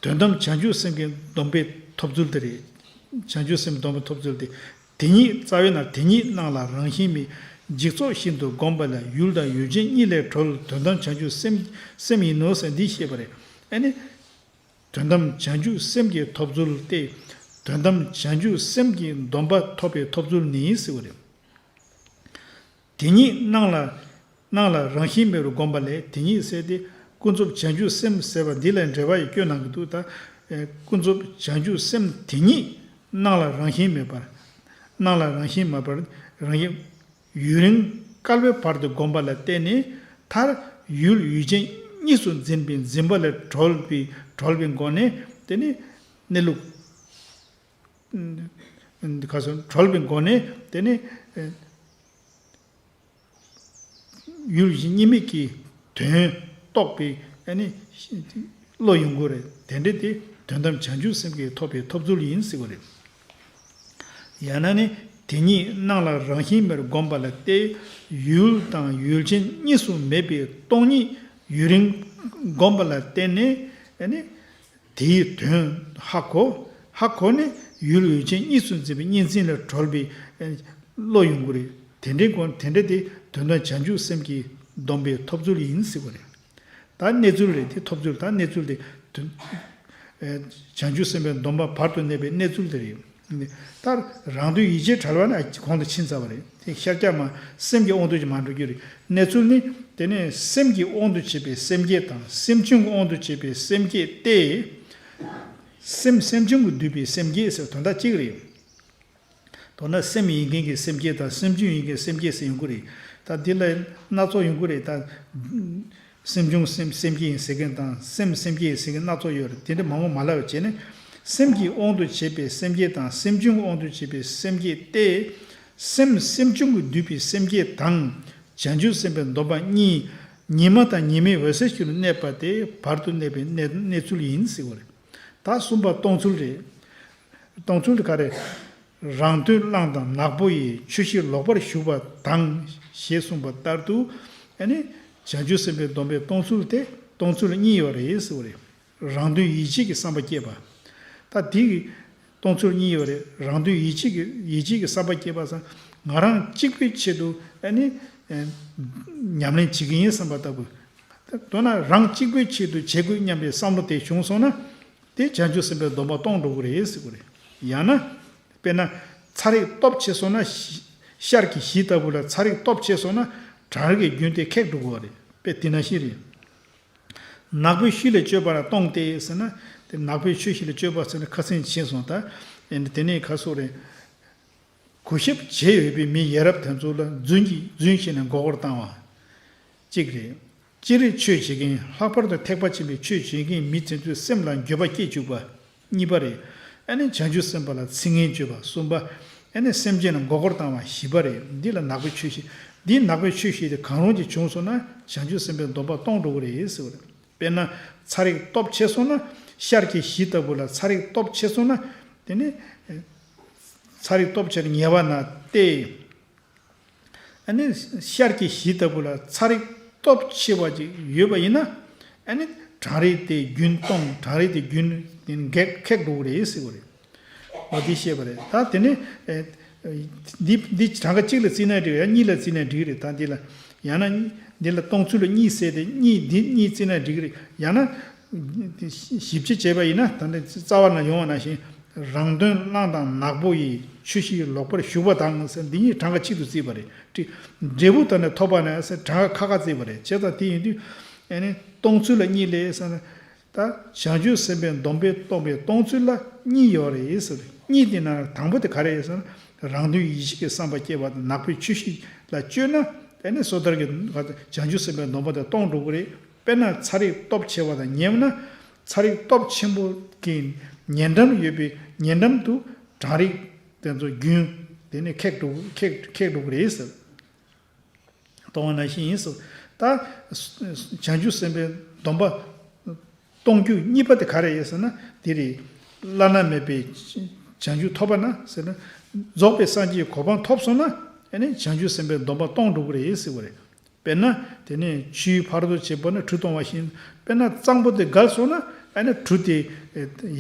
དོན་དམ་བྱང་ཆུབ་སེམས་ཀྱི་སྡོམ་པའི་ཐོབ་ཚུལ་དེ་རེད། བྱང་ཆུབ་སེམས་སྡོམ་པའི་ཐོབ་ཚུལ་དེ། དེ་ཉིད་རྩ་བའི་ནང་དེ་ཉིད་སྣང་ལ་རང་བཞིན་མེད། འཇིག་ཚོགས་ཤིན་ཏུ་བསྒོམས་པ་ལས་ཡུལ་དང་ཡུལ་ཅན་གཉིས་ལས་གྲོལ་དོན་དམ་བྱང་ཆུབ་སེམས་སེམས་ཡིན་ནོ་ཟེར་འདི་བཤད་པ་རེད། ཨ་ནི། དོན་དམ་བྱང་ཆུབ་སེམས་ཀྱི་ཐོབ་ཚུལ་ཏེ། དོན་དམ་བྱང་ཆུབ་སེམས་ཀྱི་སྡོམ་པ་ཐོབ་པའི་ཐོབ་ཚུལ་ནི་ཟེར་བ་རེད། དེ་ཉིད་སྣང་ལ་སྣང་ལ་རང་བཞིན་མེད་པར་བསྒོམས་པ་ལས་དེ་ཉིད་ཟེར་ཏེ་ཀུན་རྫོབ་བྱང་ཆུབ་སེམས་ཟེར་བ་འདི་ལ་འགྲེལ་པ་ཡི་བཀོད་གནང་གི་འདུག་ད། ཀུན་རྫོབ་བྱང་ཆུབ་སེམས་དེ་ཉིད་སྣང་ལ་རང་བཞིན་མེད་པར། སྣང་ལ་རང་བཞིན་མེད་པར་རང་བཞིན། ཡུན་རིང་བསྐལ་པའི་བར་དུ་བསྒོམས་པ་ལ་བརྟེན་ནས། མཐར་ཡུལ་ཡུལ་ཅན་གཉིས་སུ་འཛིན་པའི་འཛིན་པ་ལས་གྲོལ་བའི་གྲོལ་བའི་སྒོ་ནས། དེ་ནི་གནས་ལུགས། ཁ་སང་གྲོལ་བའི་སྒོ་ནས། དེ་ནི་ཡུལ་གཉིས་མེད་ཀྱི་དོན་རྟོགས་པའི་ཨ་ནི་བློ་ཡོང་གི་རེད། དེ་འདྲ་དེ་དོན་དམ་བྱང་ཆུབ་སེམས་ཀྱིས་ཐོབ་པའི་ཐོབ་ཚུལ་ཡིན་ཟེར་བ་རེད། ཡང་ན་ནི་དེ་ཉིད་སྣང་ལ་རང་བཞིན་མེར་བསྒོམས་པ་ལ་བརྟེན། ཡུལ་དང་ཡུལ་ཅན་གཉིས་སུ་མེད་པའི་སྟོང་ཉིད་ཡུན་རིང་བསྒོམས་པ་ལ་བརྟེན་ནས། ཨ་ནི་དེའི་དོན་ཧ་གོ། ཧ་གོ་ནས་ཡུལ་ཡུལ་ཅན་གཉིས་སུ་འཛིན་པའི་གཉིས་འཛིན་ལས་གྲོལ་བའི་བློ་ཡོང་གི་རེད། དེ་འདྲའི་སྒོ། དེ་འདྲ་དེ་དོན་དམ་བྱང་ཆུབ་སེམས་ཀྱི་སྡོམ་པའི་ཐོབ་ཚུལ་ཡིན་ཟེར་བ་རེད། ད་གནས་ཚུལ་རེད། དེ་ཐོབ་ཚུལ། ད་གནས་ཚུལ་དེ་དོན། ཨེ། བྱང་ཆུབ་སེམས་དཔའི་སྡོམ་པ་བར་དུ་གནས་པའི་གནས་ཚུལ་དེ་རེད། ད་རང་དོན་ཡིད་བྱེད་བྲལ་བ་ནི་གོང་དུ་ཕྱིན་ཚར་བ་རེད། དེ་ཤར་རྒྱག་མ་སེམས་ཀྱི་དབང་དུ་མ་འགྲོ་རྒྱུ་རེད། གནས་ཚུལ་ནི་དེ་ནས་སེམས་ཀྱི་དབང་དུ་བྱས་པའི་སེམས་བསྐྱེད་དང་སེམས་བྱུང་གི་དབང་དུ་བྱས་པའི་སེམས་བསྐྱེད་དེ། སེམས་སེམས་བྱུང་གིས་བསྡུས་པའི་སེམས་བསྐྱེད་ཟེར་དོན་དག་གཅིག་རེད། མདོར་ན་སེམས་ཡིན་མཁན་གྱི་སེམས་བསྐྱེད་དང་སེམས་བྱུང་ཡིན་མཁན་སེམས་བསྐྱེད་ཟེར་ཡོང་གི་རེད། ད་འདི་ལ་སྣ་ཚོགས་ཡོང་གི་རེད། ད་སེམས་བྱུང་སེམས་སེམས་བསྐྱེད་ཡིན་ཟེར་མཁན་དང་སེམས་སེམས་བསྐྱེད་ཡིན་ཟེར་མཁན་སྣ་ཚོགས་ཡོད་རེད། དེ་འདྲ་མང་པོ་མ་ལབ་བྱས་ནས། སེམས་ཀྱི་དབང་དུ་བྱས་པའི་སེམས་བསྐྱེད་དང་སེམས་བྱུང་གི་དབང་དུ་བྱས་པའི་སེམས་བསྐྱེད་དེ། སེམས་སེམས་བྱུང་གིས་བསྡུས་པའི་སེམས་བསྐྱེད་དང་། བྱང་ཆུབ་སེམས་དཔའི་སྡོམ་པ་གཉིས་ཉི་མ་དང་ཉི་མའི་འོད་གསལ་ཞིག་ཏུ་གནས་པ་དེ་བར་དུ་གནས་པའི་གནས་གནས་ཚུལ་ཡིན་ཟེར་བ་རེད། ད་གསུམ་པ་སྟོང་ཚུལ་རེད། སྟོང་ཚུལ་དེ་ག་རེ། རང་དོན་གླང་དང་ནག་པོ་ཡི། ཆོས་ཤེས་ལོག་པར་ཞུགས་པ་དང་། ཞེས་གསུངས་པ་ལྟར་དུ། ཨ་ནི་བྱང་ཆུབ་སེམས་དཔའི་སྡོམ་པའི་སྟོང་ཚུལ་དེ་སྟོང་ཚུལ་གཉིས་ཡོད་རེད་ཟེར་བ་རེད། རང་དོན་ཡིད་བྱེད་ཀྱི་བསམ་པ་སྐྱེས་པ། ད་དེ་གི་སྟོང་ཚུལ་གཉིས་ཡོད་རེད། རང་དོན་ཡིད་བྱེད་ཀྱི་ཡིད་བྱེད་ཀྱི་བསམ་པ་སྐྱེས་པ་སང་ང་རང་གཅིག་པུའི་ཆེད་དུ་ཨ་ནི་ཨ་ཉམས་ལེན་བྱེད་ཀྱི་ཡིན་བསམ་པ་ལྟ་བུ། མདོར་ན་རང་གཅིག་པུའི་ཆེད་དུ་བྱེད་དགོས་སྙམ་པའི་བསམ་བློ་དེ་བྱུང་སོང་ན། དེ་བྱང་ཆུབ་སེམས་དཔའི་སྡོམ་པ་སྟོང་འགྲོ་གི་རེད་ཟེར་གི་རེད། ཡང་ན། དཔེར་ན། ཚ་རེག་སྟོབས་ཆེ་སོང་ན་ཤ་ཤར་གྱི་གཞི་ལྟ་བུ་ལ་ཚ་རེག་སྟོབས་ཆེ་སོང་ན་གྲང་རེག་གི་རྒྱུན་དེ་ཁེགས་འགྲོ་གི་རེད། དཔེ་དེ་ནང་བཞིན་རེད། ནག་པོའི་ཤུལ་ལས་སྤྱོད་པ་ལ་སྟོང་སྟེ་ཟེར་ན། དེ་ནག་པོའི་ཤུལ་ཞིག་ལ་སྤྱོད་པ་ཟེར་ན་ཁ་སང་ཕྱིན་སོང་། ད་ཨེ་འདི་དེ་ནས་ཁ་སོགས་རེད། གུས་ཞབས་བྱེད་འོས་པའི་མི་ཡ་རབས་དེ་ཚོ་ལ་རྫུན་གྱིས་རྫུན་བཤད་ནས་མགོ་སྐོར་བཏང་བ། གཅིག་རེད། སྤྱིར་ཆོས་བྱེད་མཁན་ལྷག་པར་དུ་ཐེག་པ་ཆེན་པོའི་ཆོས་བྱེད་མཁན་མི་དེ་ཚོའི་སེམས་ལ་འགྱོད་པ་སྐྱེ་བཅུག་པ། གཉིས་པ་རེད། ཨ་ནི་བྱང་ཆུབ་སེམས་དཔའ་ལ་ཚིག་ངན་བརྗོད་པ། གསུམ་པ། ཨ་ནི་སེམས་ཅན་ལ་མགོ་སྐོར་བཏང་བ། བཞི་པ་རེད། འདི་ལ་ནག་པོའི་ཆོས་བཤད། འདིའི་ནག་པོའི་ཆོས་བཤད་དེ་གང་རུང་གཅིག་བྱུང་སོང་ན་བྱང་ཆུབ་སེམས་དཔའི་སྡོམ་པ་སྟོང་འགྲོ་གི་རེད་ཟེར་བ་རེད། དཔེར་ན། ཚ་རེག་སྟོབས་ཆེ་སོང་ན། ཤར་གྱི་གཞི་ལྟ་བུ་ལ་ཚ་རེག་སྟོབས་ཆེ་སོང་ན། དེ་ནི། ཚ་རེག་སྟོབས་ཆེར་ཉེ་བ་ན་སྟེ། ཨ་ནི་ཤར་གྱི་གཞི་ལྟ་བུ་ལ་ཚ་རེག་སྟོབས་ཆེ་བ་ཅིག་ཡོད་པ་ཡིན་ན། ཨ་ནི་གྲང་རེག་དེ་རྒྱུན་གཏོང་། གྲང་རེག་དེ་རྒྱུན་འགེགས་ཁེགས་འགྲོ་གི་རེད་ཟེར་བ་རེད། འོ་དེ་བཤད་པ་རེད། ད་དེ་ནི། ཨེ། འདི་འདི་གྲངས་ཀ་གཅིག་ལ་བརྩིས་ན་འགྲིག་རེད། ཡང་གཉིས་ལ་བརྩིས་ན་འགྲིག་རེད། ད་འདི་ལ། ཡང་ན། འདི་ལ་སྟོང་ཚུལ་ལ་གཉིས་བརྩིས་ཏེ་གཉིས་འདི་གཉིས་བརྩིས་ན་འགྲིག་རེད། ཡང་ན། ཞིབ་དཔྱད་བྱས་པ་ཡིན་ན་ད་ནི་རྩ་བ་ན་ཡོང་བ་ནང་བཞིན། རང་དོན་གླང་དང་ནག་པོ་ཡི། ཆོས་ཤེས་ལོག་པར་ཞུགས་པ་དང་ཟེར། འདི་གཉིས་གྲངས་ཀ་གཅིག་ཏུ་བརྩིས་པ་རེད། འབྲས་བུ་དང་ནི་ཐོབ་པ་ན་ཟེར་གྲངས་ཀ་ཁ་ཁ་བརྩིས་པ་རེད། བྱས་ཙང་དེ་ཡིན་དུས། ཨ་ནི་སྟོང་ཚུལ་ལ་གཉིས་ལས་ཟེར་ན། ད་བྱང་ཆུབ་སེམས་དཔའི་སྡོམ་པས་སྟོང་པའི་སྟོང་ཚུལ་ལ་གཉིས་ཡོད་རེད་ཟེར། གཉིས་དེ་ནང་དང་པོ་དེ་ག་རེ་རེད་ཟེར་ན། རང་དོན་ཡིད་བྱེད་ཀྱི་བསམ་པ་སྐྱེས་པ་དང་ནག་པོའི་ཆོས་ཤེས་ལ་སྤྱོད་ན། ཨ་ནི་སོ་ཐར་གྱི་བྱང་ཆུབ་སེམས་དཔའི་སྡོམ་པ་དེ་སྟོང་འགྲོ་གི་རེད། དཔེར་ན་ཚ་རེག་སྟོབས་ཆེ་བ་དང་ཉེ་བ་ན། ཚ་རེག་སྟོབས་ཆེན་པོ་གི་ཉེ་འགྲམ་ཡོད་པའི་ཉེ་འགྲམ་དུ་གྲང་རེག་དེ་ཚོ་རྒྱུན་དེ་ནི་ཁེགས་འགྲོ་ཁེགས་ཁེགས་འགྲོ་གི་རེད་ཟེར། གཏོང་བ་ནང་བཞིན་ཡིན་ཟེར། ད་བྱང་ཆུབ་སེམས་དཔའི་སྡོམ་པ་གཏོང་རྒྱུ་གཉིས་པ་དེ་ག་རེ་ཡིན་ཟེར་ན། དེ་རེད། བླ་ན་མེད་པའི་བྱང་ཆུབ་ཐོབ་པ་ན་ཟེར་ན། རྫོགས་པའི་སངས་རྒྱས་ཀྱི་གོ་འཕང་ཐོབ་སོང་ན། ཨ་ནི་བྱང་ཆུབ་སེམས་དཔའི་སྡོམ་པ་གཏོང་འགྲོ་གི་རེད་ཟེར་བ་རེད། དཔེར་ན། དེ་ནས་ཆུའི་ཕ་རོལ་ཏུ་ཕྱིན་པ་ནི་གྲུ་གཏོང་བ་བཞིན། དཔེར་ན་གཙང་པོ་དེ་བརྒལ་སོང་ན། ཨ་ནི་གྲུ་དེ་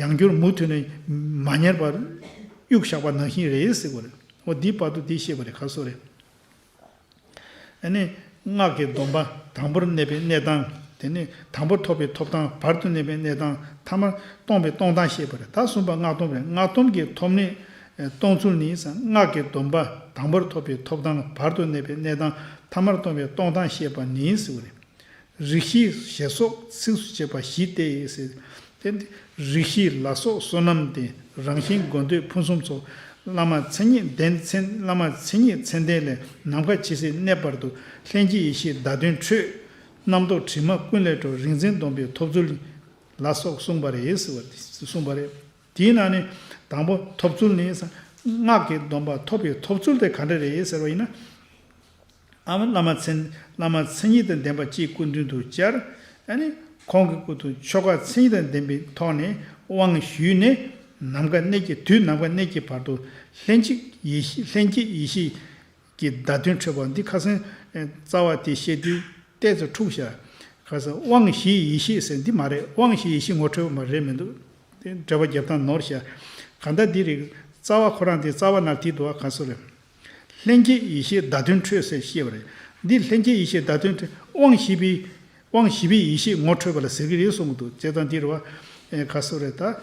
ཡང་བསྐྱར་མུ་མཐུད་ནས་མ་ཉར་བར་གཡུག་བཞག་པ་ནང་བཞིན་རེད་ཟེར་བ་རེད། འོ་འདིའི་བར་དུ་འདི་བཤད་པ་རེད། ག་སོ་རེད། ཨ་ནི་སྔགས་ཀྱི་སྡོམ་པ་དང་པོར་གནས་པའི་གནས་སྟངས། དེ་ནས་དང་པོར་ཐོབ་པའི་ཐོབ་ཐང་། བར་དུ་གནས་པའི་གནས་སྟངས། ཐ་མར་སྟོང་པའི་གཏོང་སྟངས་བཤད་པ་རེད། ད་གསུམ་པ་སྔགས་སྡོམ་རེད། སྔགས་སྡོམ་གྱི་ཐོབ་གནས་གཏོང་ཚུལ་ནི། སྔགས་ཀྱི་སྡོམ་པ་དང་པོར་ཐོབ་པའི་ཐོབ་ཐང་། བར་དུ་གནས་པའི་གནས་སྟངས། ཐ་མར་གཏོང་བའི་གཏོང་སྟངས་བཤད་པ་ནི་ཟེར་བ་རེད། རིགས་བཞིའི་ཞེས་སོགས་ཚིགས་སུ་བཅད་པ་བཞི་སྟེ་ཟེར། དེ་རིགས་བཞིའི་ལ་སོགས་བསོད་ནམས་ཏེ། རང་བཞིན་དགོས་འདོད་ཕུན་སུམ་ཚོགས། བླ་མ་མཚན་ཉིད་ལྡན་མཚན། བླ་མ་མཚན་ཉིད་མཚན་ལྡན་ལས། ནམ་མཁའ་ཇི་སྲིད་གནས་བར་དུ། ལྷན་སྐྱེས་ཡེ་ཤེས་བརྡ་དོན་འཕྲོད། རྣམ་རྟོག་དྲི་མ་ཀུན་ལས་གྲོལ། རིག་འཛིན་སྡོམ་པའི་ཐོབ་ཚུལ་ལ་སོགས་གསུངས་པ་རེད་ཟེར་བ་དེ་གསུངས་པ་རེད། དེའི་ནང་ནས་དང་པོ་ཐོབ་ཚུལ་ནི། སྔགས་ཀྱི་སྡོམ་པ་ཐོབ་པའི་ཐོབ་ཚུལ་དེ་ག་འདྲ་རེད་ཟེར་བ་ཡིན་ན། ཨ་མ་བླ་མ་མཚན། བླ་མ་མཚན་ཉིད་དང་ལྡན་པ་གཅིག་སྐུ་མདུན་དུ་བཅར། ཨ་ནི་ཁོང་གི་སྐུ་དུ་ཆོ་ག་མཚན་ཉིད་དང་ལྡན་པའི་ཐོག་ནས་དབང་ཞུས་ནས། ནམ་མཁའ་གནས་ཀྱི་དུས་ནམ་མཁའ་གནས་ཀྱི་བར་དུ་ལྷན་ཅིག་ཡེ་ཤེས། ལྷན་སྐྱེས་ཡེ་ཤེས་ཀྱི་བརྡ་དོན་འཕྲོད་པ་འདི། ཁ་སང་རྩ་བ་དེ་བཤད་དུས་ཏོག་ཙམ་འཁྲུགས་ཤག་ཁ་སང་དབང་བཞིའི་ཡེ་ཤེས་ཟེར་འདི་མ་རེད། དབང་བཞིའི་ཡེ་ཤེས་ངོ་འཕྲོད་པ་མ་རེད་མི་འདུག་དེ་འགྲེལ་པ་རྒྱབ་སྟངས་ནོར་ཤག་གང་ལྟར་འདི་རེད། རྩ་བ་ཁོ་རང་དེ་རྩ་བ་ནར་དེ་འདུག་བ། ག་སོ་རེད། ལྷན་སྐྱེས་ཡེ་ཤེས་བརྡ་དོན་འཕྲོད་ཟེར་བཤད་པ་རེད། འདི་ལྷན་སྐྱེས་ཡེ་ཤེས་བརྡ་དོན་འཕྲོད། དབང་བཞི་པའི། དབང་བཞི་པའི་ཡེ་ཤེས་ངོ་འཕྲོད་པ་ལ་ཟེར་གྱི་རེད་གསུངས་འདུག་བྱས་ཙང་འདི་རེད་བ། ཨེ་ག་སོ་རེད་ད།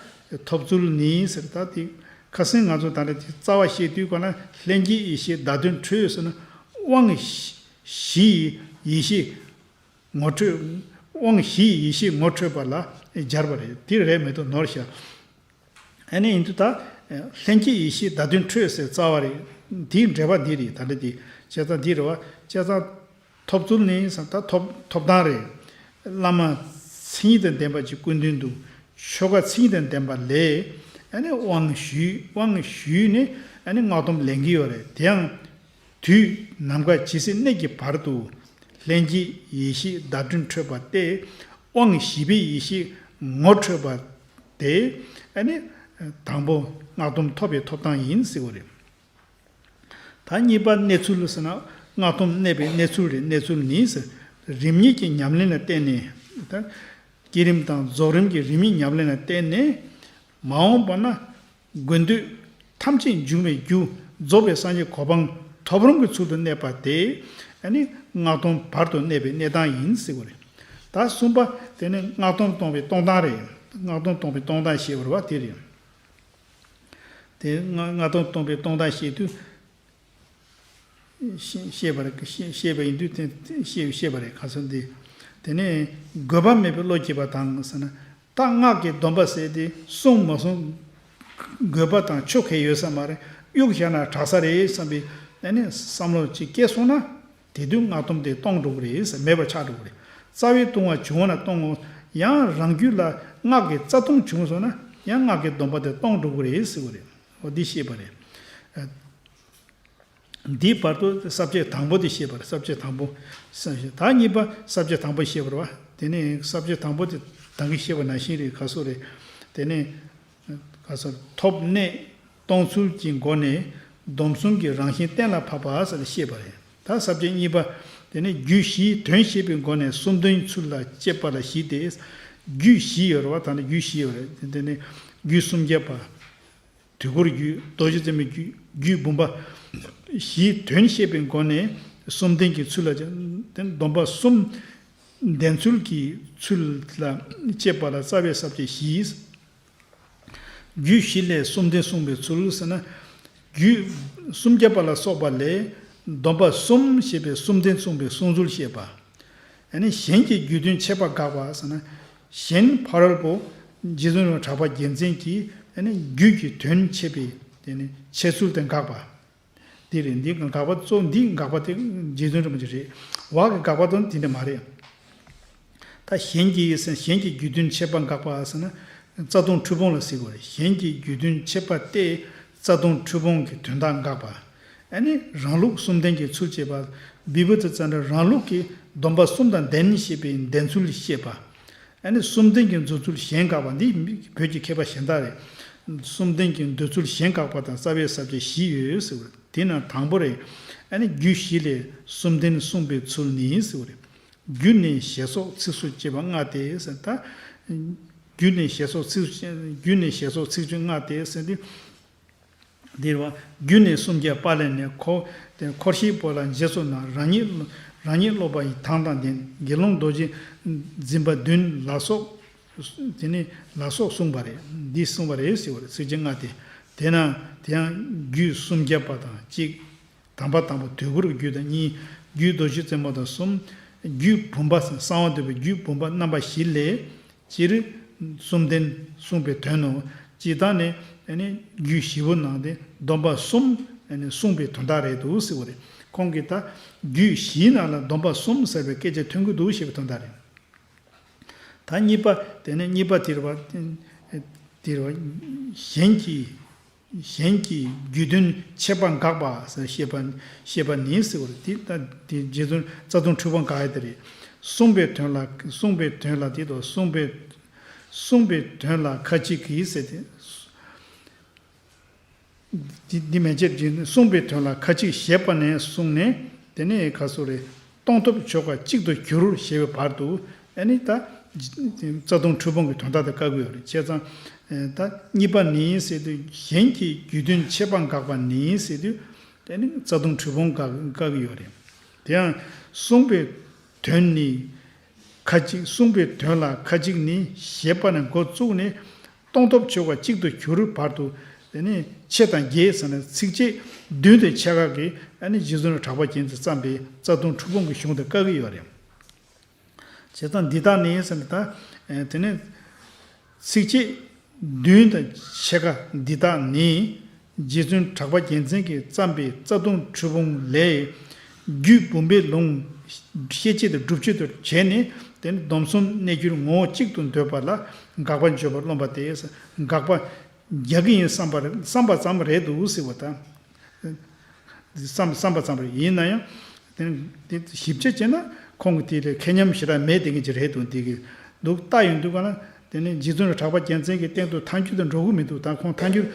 ཐོབ་ཚུལ་ནི་ཟེར་ད་དེ། ཁ་སང་ང་ཚོ་ད་ལྟ་དེ་རྩ་བ་བཤད་དུས་གོ་ན། ལྷན་སྐྱེས་ཡེ་ཤེས་བརྡ་དོན་འཕྲོད་ཟེར་ན། དབང་བཞིའི་ཡེ་ཤེས་ངོ་འཕྲོད། དབང་བཞིའི་ཡེ་ཤེས་ངོ་འཕྲོད་པ་ལ་སྦྱར་བ་རེད། དེ་རེད་མི་འདུག་ནོར་ཤག་ཨ་ནི་ཡིན་དུས་ད། ལྷན་སྐྱེས་ཡེ་ཤེས་བརྡ་དོན་འཕྲོད་ཟེར་རྩ་བ་རེད། དེའི་འགྲེལ་པ་འདི་རེད། ད་ལྟ་དེ་བྱས་ཙང་འདི་རེད་བ། བྱས་ཙང་ཐོབ་ཚུལ་ནི་ཟེར་ད་ཐོབ་ཐོབ་ཐང་རེད། བླ་མ་མཚན་ཉིད་དང་ལྡན་པ་གཅིག་སྐུ་མདུན་དུ་ཆོ་ག་མཚན་ཉིད་དང་ལྡན་པ་ལས། ཨ་ནི་དབང་ཞུས། དབང་ཞུས་ནས་ཨ་ནི་སྔགས་སྡོམ་ལེན་གྱི་ཡོད་རེད། དེའང་དུས་ནམ་མཁའ་ཇི་སྲིད་གནས་ཀྱི་བར་དུ་ལྷན་སྐྱེས་ཡེ་ཤེས་བརྡ་དོན་འཕྲོད་པ་སྟེ། དབང་བཞི་པའི་ཡེ་ཤེས་ངོ་འཕྲོད་པ་དེ། ཨ་ནི་དང་པོ་སྔགས་སྡོམ་ཐོབ་པའི་ཐོབ་ཐང་ཡིན་ཟེར་བ་རེད། ད་གཉིས་པ་གནས་ཚུལ་ཟེར་ན། སྔགས་སྡོམ་གནས་པའི་གནས་ཚུལ་རེད། གནས་ཚུལ་ནི་ཟེར། རིམ་གཉིས་ཀྱི་ཉམས་ལེན་ལ་བརྟེན་ནས། ད་བསྐྱེད་རིམ་དང་རྫོགས་རིམ་གྱི་རིམ་གཉིས་ཉམས་ལེན་ལ་བརྟེན་ནས། མ་འོངས་པ་ན་དགོས་འདོད་ཐམས་ཅད་འབྱུང་བའི་རྒྱུ། རྫོགས་པའི་སངས་རྒྱས་གོ་འཕང་ཐོབ་རུང་གི་ཚུལ་དུ་གནས་པ་དེ། ཨ་ནི་སྔགས་སྡོམ་བར་དུ་གནས་པའི་གནས་སྟངས་ཡིན་ཟེར་བ་རེད། ད་གསུམ་པ་དེ་ནི་སྔགས་སྡོམ་གཏོང་བའི་གཏོང་སྟངས་རེད། སྔགས་སྡོམ་གཏོང་བའི་གཏོང་སྟངས་ཞེས་པ་རེད་བ། དེ་རེད། དེ་སྔགས་སྔགས་སྡོམ་གཏོང་བའི་གཏོང་སྟངས་བཤད་དུས། ཤེས་ཤེས་པར་ཤེས་ཤེས་པ་ཡིན་དུས་དེ་ཤེས་ཤེས་པ་རེད། ཁ་སང་འདི། དེ་ནས་དགོས་པ་མེད་པའི་བློ་སྐྱེས་པ་དང་ཟེར་ན། ད་སྔགས་ཀྱི་སྡོམ་པ་ཟེར་དེ་སྲུང་མ་སྲུང་དགོས་པ་དང་ཆོ་ག་ཡོད་ས་མ་རེད། གཡུག་བཞག་ན་དྲག་ས་རེད་བསམ་པའི་ཨ་ནི་བསམ་བློ་ཅིག་སྐྱེས་སོང་ན། དེ་དུས་སྔགས་སྡོམ་དེ་གཏོང་འགྲོ་གི་རེད་ཟེར། མེད་པར་ཆགས་འགྲོ་གི་རེད། རྩ་བའི་ལྟུང་བ་བྱུང་བ་ན་གཏོང་ངོ་། ཡང་རང་རྒྱུད་ལ་སྔགས་ཀྱི་རྩ་ལྟུང་བྱུང་སོང་ན་ཡང་སྔགས་ཀྱི་སྡོམ་པ་དེ་གཏོང་འགྲོ་གི་རེད་ཟེར་བ་རེད། འོ་འདི་ཤེས་པ་རེད། འདིའི་བར་དུ་ས་བཅད་དང་པོ་དེ་བཤད་པ་རེད། ས་བཅད་དང་པོ། ས་བཅད་ད་གཉིས་པ་ས་བཅད་དང་པོ་བཤད་པ་རེད་བ། དེ་ནས་ས་བཅད་དང་པོ་དེ་ད་གིན་བཤད་པ་ནང་བཞིན་རེད། ག་སོ་རེད། དེ་ནས་ག་སོ་ཐོབ་གནས་གཏོང་ཚུལ་གྱི་སྒོ་ནས་སྡོམ་གསུམ་གྱི་རང་བཞིན་གཏན་ལ་ཕབ་པ་ཟེར་ནས་བཤད་པ་རེད། ད་ས་བཅད་གཉིས་པ། དེ་ནས་རྒྱུད་བཞིའི་དོན་བཤད་པའི་སྒོ་ནས་གསུམ་ལྡན་ཚུལ་ལ་དཔྱད་པ་ལ་བཞི་སྟེ། རྒྱུད་བཞི་ཡོད་རེད་བ། ད་ནི་རྒྱུད་བཞི་ཡོད་རེད། དེ་ནས་རྒྱུད་སུམ་བརྒྱ་པ། དུས་འཁོར་རྒྱུད། རྡོ་རྗེ་རྩེ་མོའི་རྒྱུད། རྒྱུད་འབུམ་པ། བཞིའི་དོན་བཤད་པའི་སྒོ་ནས་གསུམ་ལྡན་གྱི་ཚུལ་ལ་སྦྱར། སྡོམ་པ་གསུམ་ལྡན་ཚུལ་གྱི་ཚུལ་ལ་དཔྱད་པ་ལ་རྩ་བའི་ས་བཅད་བཞི། རྒྱུད་བཞི་ལས་གསུམ་ལྡན་གསུངས་པའི་ཚུལ་ཟེར་ན། རྒྱུད་སུམ་བརྒྱ་པ་ལ་སོགས་པ་ལས་སྡོམ་པ་གསུམ་ཞེས་པའི་གསུམ་ལྡན་གསུངས་པའི་གསུང་ཚུལ་བཤད་པ། ཨ་ནི་གཞན་གྱི་རྒྱུད་དོན་འཆད་པ་དགག་པ་ཟེར་ན། གཞན་ཕ་རོལ་པོ་རྗེ་བཙུན་སྒྲོལ་མ་གྲགས་པ་རྒྱལ་མཚན་གྱིས་ཨ་ནི་རྒྱུད་ཀྱི་དོན་འཆད་པའི་དེ་ནི་འཆད་ཚུལ་དེ་དགག་པ། འདི་རེད། འདི་དགག་པ་གཙོ་འདི་དགག་པ་དེ་རྗེ་བཙུན་རིན་པོ་ཆེ་རེད། འོག་གི་དགག་པ་དང་དེ་འདྲ་མ་རེད། ད་གཞན་གྱི་ཟེར་གཞན་གྱི་རྒྱུད་དོན་འཆད་པ་དགག་པ་ཟེར་ན། རྩ་ལྟུང་འཁྲུལ་སྤོང་ལ་ཟེར་དགོས་རེད། གཞན་གྱི་རྒྱུད་དོན་འཆད་པ་སྟེ་རྩ་ལྟུང་འཁྲུལ་སྤོང་གི་དོན་དག་དགག་པ། ཨ་ནི་རང་ལུགས་གསུམ་ལྡན་གྱི་ཚུལ་བྱེད་པ། བི་བུ་ཙི་ཙ་ན་རང་ལུགས་ཀྱི་སྡོམ་པ་གསུམ་དང་ལྡན་ཞེས་པའི་ལྡན་ཚུལ་བཤད་པ། ཨ་ནི་གསུམ་ལྡན་གྱི་འདོད་ཚུལ་གཞན་དགག་པ། འདི་བོད་ཀྱི་མཁས་པ་གཞན་དག་རེད། གསུམ་ལྡན་གྱི་འདོད་ཚུལ་གཞན་དགག་པ་དང་རྩ་བའི་ས་བཅད་བཞི་ཡོད་ཟེར་བ་དེ་ནང་དང་པོ་རེད། ཨ་ནི་རྒྱུད་བཞི་ལས་གསུམ་ལྡན་གསུངས་པའི་ཚུལ་ནི་ཟེར་བ་རེད། རྒྱུད་ནས་ཞེས་སོགས་ཚིགས་སུ་བཅད་པ་ལྔ་སྟེ་ཟེར། ད་རྒྱུད་ནས་ཞེས་སོགས་ཚིགས་རྒྱུད་ནས་ཞེས་སོགས་ཚིགས་བཅད་ལྔ་སྟེ་ཟེར་དུས། འདིར་བ། རྒྱུད་ནས་སུམ་བརྒྱ་པ་ལས་ནས་འཁོར། དེ་འཁོར་ཞིག་པོ་ལ་རྗེས་སུ་གནང་། རང་ཉིད་རང་ཉིད་སློབ་པ་ཡི་དང་དང་ལྡན། དགེ་སློང་རྡོ་རྗེ་འཛིན་པ་བདུན་ལ་སོགས། དེ་ནི་ལ་སོགས་གསུངས་པ་རེད། འདི་གསུངས་པ་རེད་ཟེར་བ་རེད། ཚིགས་བཅད་ལྔ་སྟེ། དེ་ན་དེ་ཡང་རྒྱུད་སུམ་བརྒྱ་པ་དང་གཅིག་དང་པ་དང་པོ་དུས་འཁོར་གྱི་རྒྱུད་དང་གཉིས། རྒྱུད་རྡོ་རྗེ་རྩེ་མོ་དང་གསུམ། རྒྱུད་བུམ་པ་གསང་བ་འདུས་པའི་རྒྱུད་བུམ་པ་རྣམ་པ་བཞི་ལས། སྤྱིར་གསུམ་ལྡན་གསུངས་པའི་དོན་ནོ། སྤྱིར་བཏང་ནས་ཨ་ནི་རྒྱུད་བཞི་པོ་ནང་དེ་སྡོམ་པ་གསུམ་ཨ་ནི་གསུངས་པའི་དོན་དག་རེད་འདུག་ཟེར་བ་རེད། ཁོང་གིས་ད་རྒྱུད་བཞིའི་ནང་ལ་སྡོམ་པ་གསུམ་ཟེར་བའི་སྐད་ཆ་ཐོན་གྱི་འདུག་ཞེས་པའི་དོན་དག་རེད། ད་གཉིས་པ། དེ་ནས་གཉིས་པ་དེ་རེད་པ། དེ་རེད་པ། གཞན་གྱི་གཞན་གྱི་རྒྱུད་དོན་ཆད་པ་འགགས་པ་ཟེར། ཤེས་པ་ཤེས་པ་ནི་ཟེར་བ་རེད། དེ་ད་དེ་རྗེ་བཙུན་རྩ་ལྟུང་འཁྲུལ་སྤོང་འགགས་ཡ་དེ་རེད། གསུངས་པའི་དོན་ལ་གསུངས་པའི་དོན་ལ་དེ་དང་གསུངས་པའི་གསུངས་པའི་དོན་ལ་ཁ་ཅིག་གིས་ཟེར་ཏེ། འདི་འདི་མན་ཆད་ཀྱི་གསུངས་པའི་དོན་ལ་ཁ་ཅིག་བཞེད་པ་ནས་བཟུང་ནས། དེ་ནས་ག་སོ་རེ། སྟོང་སྟོབས་ཆོས་འགའ་གཅིག་ཏུ་གྱུར་ཞེས་པའི་བར་དུ། ཨ་ནི་ད་རྩ་ལྟུང་འཁྲུལ་སྤོང་གི་དོན་དག་དེ་བཀག་གི་ཡོད་རེད། བྱས་ཙང་ད་གཉིས་པ་ནི་ཟེར་དུས། གཞན་གྱི་རྒྱུད་དོན་ཆད་པ་འགགས་པ་ནི་ཟེར་དུས། དེ་ནི་རྩ་ལྟུང་འཁྲུལ་སྤོང་བཀག་བཀག་གི་ཡོད་རེད། དེ་ཡང་གསུངས་པའི་དོན་ནི། ཁ་ཅིག་གསུངས་པའི་དོན་ལ་ཁ་ཅིག་ནི་ཞེས་པ་ནས་འགོ་བཙུགས་ནས། སྟོང་སྟོབས་ཆོས་འགའ་གཅིག་ཏུ་གྱུར་བར་དུ། དེ་ནས་ཕྱེད་དང་བརྒྱད་ཟེར་ནས་ཚིགས་བཅད་བདུན་དང་ཕྱེད་ཀ་གིས་ཨ་ནི་རྗེ་བཙུན་གྲགས་པ་རྒྱལ་མཚན་བརྩམས་པའི་རྩ་ལྟུང་འཁྲུལ་སྤོང་གི་གཞུང་དེ་བཀག་གི་ཡོད་རེད། བྱས་ཙང་འདི་དག་ནི་ཟེར་ནས་ད། དེ་ནས་ཚིགས་བཅད་བདུན་དང་ཕྱེད་ཀ་འདི་དག་ནི། རྗེ་བཙུན་གྲགས་པ་རྒྱལ་མཚན་གྱིས་བརྩམས་པའི་རྩ་ལྟུང་འཁྲུལ་སྤོང་ལས། རྒྱུད་འབུམ་པའི་ལུང་ཤེས་བྱེད་དང་སྒྲུབ་བྱེད་དུ་བྱས་ནས། དེ་ནི་སྡོམ་གསུམ་གནས་གྱུར་ངོ་བོ་གཅིག་ཏུ་འདོད་པ་ལ་དགག་པ་བརྗོད་པར་རློམ་པ་སྟེ། དགག་པ་རྒྱག་གི་ཡིན་བསམ་པ་རེད། བསམ་པ་ཙམ་རེད་འདུག་ཟེར་བ་དང་། བསམ་བསམ་པ་ཙམ་རེད། ཡིན་ན་ཡང་དེ་དེ་ཞིབ་དཔྱད་བྱས་ན་ཁོང་གི་དེ་ལ་ཁེ་ཉམས་ཞེ་དྲག་མེད་བསྡད་མཁན་ཅིག་རེད་འདུག་འདི་གི་འདུག་ལྟ་ཡོང་དུས་ག་ལ། དེ་ནས་རྗེ་བཙུན་གྲགས་པ་རྒྱལ་མཚན་གྱི་སྟེང་དུ་ཐལ་འགྱུར་དུ་འགྲོ་གི་མི་འདུག་ད་ཁོང་ཐལ་འགྱུར་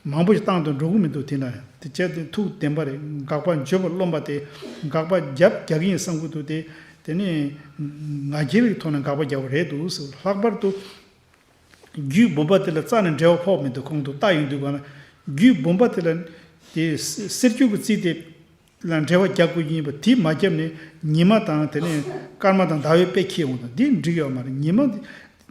མང་པོ་ཞིག་བཏང་དུ་འགྲོ་གི་མི་འདུག་དེ་ན་དེ་བྱས་ཏེ་ཐུགས་བདེན་པ་རེད། དགག་པ་བརྗོད་པར་རློམ་པ་དེ། དགག་པ་རྒྱབ་རྒྱག་གི་ཡིན་བསམ་གྱི་འདུག་དེ། དེ་ནས་ང་རྒྱལ་གྱི་ཐོག་ནས་དགག་པ་རྒྱག་པ་རེད་འདུག་ཟེར། ལྷག་པར་དུ་རྒྱུད་འབུམ་པ་དེ་ལ་རྩ་ནས་འགྲེལ་བ་ཕོག་མི་འདུག་ཁོང་དུ་ལྟ་ཡོང་དུས་ག་ལ། རྒྱུད་འབུམ་པ་དེ་ལ་དེ་གསེར་འགྱུར་གྱི་རྩིས་དེ་ལ་འགྲེལ་བ་རྒྱག་དགོས་ཀྱི་ཡིན་པ་དེ་མ་བརྒྱབ་ནས། ཉི་མ་དང་དེ་ནས་སྐར་མ་དང་ཟླ་བའི་དཔེ་ཁྱེར་འོང་དང་འདི་འགྲིག་ཡོད་མ་རེད། ཉི་མ་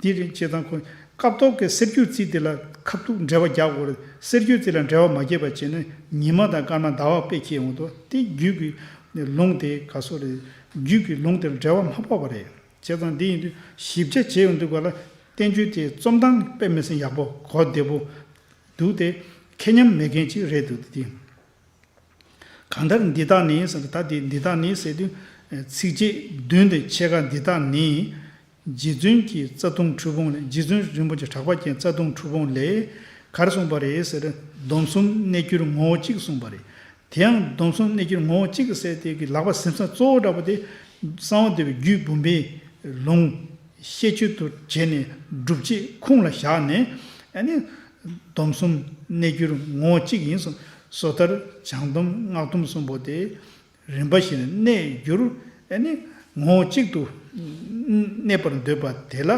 འདི་རེད། བྱས་ཙང་ཁོ་སྐབས་ཐོག་གི་གསེར་འགྱུར་རྩིས་དེ་ལ་ཁ་ཐུག་འགྲེལ་བ་རྒྱག་དགོས་རེད། གསེར་འགྱུར་རྩིས་ལ་འགྲེལ་བ་མ་བརྒྱབ་པ་བྱས་ན་ཉི་མ་དང་སྐར་མ་ཟླ་བ་དཔེ་ཁྱེར་འོང་དང་དེ་རྒྱུད་ཀྱི་ལུང་དེ་ག་སོ་རེད། རྒྱུད་ཀྱི་ལུང་དེར་འགྲེལ་བ་མ་ཕོག་པ་རེད། བྱས་ཙང་འདི་ཡིན་དུས་ཞིབ་དཔྱད་བྱས་ཡོང་དུས་ག་ལ། བསྟན་བཅོས་དེ་རྩོམ་སྟངས་དཔེ་མི་སྲིད་ཡག་པོ་གོ་བདེ་པོ་འདུག་སྟེ། ཁེ་ཉམས་མེད་མཁན་ཅིག་རེད་འདུག་སྟེ། གང་ལྟར་འདི་དག་ནི་ཟེར་ན། ད་དེ་འདི་དག་ནི་ཟེར་དུས་ཚིགས་བཅད་བདུན་དང་ཕྱེད་ཀ་འདི་དག་ནི། རྗེ་བཙུན་གྱི་རྩ་ལྟུང་འཁྲུལ་སྤོང་ལས། རྗེ་བཙུན་རིན་པོ་ཆེ་གྲགས་པ་ཅན་རྩ་ལྟུང་འཁྲུལ་སྤོང་ལས་ག་རེ་གསུངས་པ་རེད་ཟེར་ན། སྡོམ་གསུམ་གནས་གྱུར་ངོ་བོ་གཅིག་གསུངས་པ་རེད། དེ་ཡང་སྡོམ་གསུམ་གནས་གྱུར་ངོ་བོ་གཅིག་ཟེར་དེ་གི་ལག་པ་གཟིམ་ས་གཙོ་བོ་འདྲ་པོ་དེ་གསང་བ་འདུས་པའི་རྒྱུད་འབུམ་པའི་ལུང་ཤེས་བྱེད་དུ་བྱས་ནས་སྒྲུབ་བྱེད་ཁུངས་ལ་བཞག་ནས། ཨ་ནི་སྡོམ་གསུམ་གནས་གྱུར་ངོ་བོ་གཅིག་ཡིན་གསུངས། སོ་ཐར་བྱང་སྡོམ་སྔགས་སྡོམ་གསུམ་པོ་དེ་རིམ་པ་བཞིན་གནས་གྱུར། ཨ་ནི་ངོ་བོ་གཅིག་ཏུ་གནས་པར་འདོད་པ་དེ་ལ།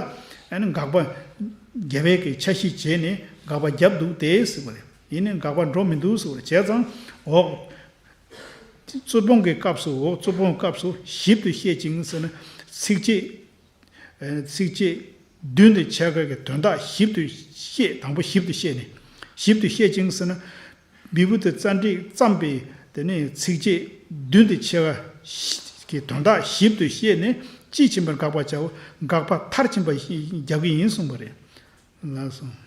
ཨ་ནི་དགག་པ་རྒྱབ་པའི་གི་འཆར་གཞི་བྱས་ནས་དགག་པ་རྒྱབ་འདུག་སྟེ་ཟེར་བ་རེད། ཡིན་ནའི་དགག་པ་འགྲོ་མི་འདུག་ཟེར་བ་རེད། བྱས་ཙང་འོག་རྩོད་སྤོང་གི་སྐབས་སུ། འོག་རྩོད་སྤོང་གི་སྐབས་སུ་ཞིབ་ཏུ་བཤད་ཅིང་ཟེར་ན། ཚིགས་བཅད་ཚིགས་བཅད་བདུན་དང་ཕྱེད་ཀ་གི་དོན་དག་ཞིབ་ཏུ་བཤད། དང་པོ་ཞིབ་ཏུ་བཤད་ནས། ཞིབ་ཏུ་བཤད་ཅིང་ཟེར་ན། བི་བུ་ཏི་ཙཎྜི་བརྩམས་པའི་དེ་ནས་ཚིགས་བཅད་བདུན་དང་ཕྱེད་ཀ་གི་དོན་དག་ཞིབ་ཏུ་བཤད་ནས། དཔྱིས་ཕྱིན་པར་དགག་པར་བྱའོ། དགག་པ་མཐར་ཕྱིན་པ་རྒྱག་གི་ཡིན་གསུངས་པ་རེད། ལགས་སོ།